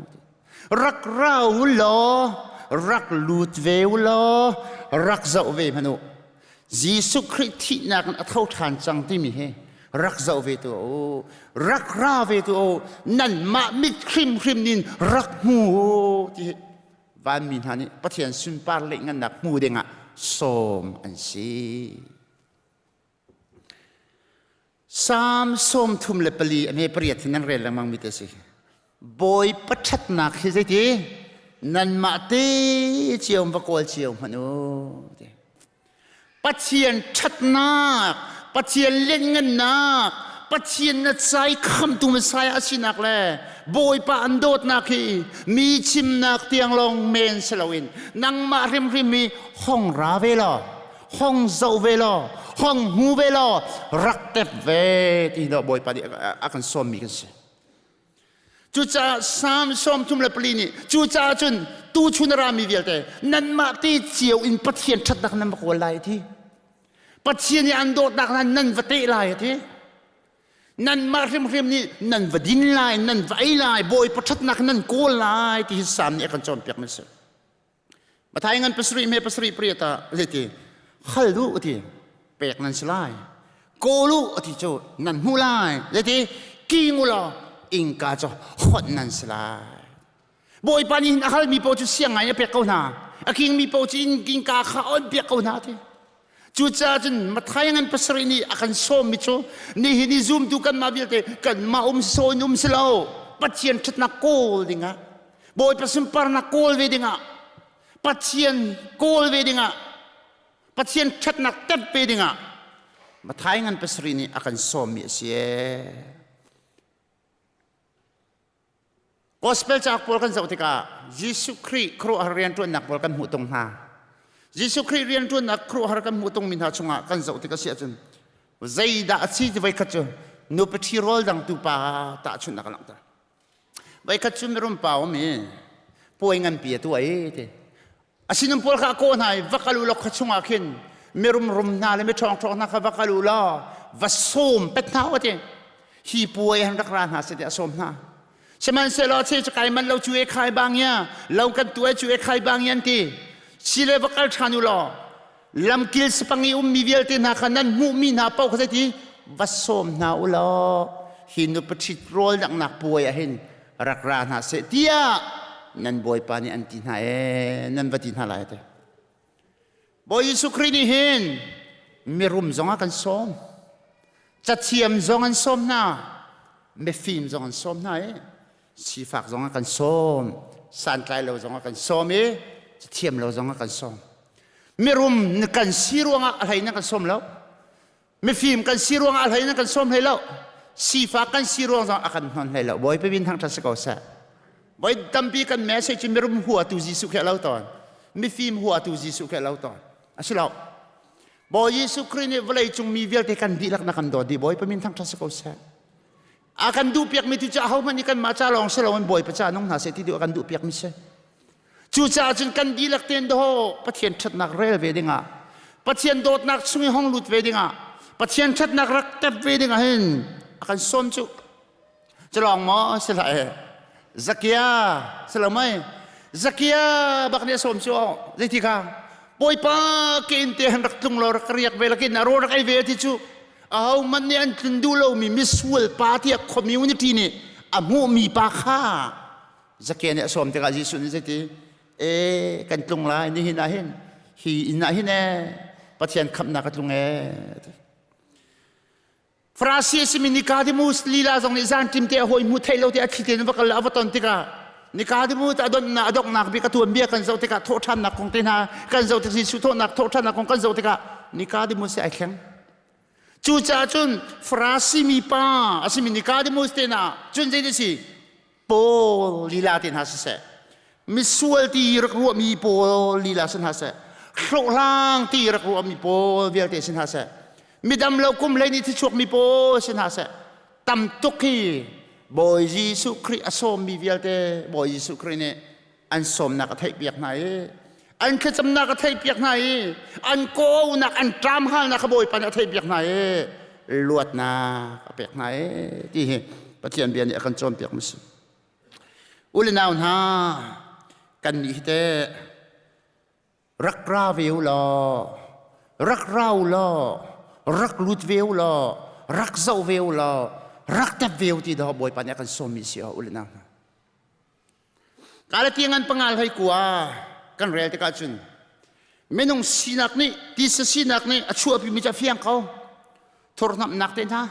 G: Rak rau u law rak lut ve u law rak zoh ve hmanh u. Jesuh Khrih thihnak in a tho ṭhan cang timi hi rak zoh ve tu u rak ra ve tu u nanmah mit hrimhrim nin rak hmu u ti hi vanmi hna nih Pathian sunpar leh ngannak hmu dingah sawm an si. Salm 34 a hme pariat hi nan rel lengmang mi te si. Bawipa ṭhatnak hi zeiti nanmah te cio va kawl cio hmanh u. Pathian ṭhatnak, Pathian lianngannak, Pathian na cai khamtu Messiah a sinak le Bawipa an dawtnak hi mi chimnak tiang lawng men si loin nangmah hrimhrim hi hong ra ve law hong zoh ve law hong hmu ve law rak tep ve ti hi Bawipa nih a kan sawmmi kan si. Cucaah Salm 34 nih cucaah cun tuchun a rami vialte nanmah te cio in Pathian ṭhatnak nan va kawl lai ti. Pathian i an dawtnak hna nan va teh lai ti. Nanmah hrimhrim nih nan va din lai, nan va ei lai, Bawipa ṭhatnak nan kawl lai ti hi Salm nih a kan cawnpiak mi a si. Mathai ngan pasarih me pasarih pariat ah zeiti hal u ti pek nan si lai kawl u ti cu nan hmu lai zeiti king u law innka cu hawt nan si lai Bawipa nih hin a halmi paoh cu siang ngai a pek ko hna a kingmi paoh cu innka kha on piak ko hna ti cucaah cun Mathai ngan pasarih nih a kan sawmmi cu nihin i zumtu kanmah vialte kanmah um saw in um si lo Pathian ṭhatnak kawl dingah Bawipa sunparnak kawl ve dingah Pathian kawl ve dingah Pathian ṭhatnak tep ve dingah Mathai ngan pasarih nih a kan sawmmi a si ee. Gospel cauk pawl kan zoh tikah Jesuh Khrih khuaruahhar rianṭuannak pawl kan hmuh tung hna. Jesuh Khrih rianṭuannak khuaruahhar kan hmuh tungmi hna chungah kan zoh tik a si ahcun zeidah a si ti voikhat cu nupi ṭhi rawl dangtu pa tahchunhnak a langhter. Voikhat cu mirum pa um i puai nganpi a tuah i ti. A sinum pawl kha a kawh hna i va kal u law khua chungah khin mirum rum hna le miṭhawngṭhawng hna kha va kal u law va sawm pet hna u ti. Hi puai han rak ra hna seh tiah a sawm hna. Sihmanhsehlaw che cu kai manh lo cu e khai bang ya lo kan tu e cu e khai bang yan ti. Si le va kal ṭhan u law lamkil sapang i ummi vialte hna kha nan hmuhmi hna paoh kha zeiti va sawm hna u law hi nupaṭhit rawl danghnak puai ah hin rak ra hna seh tiah nan bawipa nih an ti hna ee nan va ti hna lai te Bawi Jesuh Khrih nih hin mirum zong a kan sawm cathiam zong an sawm hna mifim zong an sawm hna i sifak zong a kan sawm santlai lo zong a kan sawm i cathiam lo zong a kan sawm mirum kan si ruangah a hlei na kan sawm lo mifim kan si ruangah a hlei na kan sawm hlei lo sifak kan si ruang zong a kan hnon hlei lo bawipa min thangṭhat si ko seh voi tampi kan message mirum huatu Jesuh khi a lo tawn mifim huatu Jesuh khi a lo tawn a si lo Bawi Jesuh Khrih nih vawlei cung mi vialte kan dihlak na kan dawt dih Bawipa min thangṭhat si ko seh a kan duhpiakmi tu cu ahohmanh nih kanmah ca lawng si loin Bawipa ca nung hna seh ti duh a kan duhpiakmi si Cucaah cun kan dihlak tein daw Pathian ṭhatnak rel ve dingah Pathian dawtnak chung i hong lut ve dingah Pathian ṭhatnak rak tep ve dingah hin a kan sawm cu. Culawng maw si hlah e Zakia si lo mei Zakia bak nih a sawm cu zeiti kha Bawipa ke in te han rak tlung law rak ka riak ve lakin a rawl rak ei ve ti cu aho man nih an tlun duh lomi misual pa tiah community nih a hmuhmi pa kha Zakia nih a sawm tikah Jesuh nih zeiti e kan tlung lai nihin ah hin hi inn ah hin e Pathian khamhnak a tlung e Farasi a simi Nicodemus lila zong nih zan ṭim te a hawi hmu thei lo te a thli tein va kal a va ton tikah Nicodemus a donnak a donghnak bik a tuanbia kan zoh tikah thawhṭhannak kong te hna kan zoh tik Jesuh thawhnak thawhṭhannak kong kan zoh tikah Nicodemus hi ai thleng cucaah cun Farasi mi pa a simi Nicodemus te hna cun zei si Paul lila te hna siseh misual ti rak ruahmi pawl lila si hna seh hlawhhlang ti rak ruahmi pawl vialte si hna seh midam lo kum hlei nih thichuakmi pawl si hna seh tam tuk hi Bawi Jesuh Khrih a sawmmi vialte Bawi Jesuh Khrih nih an sawmnak a theihpiak hna i an thlacamnak a theihpiak hna i an kawhauhnak an ṭamhalnak kha Bawipa nih a theihpiak hna i luatnak a pek hna i ti hi Pathian bia nih a kan cawnpiak mi si. U le nau hna kan nih hi teh rak ra ve u law rak ra u law rak lut ve u law rak zoh ve u law rak tep ve u ti dawh Bawipa nih a kan sawmmi si u le nau hna. Galati ngan pangal hoi kua kan rel tikah cun minung sinak nih tisa sinak nih a chuahpimi cu a fiang ko thurhnamhnak te hna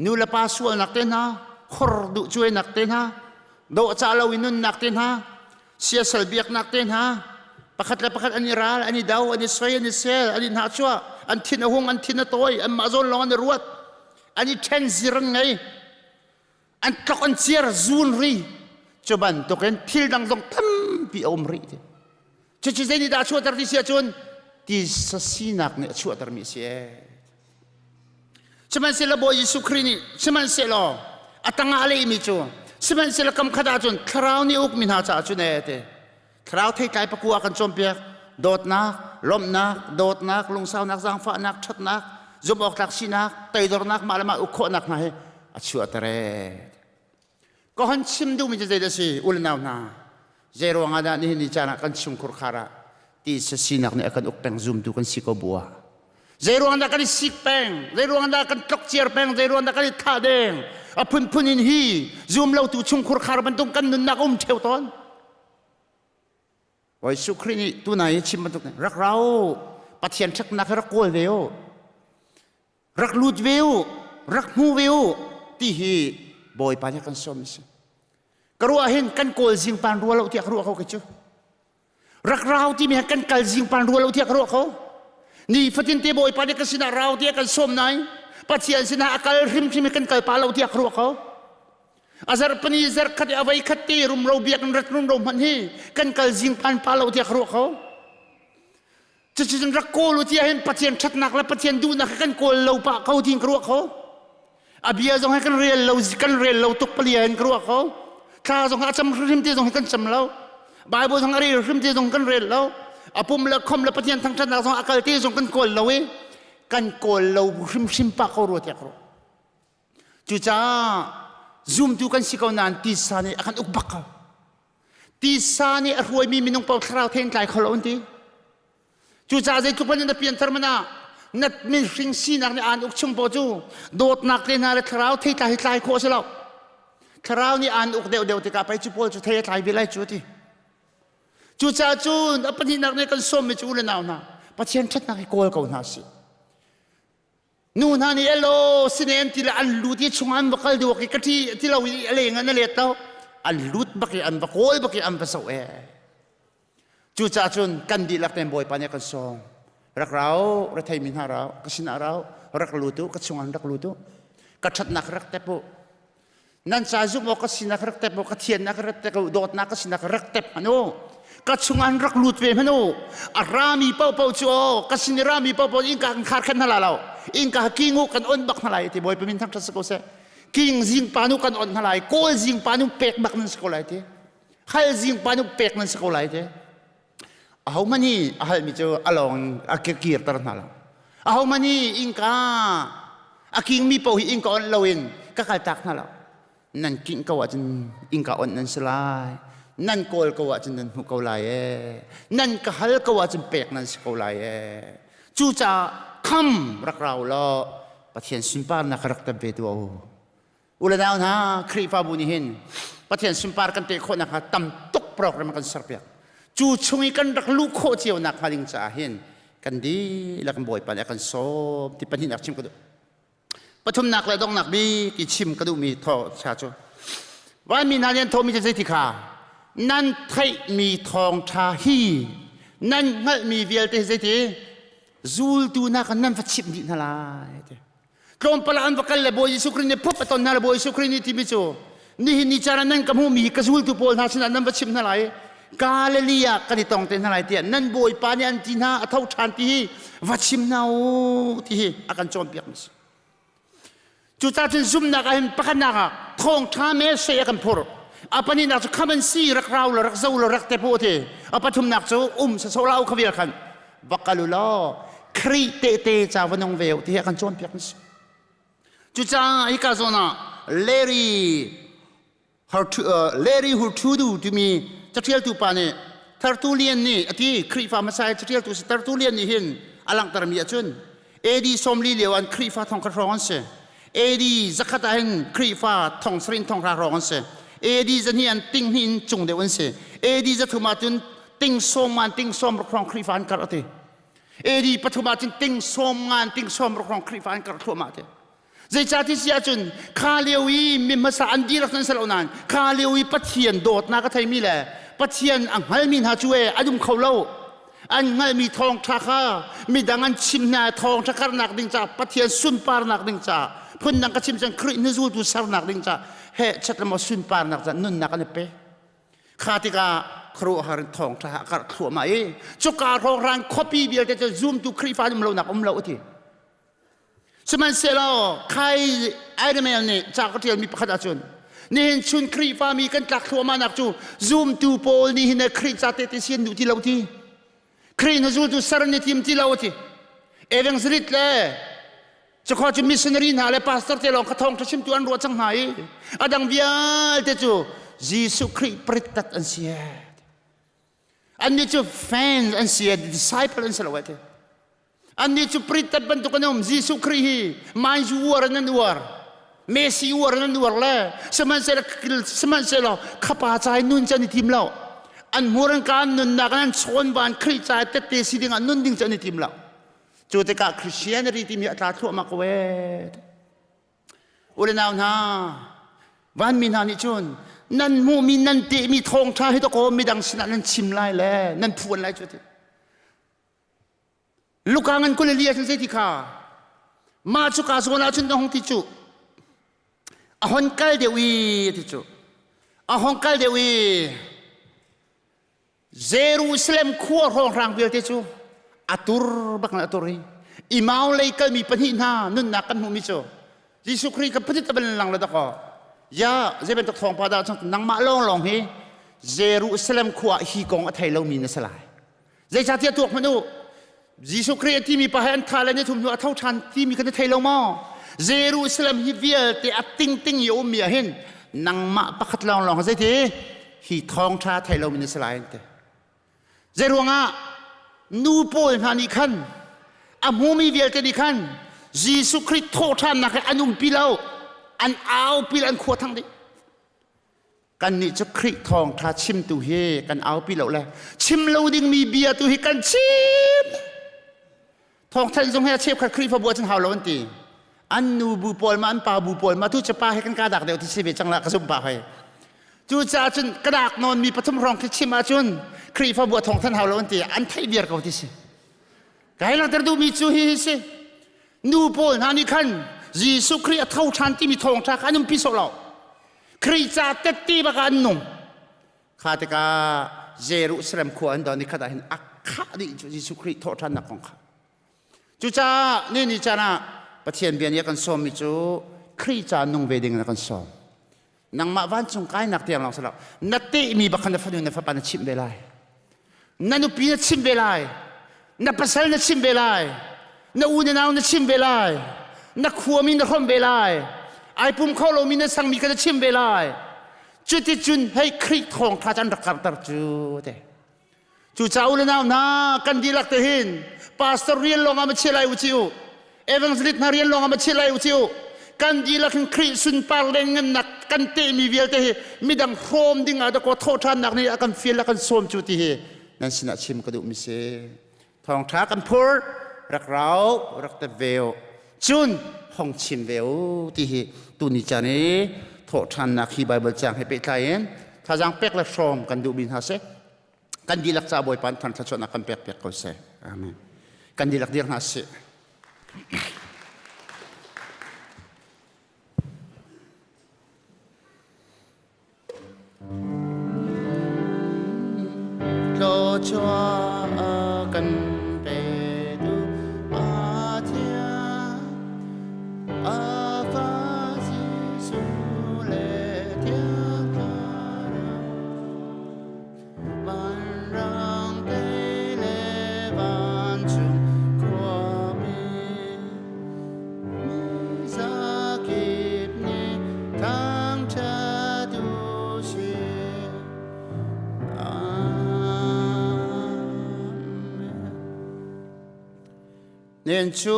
G: nu le pa sualnak te hna khor duh cuainak te hna dawhcah lo in nunnak te hna siasal biaknak te hna pakhat le pakhat an i ral an i do an i soi an i sel an i hnahchuah an thin a hung an thin a tawi anmah zawn lawng an i ruat an i ṭhen zir an ngei an tlok an ciar zun ri cu bantukin thil dang zong tampi a um rih ti cucu zei nih dah a chuahter ti si ahcun tisa sinak nih a chuahtermi a si ee sihmanhsehlaw Bawi Jesuh Khrih nih sihmanhsehlaw a tangah a lehmi cu sihmanhsehlaw kam khat ahcun thlarau nih ukmi hna caah cun ee ti Thlarau theitlai pakua kan cawnpiak. Dawtnak, lawmhnak, dawtnak, lungsaunak, zaangfahnak, ṭhatnak, zumhawktlak sinak, toidornak, mah le mah uk khawhnak hna hi a chuahter ee. Ka hon chim duhmi cu zeidah a si u le nau hna? Zei ruangah dah nihin ni caan ah kan chungkhur khar ah tisa sinak nih a kan uk peng zumtu kan si ko bu ah Zei ruang dah kan i sik peng? Zei ruang dah kan tlokciar peng? Zei ruang dah kan i thah deng? A phunphun in hi zum lotu chungkhur khar bantuk kan nunnak um ṭheo tawn. Bawi Jesuh Khrih nih tunai i chim bantuk rak ra u Pathian ṭhatnak hi rak kawl ve u rak lut ve u rak hmu ve u ti hi Bawipa nih kan sawm a si ka ruah hin kan kawl zingpan rua lo tiah ka ruah ko kei cu rak rau timi he kan kal zingpan rua lo tiah ka ruah ko ni fatin te Bawipa nih kan sinah rau tiah kan sawm nain Pathian sinah a kal hrimhrim i kan kal pa lo tiah ka ruah ko.
D: A zarhpani zarhkhat i a voi khat te rumro biakinn rat rumro hmanh hi kan kal zing pan pa lo tiah ka ruah ko. Cuticun rak kawl u tiah hin Pathian ṭhatnak le Pathian duhnak hi kan kawl lo pah ko tiin ka ruah ko. A bia zong hi kan rel lo kan rel lo tuk palia in ka ruah ko. Thla zong a cam hrim te zong hi kan cam lo. Bible zong a rel hrim te zong kan rel lo. A pum le khom le Pathian thangṭhatnak zong a kal te zong kan kawl lo i kan kawl lo hrimhrim pah ko rua tiah ka ruah. Cucaah zumtu kan si ko nain tisa nih a kan uk bak ko. Tisa nih a hruaimi minung paoh thlarau the in tlai kho lo an ti. Cucaah zeitluk hmanh in na pianthar man ah na mihring sinak nih aan uk chung paoh cu dawtnak te hna le thlarau thei tlai hi tlai khawh a si lo. Thlarau nih aan uk deuhdeuh tikah pei cu pawl cu thei a tlai ve lai cu a ti. Cucaah cun a pahnihnak nih kan sawmmi cu u le nau hna Pathian ṭhatnak hi kawl ko hna sih. Nu hna nih elaw sinen ti le an lut i chung an va kal duak i ka ṭi ti lo i a leng an a let lo an lut bak i an va kawl bak i an va zoh e cucaah cun kan dihlak tein Bawipa nih a kan sawm rak rau rethei mi hna rau ka sinah rau rak lut u ka chungah rak lut u ka ṭhatnak rak tep u Nan ca zumh awk ka sinak rak tep u, ka thiannak rak tep u, dawtnak ka sinak rak tep hmanh u. Ka chungah an rak lut ve hmanh u. A rami paohpaoh cu aw, ka sin i rami paohpaoh innka kan khar khan hna la lo. Innka king u kan on bak hna lai ti Bawipa min thangṭhat si ko seh. King zingpa nu kan on hna lai, kawl zingpa nu pek bak nan si ko lai ti. Hal zingpa nu pek nan si ko lai ti. Ahohmanh hi a halmi cu a lawng a kirter hna lo. Ahohmanh hi innka a kingmi paoh hi innka onh loin ka kaltak hna lo. Nan kingh ko ahcun innka onh nan si lai. Nan kawl ko ahcun nan hmuh ko lai ee. Nan ka hal ko ahcun pek nan si ko lai ee. Cucaah kham rak rau law Pathian sunparnak rak tem ve tuah u. U le nau hna, Khrihfabu nih hin Pathian sunpar kan teh khawh nakhnga tam tuk program kan serpiak. Cu chung i kan rak luh khawh cio nakhnga ding caah hin kan dihlak Bawipa nih a kan sawm ti pahnihnak chim ka duh. Pathumnak le donghnak bik i chim ka duhmi thaw cha cu Vanmi hna nih an thawhmi cu zeiti kha nan theihmi thawngṭha hi nan hngalhmi vialte hi zeiti zultu hna kha nan va chimh dih hna lai ti. Tlawmpal ah an va kal le Bawi Jesuh Khrih nih phup a ton hna le Bawi Jesuh Khrih nih timi cu nihin ni caan ah nan ka hmuhmi hi ka zultu pawl hna sinah nan va chimh hna lai Galilee ah kan i tong te hna lai tiah nan Bawipa nih an ti hna a tho ṭhan ti hi va chim hna u ti hi a kan cawnpiak mi si. Cucaah cun zumhnak ah hin pakhatnak ah thawngṭha message a kan phurh. A pahnihnak cu kham an si rak rau law rak zo law rak tep u ti. A pathumnak cu um sasawh la u kha vial khan va kal u law Khrih tehte ca va nung ve u ti hi a kan cawnpiak mi si. Cucaah hika zawn ah Larry Larry Hurtudu timi caṭialtu pa nih Tertullian nih a ti Khrihfa hmasa i caṭialtu si Tertullian nih hin a langhtermi ahcun AD 40 lio an Khrihfa thong khat hrawng an si. AD zakhat ah hin Khrihfa thong sarin thong hra hrawng an si. AD zahnih an ting hnih in cung deuh an si. AD zathum ah cun ting sawm ngan ting sawm ruk hrawng Khrihfa an karh a ti. AD pathum ah cun ting sawm ngan ting sawm ruk hrawng Khrihfa an karh thluahmah ti. Zeicah ti si ahcun kha lio i mi hmasa an dihlak nan si lo nain kha lio i Pathian dawtnak a theimi le Pathian a hngalmi hna cu e an um kho lo. An hngalmi thawngṭha kha midang an chim hna thawngṭha karnak ding ca Pathian sunparnak ding ca phundang ka chim cun Khrih hnuzultu sernak ding ca he chet le maw sunparnak ca nunnak an i pe. Kha tikah khuaruahhar in thawngṭha a karh thluahmah i cuka hrawnghrang khuapi vialte cu zumtu Khrihfa um lonak um lo a ti. Sihmanhsehlaw khai Aidamel nih ca ka ṭialmi pakhat ahcun nihin chun Khrihfa mi kan tlak thluahmahnak cu zumtu pawl nih hin Khrih ca tehte si an duh ti lo ti. Khrih na zultu ser an i tim ti lo ti. Evangelist le cukhaw cu missionary hna le pastor te lawng kha thawngṭha chimtu an ruah cang hna i a dang vialte cu Jesuh Khrih prittat an si. Annih cu fans an si, disciple an si lo ti. Annih cu prittat bantuk an um. Jesuh Khrih hi maizu uar in an uar. Messi uar in an uar le sihmanhsehlaw sihmanhsehlaw khapa ca i nun cu an i tim lo. An hmur an ka an nunnak an chawnvan Khrih ca i tette si ding ah nun ding cu an i tim lo. Cu tikah Christianity timi a tla thluahmah ko ee. U le nau hna, vanmi hna nih cun nan hmuhmi nan tehmi thawngṭha hi dakaw midang sinah nan chim lai le nan phuan lai cu ti. Luka ngan kul li ahcun zeiti kha mah cu ka zawn ahcun na hung ti cu.
G: A hon kal deuh i ti cu. A hong kal deuh i Jerusalem khua hrawnghrang vialte cu a tur bak a tur i Imau lei kalmi pahnih hna nunnak kan hmuhmi cu Jesuh Khrih ka patit van lang le dakaw ya zei bantuk thawngpa dah cang nangmah lawnglawng hi Jerusalem khua hi kong a thei lomi na si lai. Zeicahtiah tuak hmanh u Jesuh Khrih a timi pa he an tha le ni thum hnu a tho ṭhan timi kan i thei lo maw? Jerusalem hi vialte a tingting i a ummi ah hin nangmah pakhat lawnglawng zeiti hi thawngṭha thei lomi na si lai an ti. Zeiruangah nu pawl hna nih khan a hmumi vialte nih khan Jesuh Khrih thawhṭhannak he an umpi lo, an aupi le an khua thang dih. Kannih cu Khrih thawngṭha chimtu hi kan aupi lo le chim lo dingmi bia tu hi kan chim. Thawngthanh zong hi a cheukhat Khrihfabu ah cun hau lo an ti. An nu bu pawl ma an pa bu pawl ma tu cu pa he kan ka dak deuh ti si ve cang la ka zumh pa hoi. Cucaah cun ka dak nawn mi pathum hrawng khi chim ahcun Khrihfabu ah thawngthanh hau lo an ti. An theih viar ko ti si. Kai langhter duhmi cu hi hi si. Nu pawl hna nih khan Jesuh Khrih a tho ṭhan timi thawngṭha kha an umpi sawh lo. Khrih ca tette bak ah an nung. Kha tikah Jerusalem khua an don i khat ah hin a khah dih cu Jesuh Khrih thawhṭhannak kong kha. Cucaah ni ni caan ah Pathian bia nih a kan sawmmi cu Khrih ca nung ve ding in a kan sawm. Nangmah vancung kainak tiang lawng si lo. Na tehmi bak khan na fanu na fapa na chimh ve lai. Na nupi na chimh ve lai. Na pasal na chimh ve lai. Na u na nau na chimh ve lai. Na khuami na hrawmh ve lai. Ai pum kho lomi na sangmi kha na chimh ve lai. Cuticun hei Khrih thawngṭha cu an rak karhter cu te. Cucaah u le nau hna kan dihlak te hin pastor rian lawng ah ma chia lai u ci u. Evangelist hna rian lawng ah ma chia lai u ci u. Kan dihlak hin Khrih sunpar lengngannak kan tehmi vialte hi midang hrawm ding ah dakaw thawhṭhannak nih a kan fial a kan sawm cu ti hi nan sinah chim ka duhmi si. Thawngṭha kan phur rak rau rak tep ve u. Cun hong chim ve u ti hi tuni caan i thawhṭhannak hi Bible caang he pehtlai in thazaang pek le hrawm kan duhmi hna si. Kan dihlak ca Bawipa nih thluachuahnak kan pek piak ko seh. Amen. Kan dihlak dir hna sih. Thluachuah kan petu Pathian a fa Jesuh le Thiang Thlarau Vanrang te le vancung khuami mi zakip nih thangṭhat u sih. Amen. Nen cu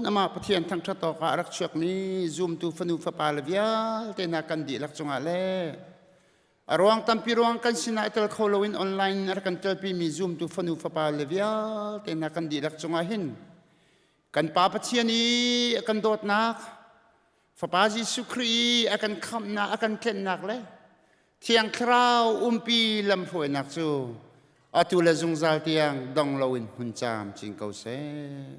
G: amah Pathian thangṭhat awkah a rak chuakmi zumtu fanu fapa le vialte hna kan dihlak cungah le A ruang tampi ruang kan sinah i tel kho loin online a rak kan telpimi zumtu fanu fapa le vialte hna kan dihlak cungah hin kan Pa Pathian i a kan dawtnak, Fapa Jesuh Khrih i a kan khamhnak, a kan tlenhnak le Thiang Thlarau umpi lamhruainak cu atu le zungzal tiang dong loin hmun camcin ko seh.